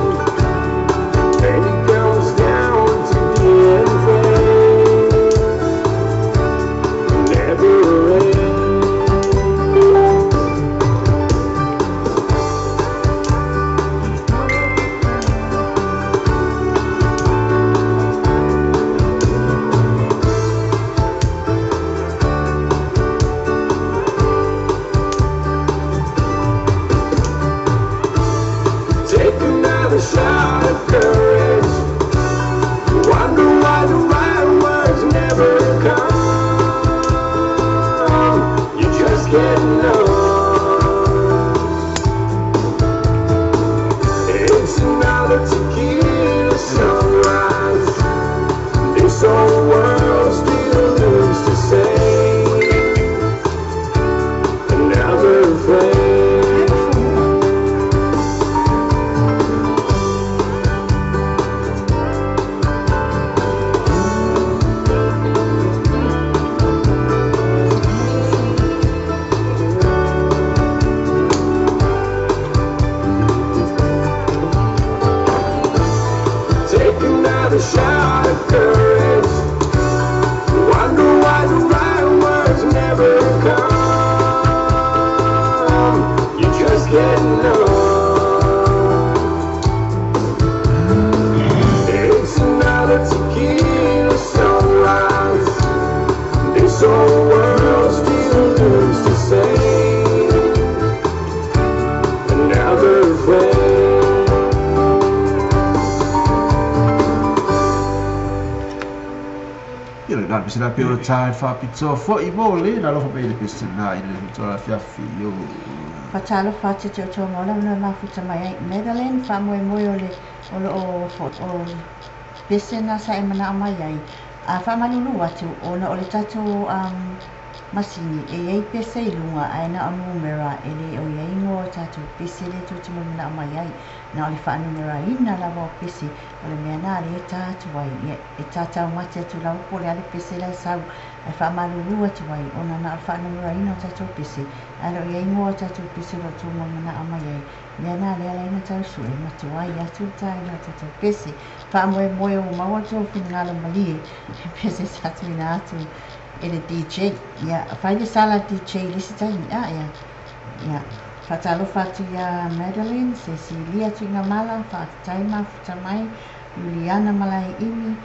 and it comes down to being friends. Never ends. Take another shot of courage. Wonder why the right words never come. You just get lost. It's another tequila sunrise. This old world still looks the same. Another flame. Take another shot of courage. Wonder why the right words never come. You just get lost. It's another tequila sunrise. This old world still looks the same. Another flame. Ia le nā pese la pe o le tae whapitoa foi mo le na lofa mai le pese nā i le toa fiafi yo. Faatalofa atu te o maola ona mafuta mai ai Madeline faamoemoe o le o loo o pese na sa e manao mai ai a faamalulu atu ona o le tatou um Masini e i ai pese i luga ae na o numera e le o i ai igoa o tatou pese lea tou te molimanaʻo mai ai. Na o le faanumeraina lava o pese o le mea na lea e ta atu ai. Ia e tataumate atu lava po o le a le pese la e sau ae faamalulu atu ai ona na o le faanumeraina o tatou pese ae le o i ai igoa o tatou pese o lo o tou molimanaʻo mai ai. Mea na lea ala ai ona tau sue ma tuai atu le taina o tatou pese. Faamoemoe ua maua le tou finagalo malie i pese sa tuuina atu e le DJ. Ia, fai le sala a le DJ i le isi taimi. A, ia. Ia, faatalofa atu iā Madeline, Cecilia Tuigamala, faafetai mafuta mai, Juliana Malaeimi,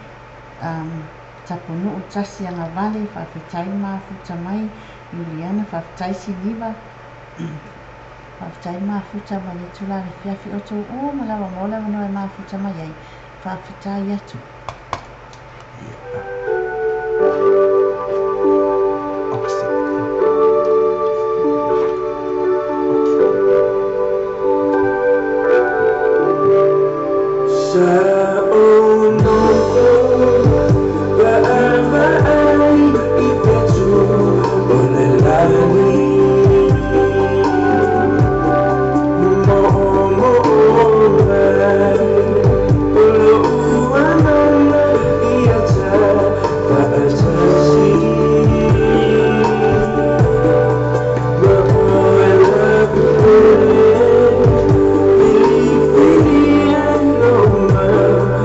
um, Tapunuu Tasi Agavale, faafetai mafuta mai, Juliana, faafetai Siniva, faafetai mafuta mai le itula i le afiafi. Outou uma lava mo le avanoa e mafuta mai ai, faafetai atu. Sa ou nofo vaavaai i fetu o le lani, Mo'omo'o mai o lo'u agaga ia ta fa'atasi. Ma oe lau pele, filifilia lou mau.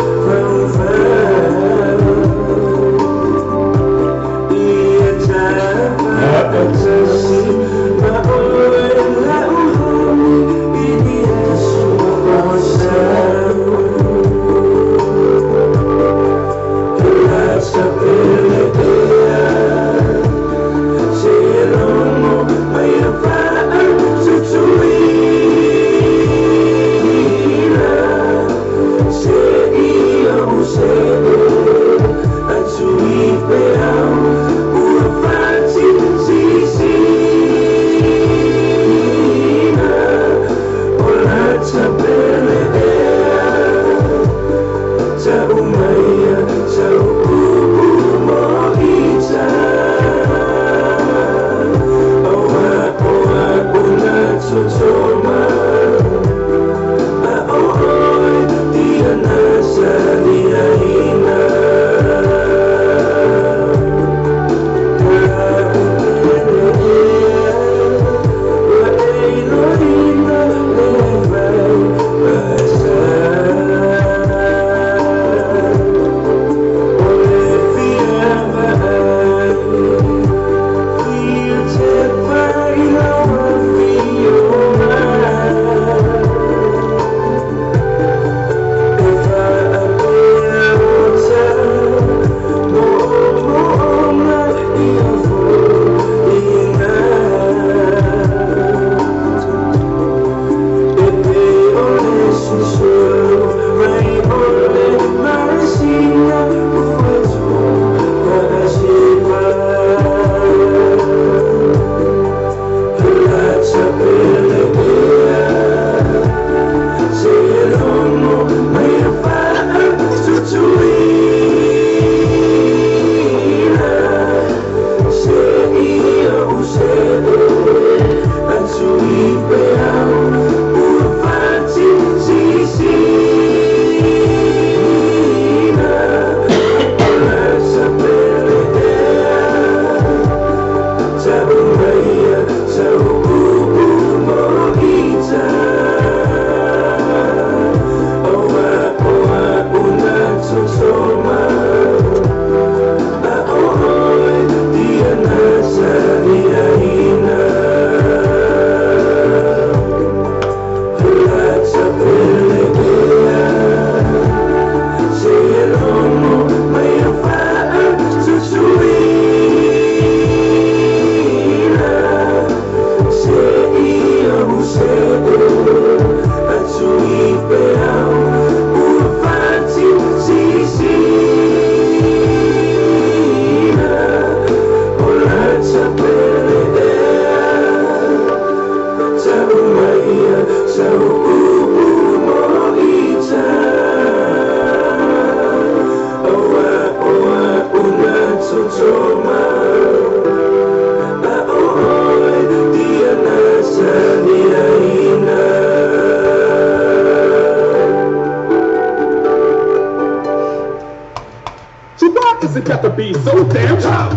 Why does it got to be so damn tough?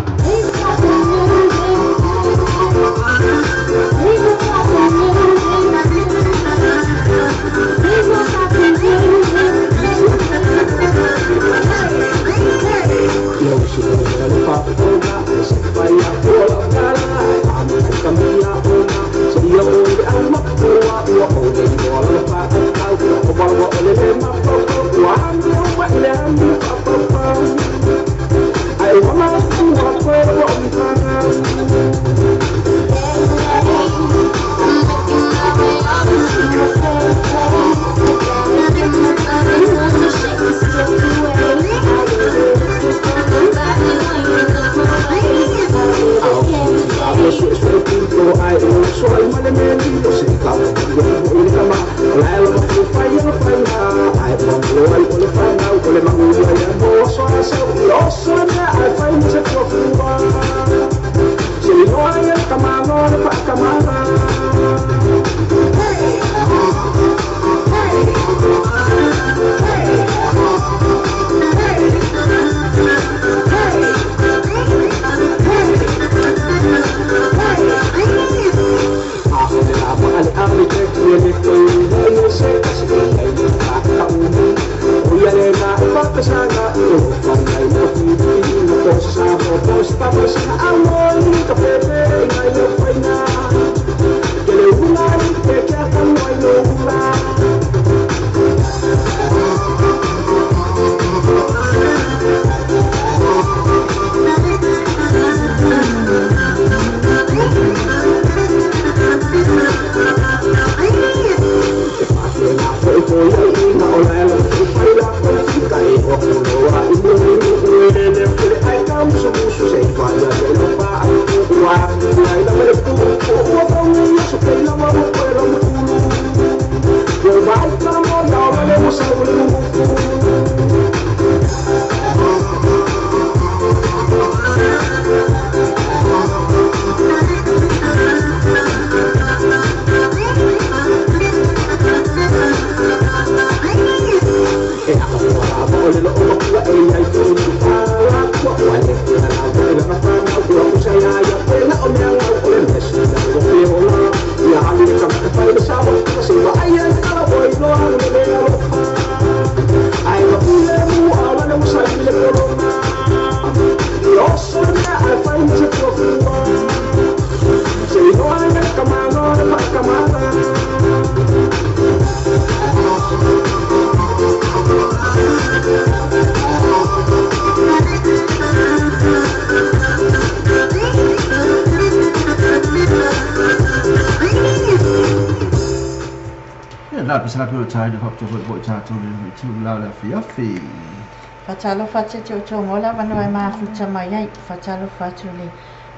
Fatalofa atu te outou mo lava no e mafuta mai ai. Fatalofa atu le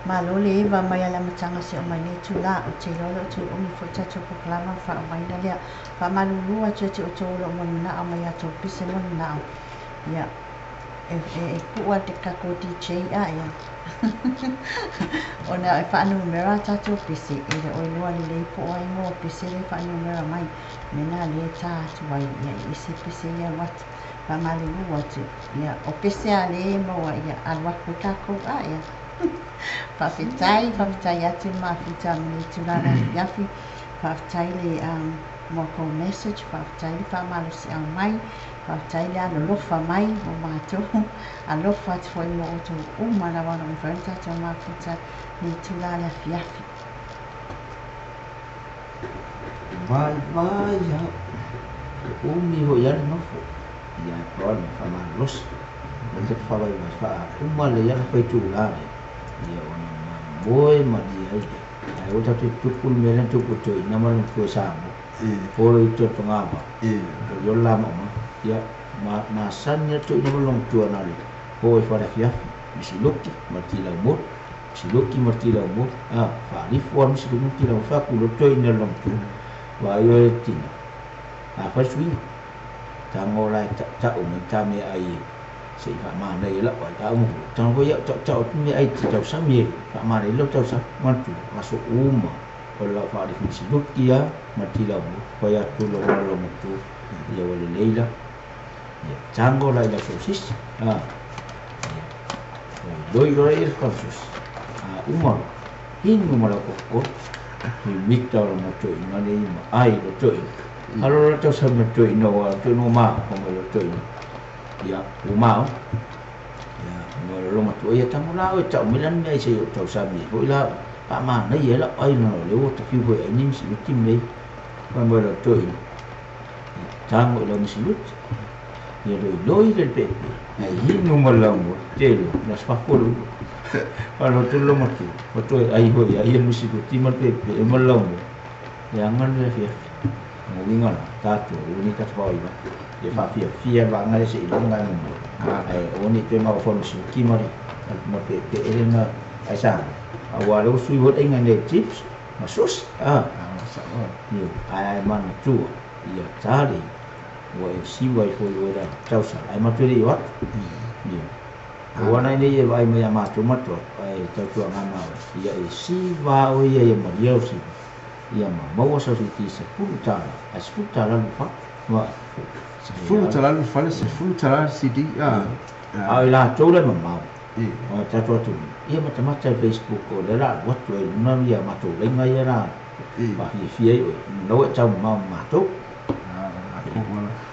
malo le eva mai ala matanga se o mai nei tula o te iloa le outou ogi foi tatou polokalama faaumaina lea. Faamalulu atu te outou o loo moninao mai atou pise moninao. Ia e pua te kako DJ a ia. Ona e faanumera tatou pise e le o iloa lelei po o ai mo pise le faanumera mai. Mena le tā atu ai ia isi pise ia watu. Faamalulu atu ia o pese a le maua ia alu aku takou a ia. Faafetai, faafetai atu le mafuta ma tulaga afiafi. Faafetai le mo kou message, faafetai le faamalosiau mai, faafetai le alolofa mai mo matou. Alofa atu foi mo outou uma lava ona mafai ona tatou mafuta nei tulaga le afiafi. Vai vai ia umi ho ia le nofo. Ia e pau le faamalolosi. O te whawai mai wha uma le ia whai tū la le. Ia ona mamoe ma lia ai. Ai o tātou tupu le mea tupu toi ina mara kua sāmo. Polo i tō tōngāwa. O yo la ma. Ia ma sani atu ina mara long tua nā le. Po e whare fiafi. Misi luki, marti lau mot. Misi luki, marti lau mot. Ah, whaarifu a misi luki, marti lau whaku lo toi ina long tua. Wā io e tina. A whai suinga. Tango lai ta o mai ta me ai se i whaamana i lau ai ta umu. Tango ia ta o me ai te tau sami e whaamana i lau tau sami mantu aso uma o lau whaarifu misi luki ia marti lau mot. Whai atu lau lau lau matu ia wale leila. Ia tango lai lau sosisi. Ah. Ia Loi loi e kasus. A uma hinu ma la ko ni mita o ma toi na le ma ai lo toi. Alo la tau sa ma toi no wa toi no ma ko ma lo toi. Ia uma o. Ia mo lo ma toi ta mo la o ta mi lan nei se o tau sa mi ho la pa ma nei e la ai no le o ta fi ho e ni si ti me. Pa mo lo toi. Tango lo mi si lut. Ia loi loi le pepe. Ai hinu ma la mo telo na spa polo. Alo tu lo matu. O toi ai ho ia ia misi ko ti ma pepe e ma la mo. Ia ngan le fia. Mo winga la tato o ni ka twa iwa. E fa fia fia va ngai se ilo ngai mo. Ai o ni te ma fo misi ki ma ma pepe e na ai sa. A wa lo sui ho ai ngai ne chips ma sus. Ah. Ia ai man tu. Ia tali. Ua e siwa i foi oe la tausa ai maturi i watu ia o ana nei e vai mai a mātou matua ai tautua ngā māua ia e siwa o ia ia maria o siwa ia ma maua sa si ti se pulu tala ai se pulu tala lufa wa se pulu tala lufa le se pulu tala CD a a i la tau le mamau o tātou atu ia matamata i Facebook o le la watu e luna ia mātou lenga ia la pa hi fia i oe nau e tau mamau mātou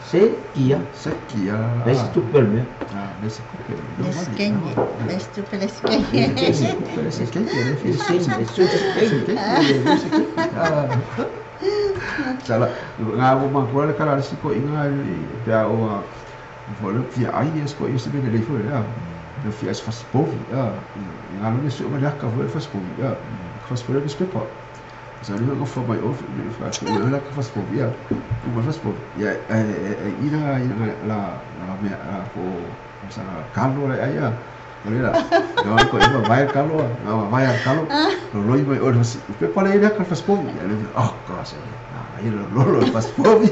Se kia. Se kia. Lesi tupe me. Ah, lesi tupe. Leskenge. Lesi tupe leskenge. Lesi kenge. Lesi tupe leskenge. Sala, ngā mo ma ko le kala lesi ko inga pe a o fo le fia ai es ko ese be le fo ya. Le fia es fas povi. Ah, ngā lo le su ma ka fo fas povi. Ah, fas povi le pepa. Sa le ko fo mai off le fa le la ka fas povi. Ah, uma fas povi. Ya ina la la me ko sa kalo le ai ya. Olha, não ko ima vai kalo, não vai kalo. Lo loi mai o pepa le ka fas povi. Oh, gosh. Ah, lo lo fas povi.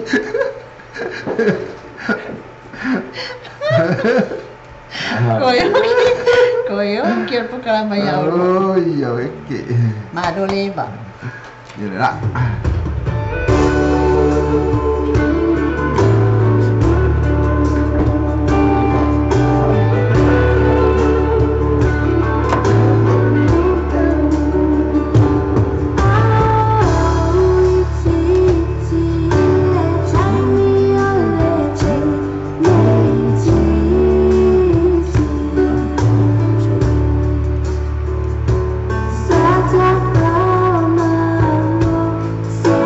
Koyo ki pokala mai au. Oi, e ke. Ma do leva. Ia le la. Sa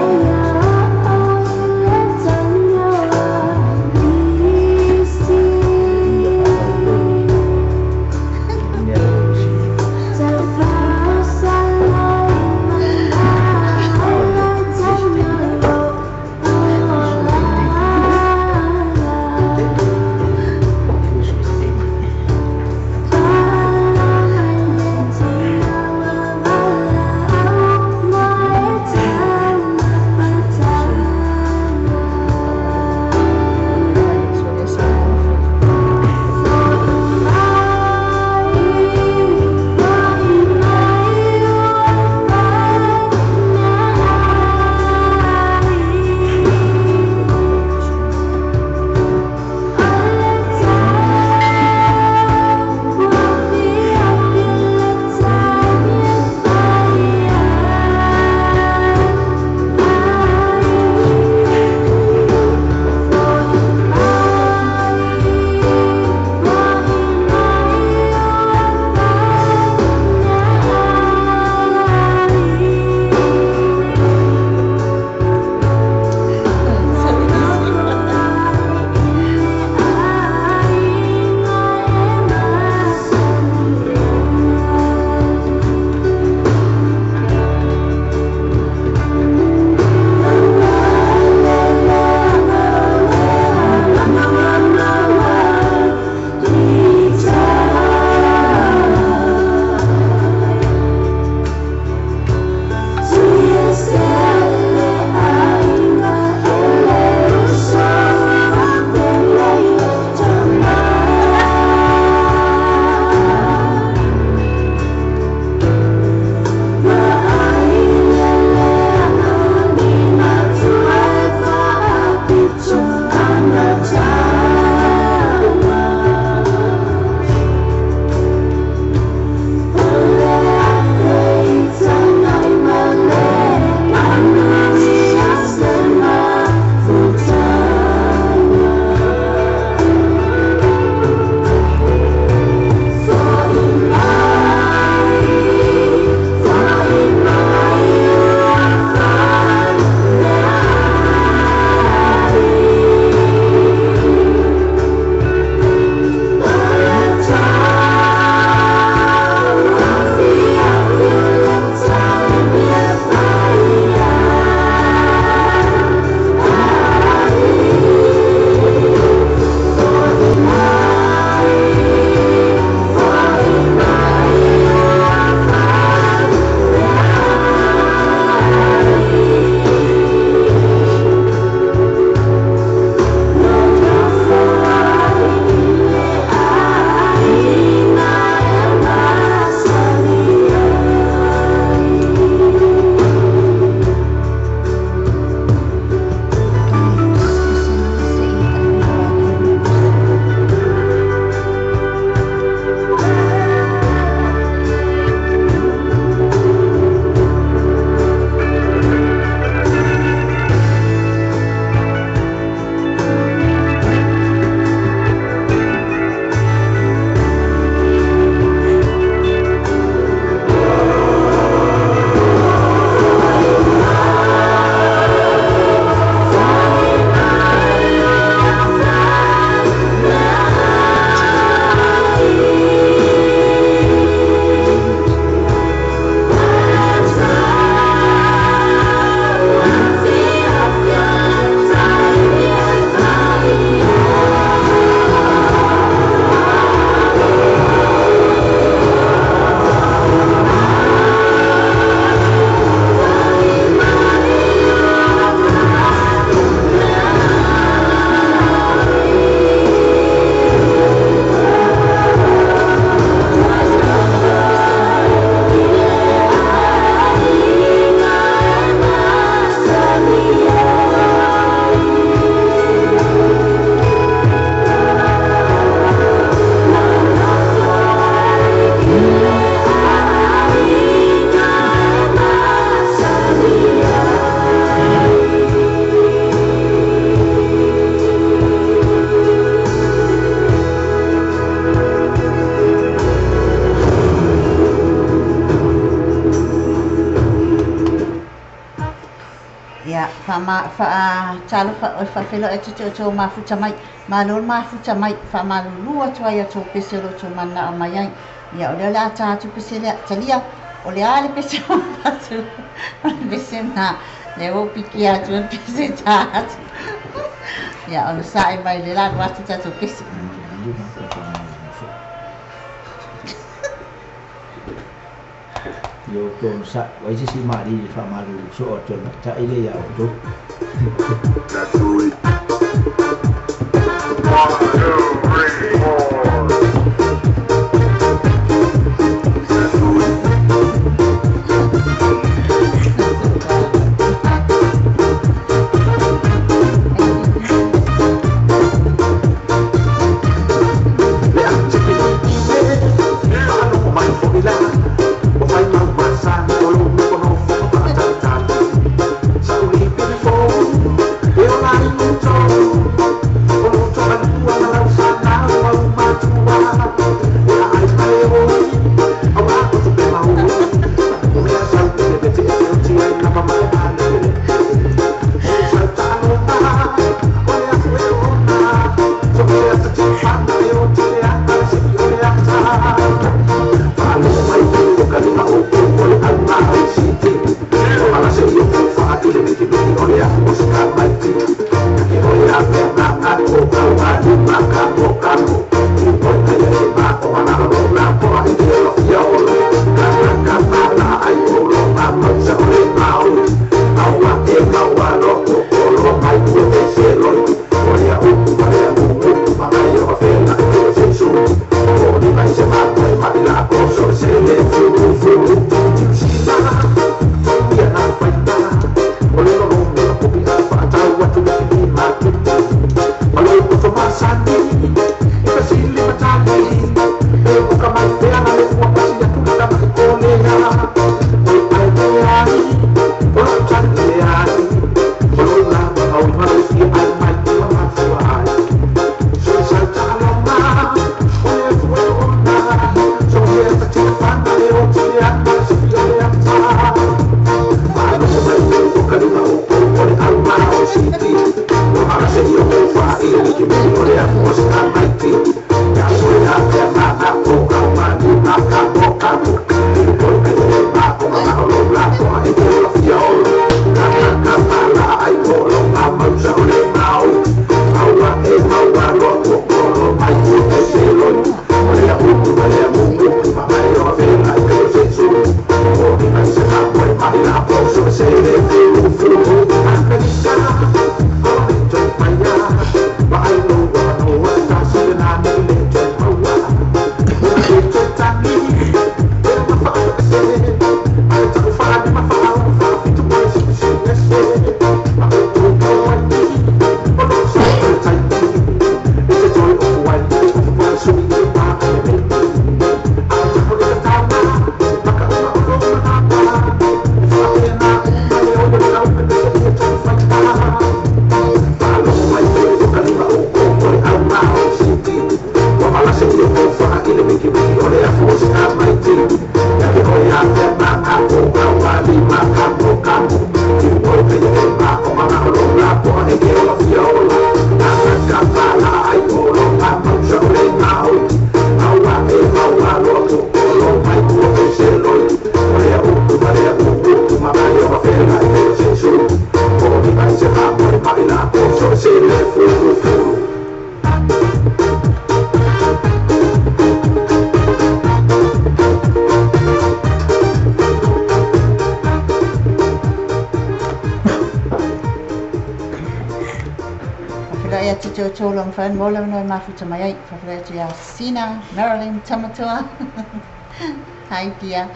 Faatalofa oe faafeiloai atu te outou mafuta mai. Malo le mafuta mai. Faamalulu atu ai i a outou pese o lo outou mananao mai ai. Ia o lea o le a ta atu pese lea. Talia, o le a le pese ua avatu? O le pese lena. Lea ua ou pikia atu le pese e ta atu. Ia onosai mai o lea o le a alu atu tatou pese. Ia outou onosai, ua i ai se isi malili e faamalulu soo atu ai le matai lea ia outou. Faafeiloai atu te outou o lo o mafai ona maua le avanoa e mafuta mai ai. Faafeiloai atu ia Sina, Marilyn, Tamatua. Hi dear.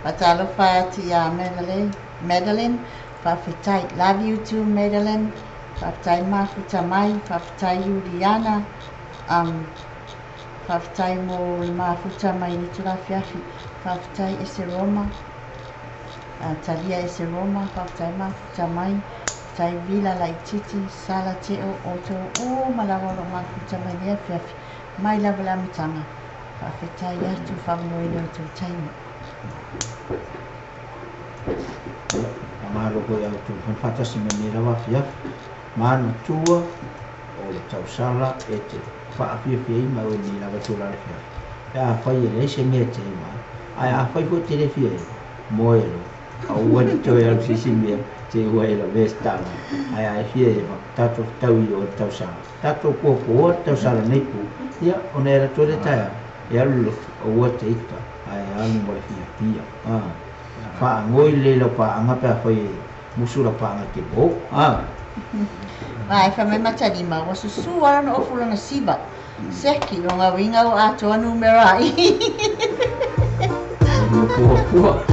Faatalofa atu ia Madeline, Madeline. Faafetai. Love you too Madeline. Faafetai mafuta mai. Faafetai Juliana. Faafetai mo le mafuta mai i le itula afiafi. Faafetai Eseroma. Talia Eseroma. Faafetai mafuta mai. Faafetai Vila Laititi, Sala Teo, outou uma lava o lo o mafuta mai i lenei afiafi. Mai lava i le amataga. Faafetai atu faamanoina outou taimi. Ia, Faamalo foi ia outou ma faatasi mai lenei lava afiafi. Manatua o le tausala e te faafiafiaina oe i lenei lava itula afiafi, pe afai e leai se mea e te ema ai, ae afai foi e te le fia ema, moe loa, aua e te toe alu i se isi mea te i ua e lavea se taavale. Ae a e fia ema, tatou fetaui i o i le tausala, tatou puapuoa le tausala i lenei itu, ia, ona e alu atu ai lea taeao, e alu i le lotu, aua e te ita, ae alu ma le fiafia. Faagoi lelei lau paaga pe afai e musu lau paaga e te mo. Ma e fai mai Matalima, ua susū lava lona ofu lona siva. Seki, o ngā uiga ua atoa numera ai. Puapua.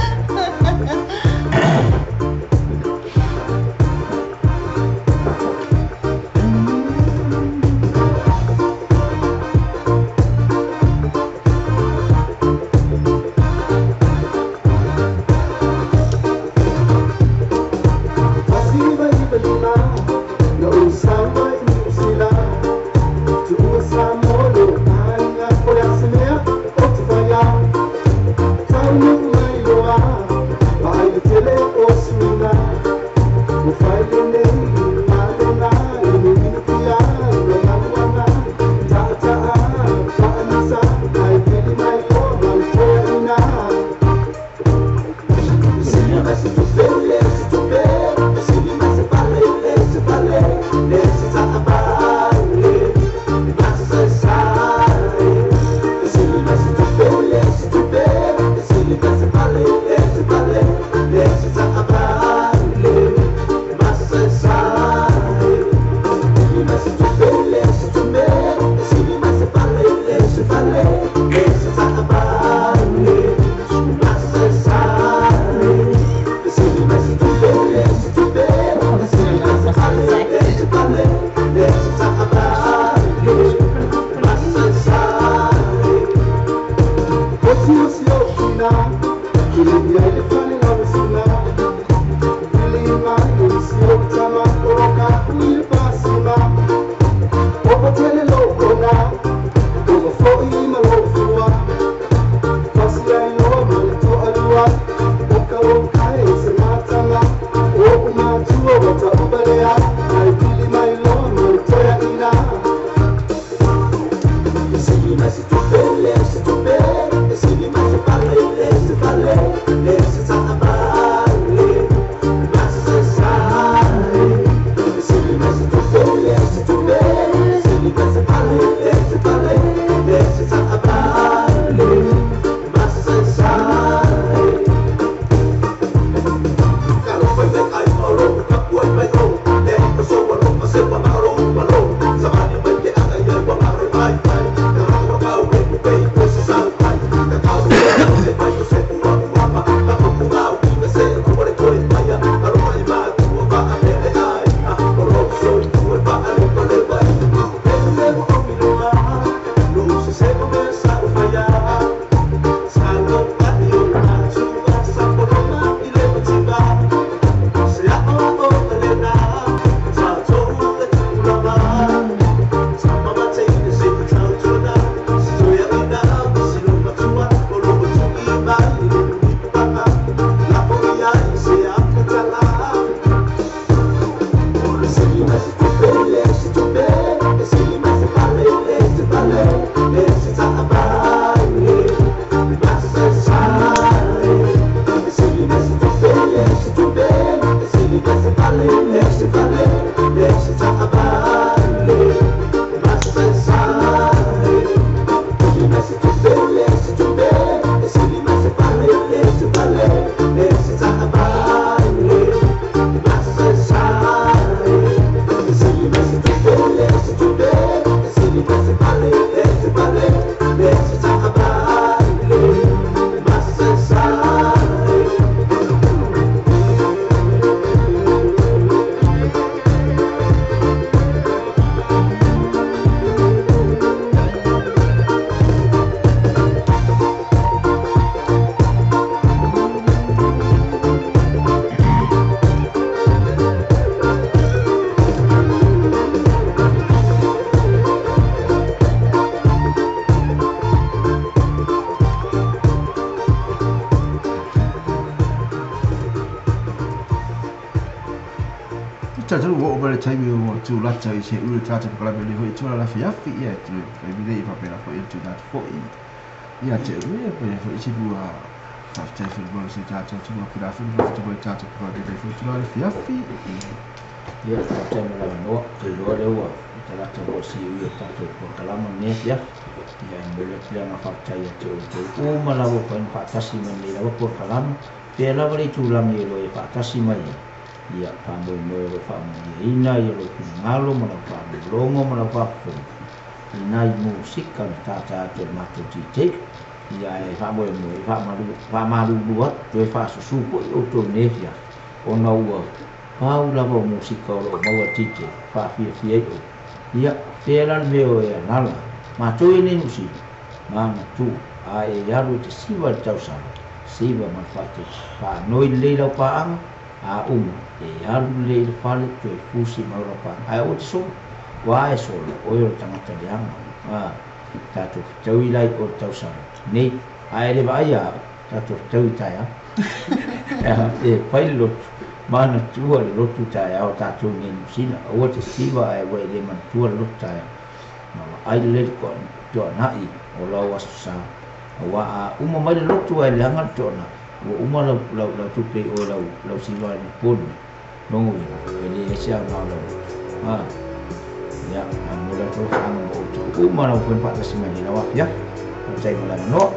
Talitonu ua oo mai le taimi ua tulata i seʻu le tatou polokalame lenei foi i tula le afiafi, ia e taimi nei e faapena foi ona tuuina atu foi ia te oe ia pe foi se lua faafetai foi mo se tatou atunuu faapena foi ona faafofoga mai i le tatou polokalame lenei foi i tula le afiafi. Ia, faafetai mo le avanoa. Ou te iloa lea ua talata foi siui o le tatou polokalama lenei afiafi. Ia, e momoli atu le agaga faafetai ia te outou uma lava ua mafai ona faatasi mai i lenei lava polokalame. Pea lava le itulagi e iloa e faatasi mai ai, ia, faamoemoe o lo o faamanuiaina ia lou finagalo ma lau faalogologo ma lau faafofoga i nai musika na tata atu e le matou DJ. Ia, ae faamoemoe e faamalulu atu toe faasusu foi outou i lenei afiafi, ona ua pau lava o musika o lo o maua e le DJ faafiafia ai outou. Ia, pea la le mea o e alaala matou ia nei Niu Sila, manatua, a e alu e te siva i le tausaga, siva ma le faaeteete, faanoi lelei lau paaga, a uma, e alu lelei i le fale, toe fusi mai o lau paaga, ae aua te solo, ua e solo, oe o le tagata leaga, a, tatou fetaui la i o le tausaga nei, a e le vaaia au, tatou fetaui i taeao, e fai le lotu, manatua le lotu taeao a tatou i nei Niu Sila, aua te siva ae ua e le manatua le lotu taeao, ma vaai lelei le toanai o lau aso sa, aua a uma mai le lotu ae leaga le toanai, ua uma lau lau lau tupe i oe lau lau siva i le po lenei, logo uiga, e leai se aoga o lau lotu. A, ia, ae momoli atu alofaaga mo outou uma lava foi na faatasi mai nei lau afiafi. Faafetai mo le avanoa.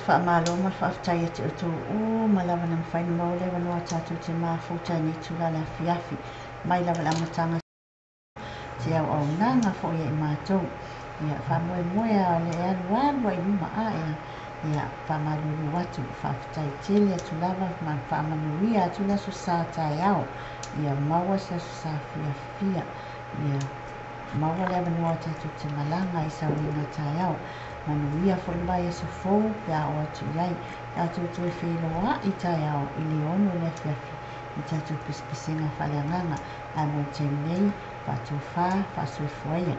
faamālō ma le faafetai ia te outou uma lava na mafai ona maua le avanoa tatou te mafuta i lenei itula le afiafi mai lava i le amataga se auaunaga foi ia i matou. Ia faamoemoe a o le alualu ai i luma ae ia faamalulu atu faafetai tele atu lava ma faamanuia atu le aso sa taeao ia maua se aso sa fiafia ia maua le avanoa tatou te malaga i sauliga taeao. Manuia foi le vaiaso fou pe a oo atu i ai. Tatou toe feiloai taeao i le 6 i le afiafi i tatou pesepesega faaleagaga. Ae mo le taimi nei, faatofa, faasoifua ia.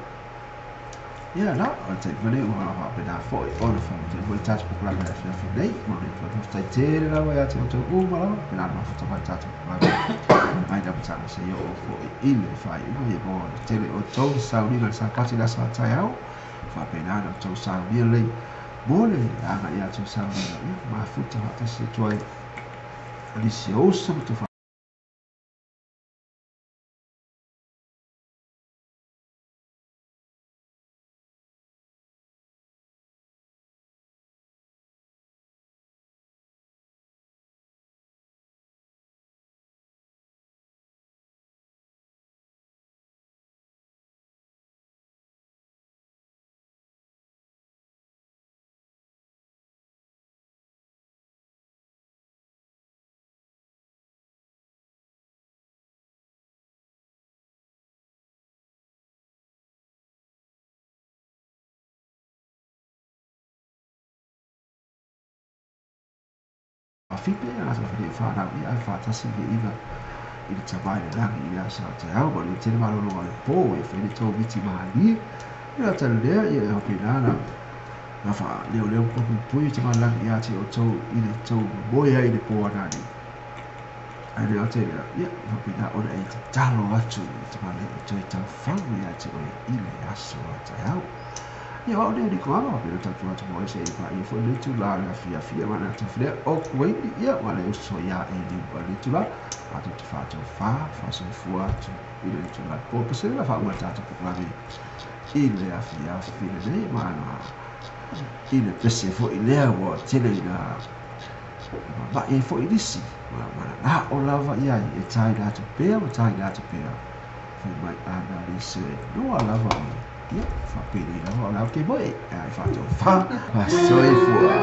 Ia la, o le taimi lenei ua faapena foi ona faamatai foi le tatou polokalame i le afiafi nei. Mo le faafetai tele lava ia te outou uma lava, pena na mafuta mai le tatou polokalame mai le amataga seia oo foi i le faaiuga. Ia maua le tele o outou le sauliga i le Sapati i le aso a taeao, faapena ona outou saulia lelei mo le agai atu i sauliga, ia mafuta faatasi atu ai nisi o uso ma tou faafipe a latou fale fanau, ia ae faatasi le iga i le tama i le lagi i le aso a taeao ma le tele malologa o le po e fai le tou miti malie. Ia tali lea, ia e faapena na na faaleoleo ma puipui i tama lagi ia te outou i le tou moe ai i le po anani. Ae le gata i lea, ia faapena ona e tatalo atu i tama lagi e toe taufau ia te oe i le aso a taeao. Ia o au nei o Nikoala, faapena tatou atu mo ese i paia foi le itula le afiafi ma le atafi lea o Kuwaiti, ia ma le uso ia e liu le itula matou te faatofa faasoifua atu i le itula le po pese la faaua le tatou polokalame i le afiafi lenei ma i le pese foi lea ua tele ina mama'i ai foi nisi ma mananao lava i ai e taina atu pea ma taina atu pea fai mai ana le se noa lava o ia faapenei lava o le au ke moe ae faatofa faasoifua.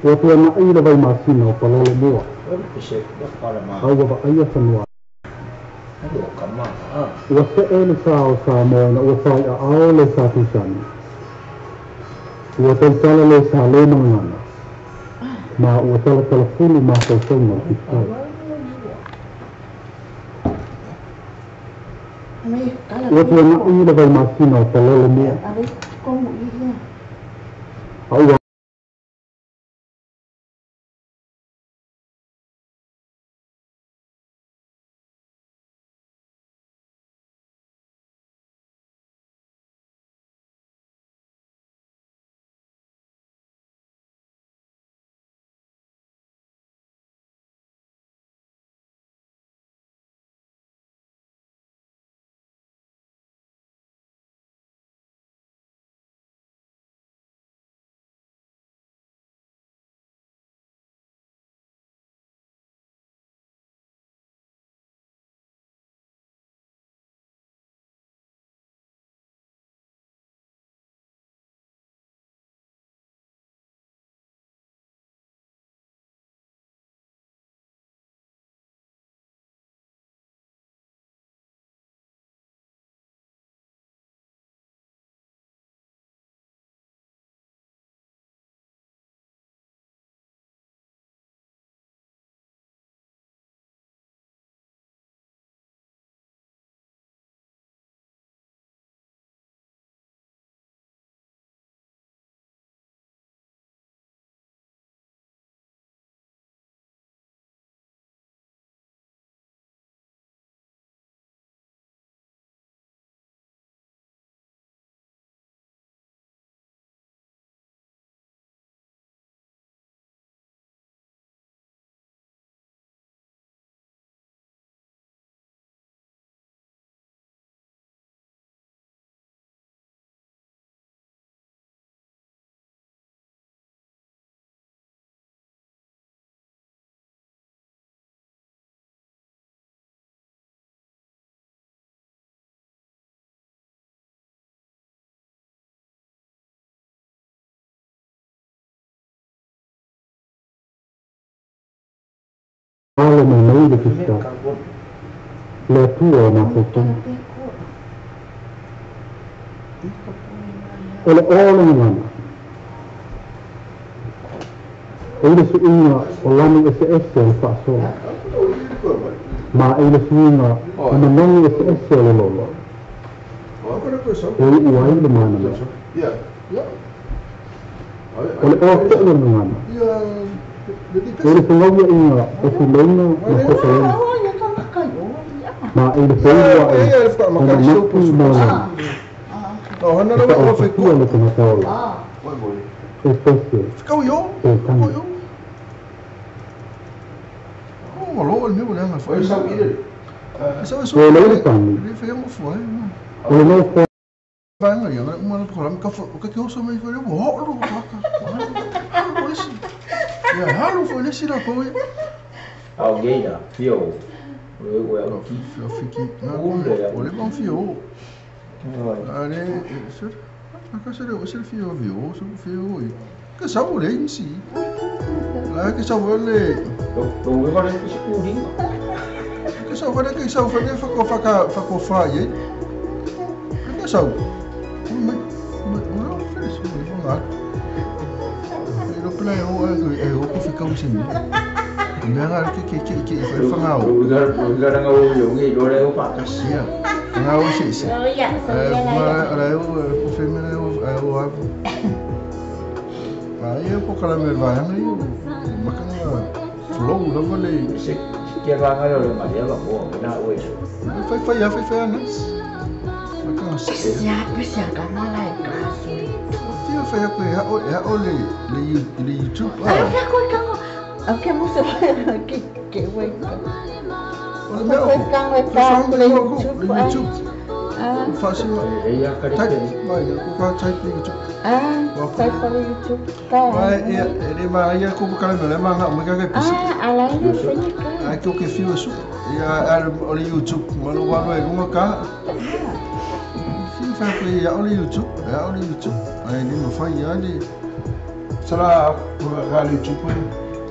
Ua tuanaʻi le vaimasina o Palolo mua. A ua vaaia fanua. Ua seʻe le sa o Samoa ina ua faiaʻao le sa tusani. Ua tautala le sa le magana. Ma ua talatalafulu mafaufauga o le pitau. Ua tuanaʻi le vaimasina o Palolo mua. A ua Alo mai mai le Fisita, le Atua o mafaufauga. O le o le gagana, e i le suiga o lanu eseese o le faasoa, ma e i le suiga o manogi eseese o le lolo, e iu ai le manamea. O le oa foi o le gagana, e i le fegauiaiga o tuleiga ma fofologa, ma e i le feiloai o manatu ma lagona, e faaotatia le tagata ola, e pese, e tagi. Ua lei le tagi, o le nofo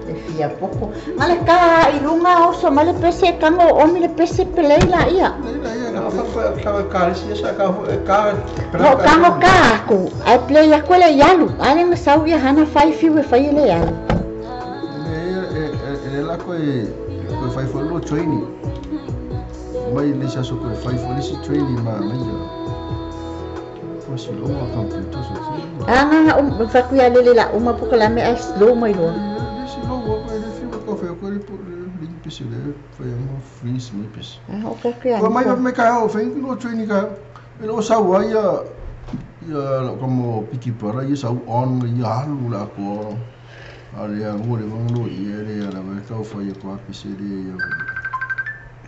E fia poko. Ngale ka i lunga oso ma le pese kango omi le pese pelei la ia. No kango ka aku. Ai play aku le yalu. Ai nga sau ia hana fai fiu e fai le yalu. E la ko e fai fo lo training. Mai le sa so ko fai fo le si training ma mai ia. Posi lo ma computer so. Ah nga fa ku ya le le la uma poko la me ai slow mai lo.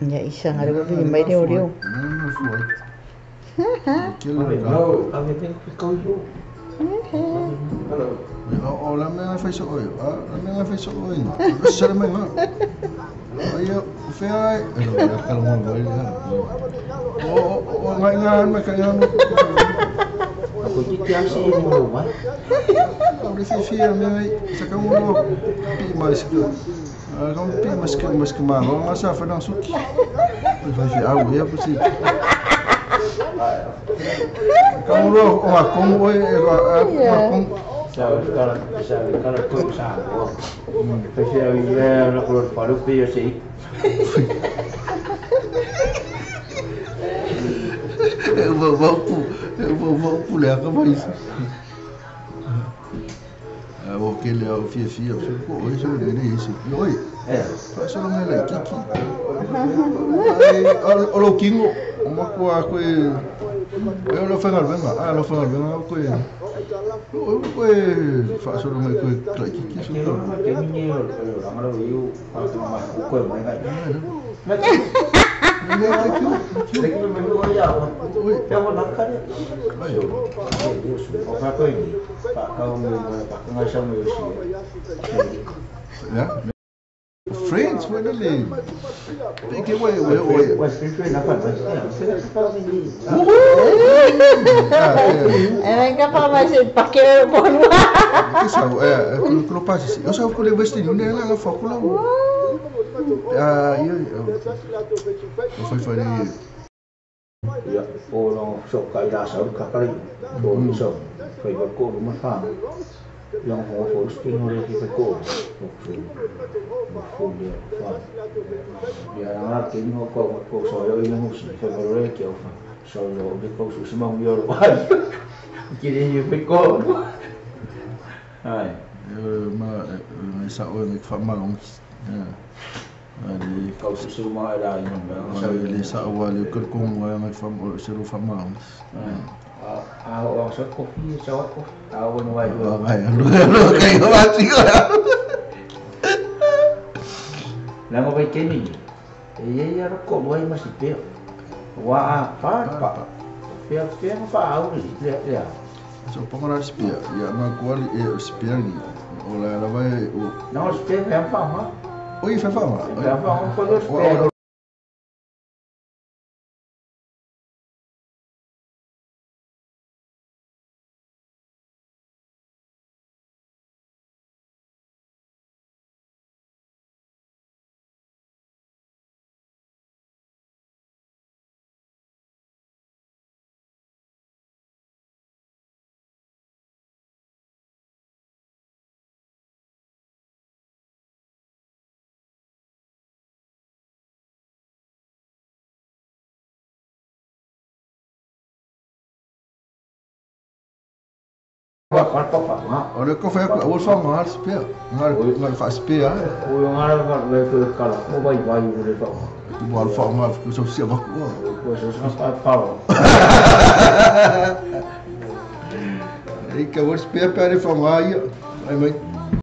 Ia isa ngare wa vi mai reo reo. O la mea fai so oi, la mea fai so oi. Sere mai nga. Ia fea ai. O o ngai nga me ka ia no. Ko ti ti asi mo mai. O le fi fi me ai sa ka mo pi mai se ka. A ka pi mas ka mas ka ma nga sa fa na suki. Fai fi au ia pusi. Ka mo o a kongo e a kongo. Sabe ko sa ko. Pese ia na ko paru pe yo sei. Eu vou pular ka mai. Ah, o que le o fia fia, ko oi so le le isi. Oi. Eh, fa so le le kiki. Ai, o lo kingo, o ma ko a ko e o lo fa venga, ah lo fa venga ko e. O ko e fa so le ko e kiki so ko. Te ni o lo ma lo yu pa ma ko e mai ngai. Friends, when they leave. Take it away, away, away. Ah, ia, o fai fai Ia, o no so kai la sa ka kare. O ni so. Fai va ko ma fa. Ia mo fo sti no le ki ko. O fu. Mo fu le fa. Ia la ke ni mo ko ko so yo i mo si fai va le ki o fa. So yo le ko su si mo yo lo ai. Ki le ni fai ko. Ai. Ma sa o me fa ma long. Ali Kau su ma la i no. sa le sa o le ko ko mo ngai fa mo se ro fa ma long. A o so ko fi so ko. A o no ai. Ai, lo lo kai o ati ko. La mo vai keni. E ia ia ro ko mai ma si pe. Wa a pa pa. Fea fea ma fa au le le. So pangora spia, ia ma ko ali e spia ni. O la la vai o. No spia fea fa ma. O i fa fa ma. Fea fa ma ko lo spia. Pa pa pa pa ma. O le ko fa ko o fa ma spia. Ngal ngal fa spia. O yo ngara fa le ko kala. O vai vai o le fa. Tu mo fa ma ko so sia ba ko. Ko so so pa pa. E ka o spia pa le fa ma ia. Ai mai.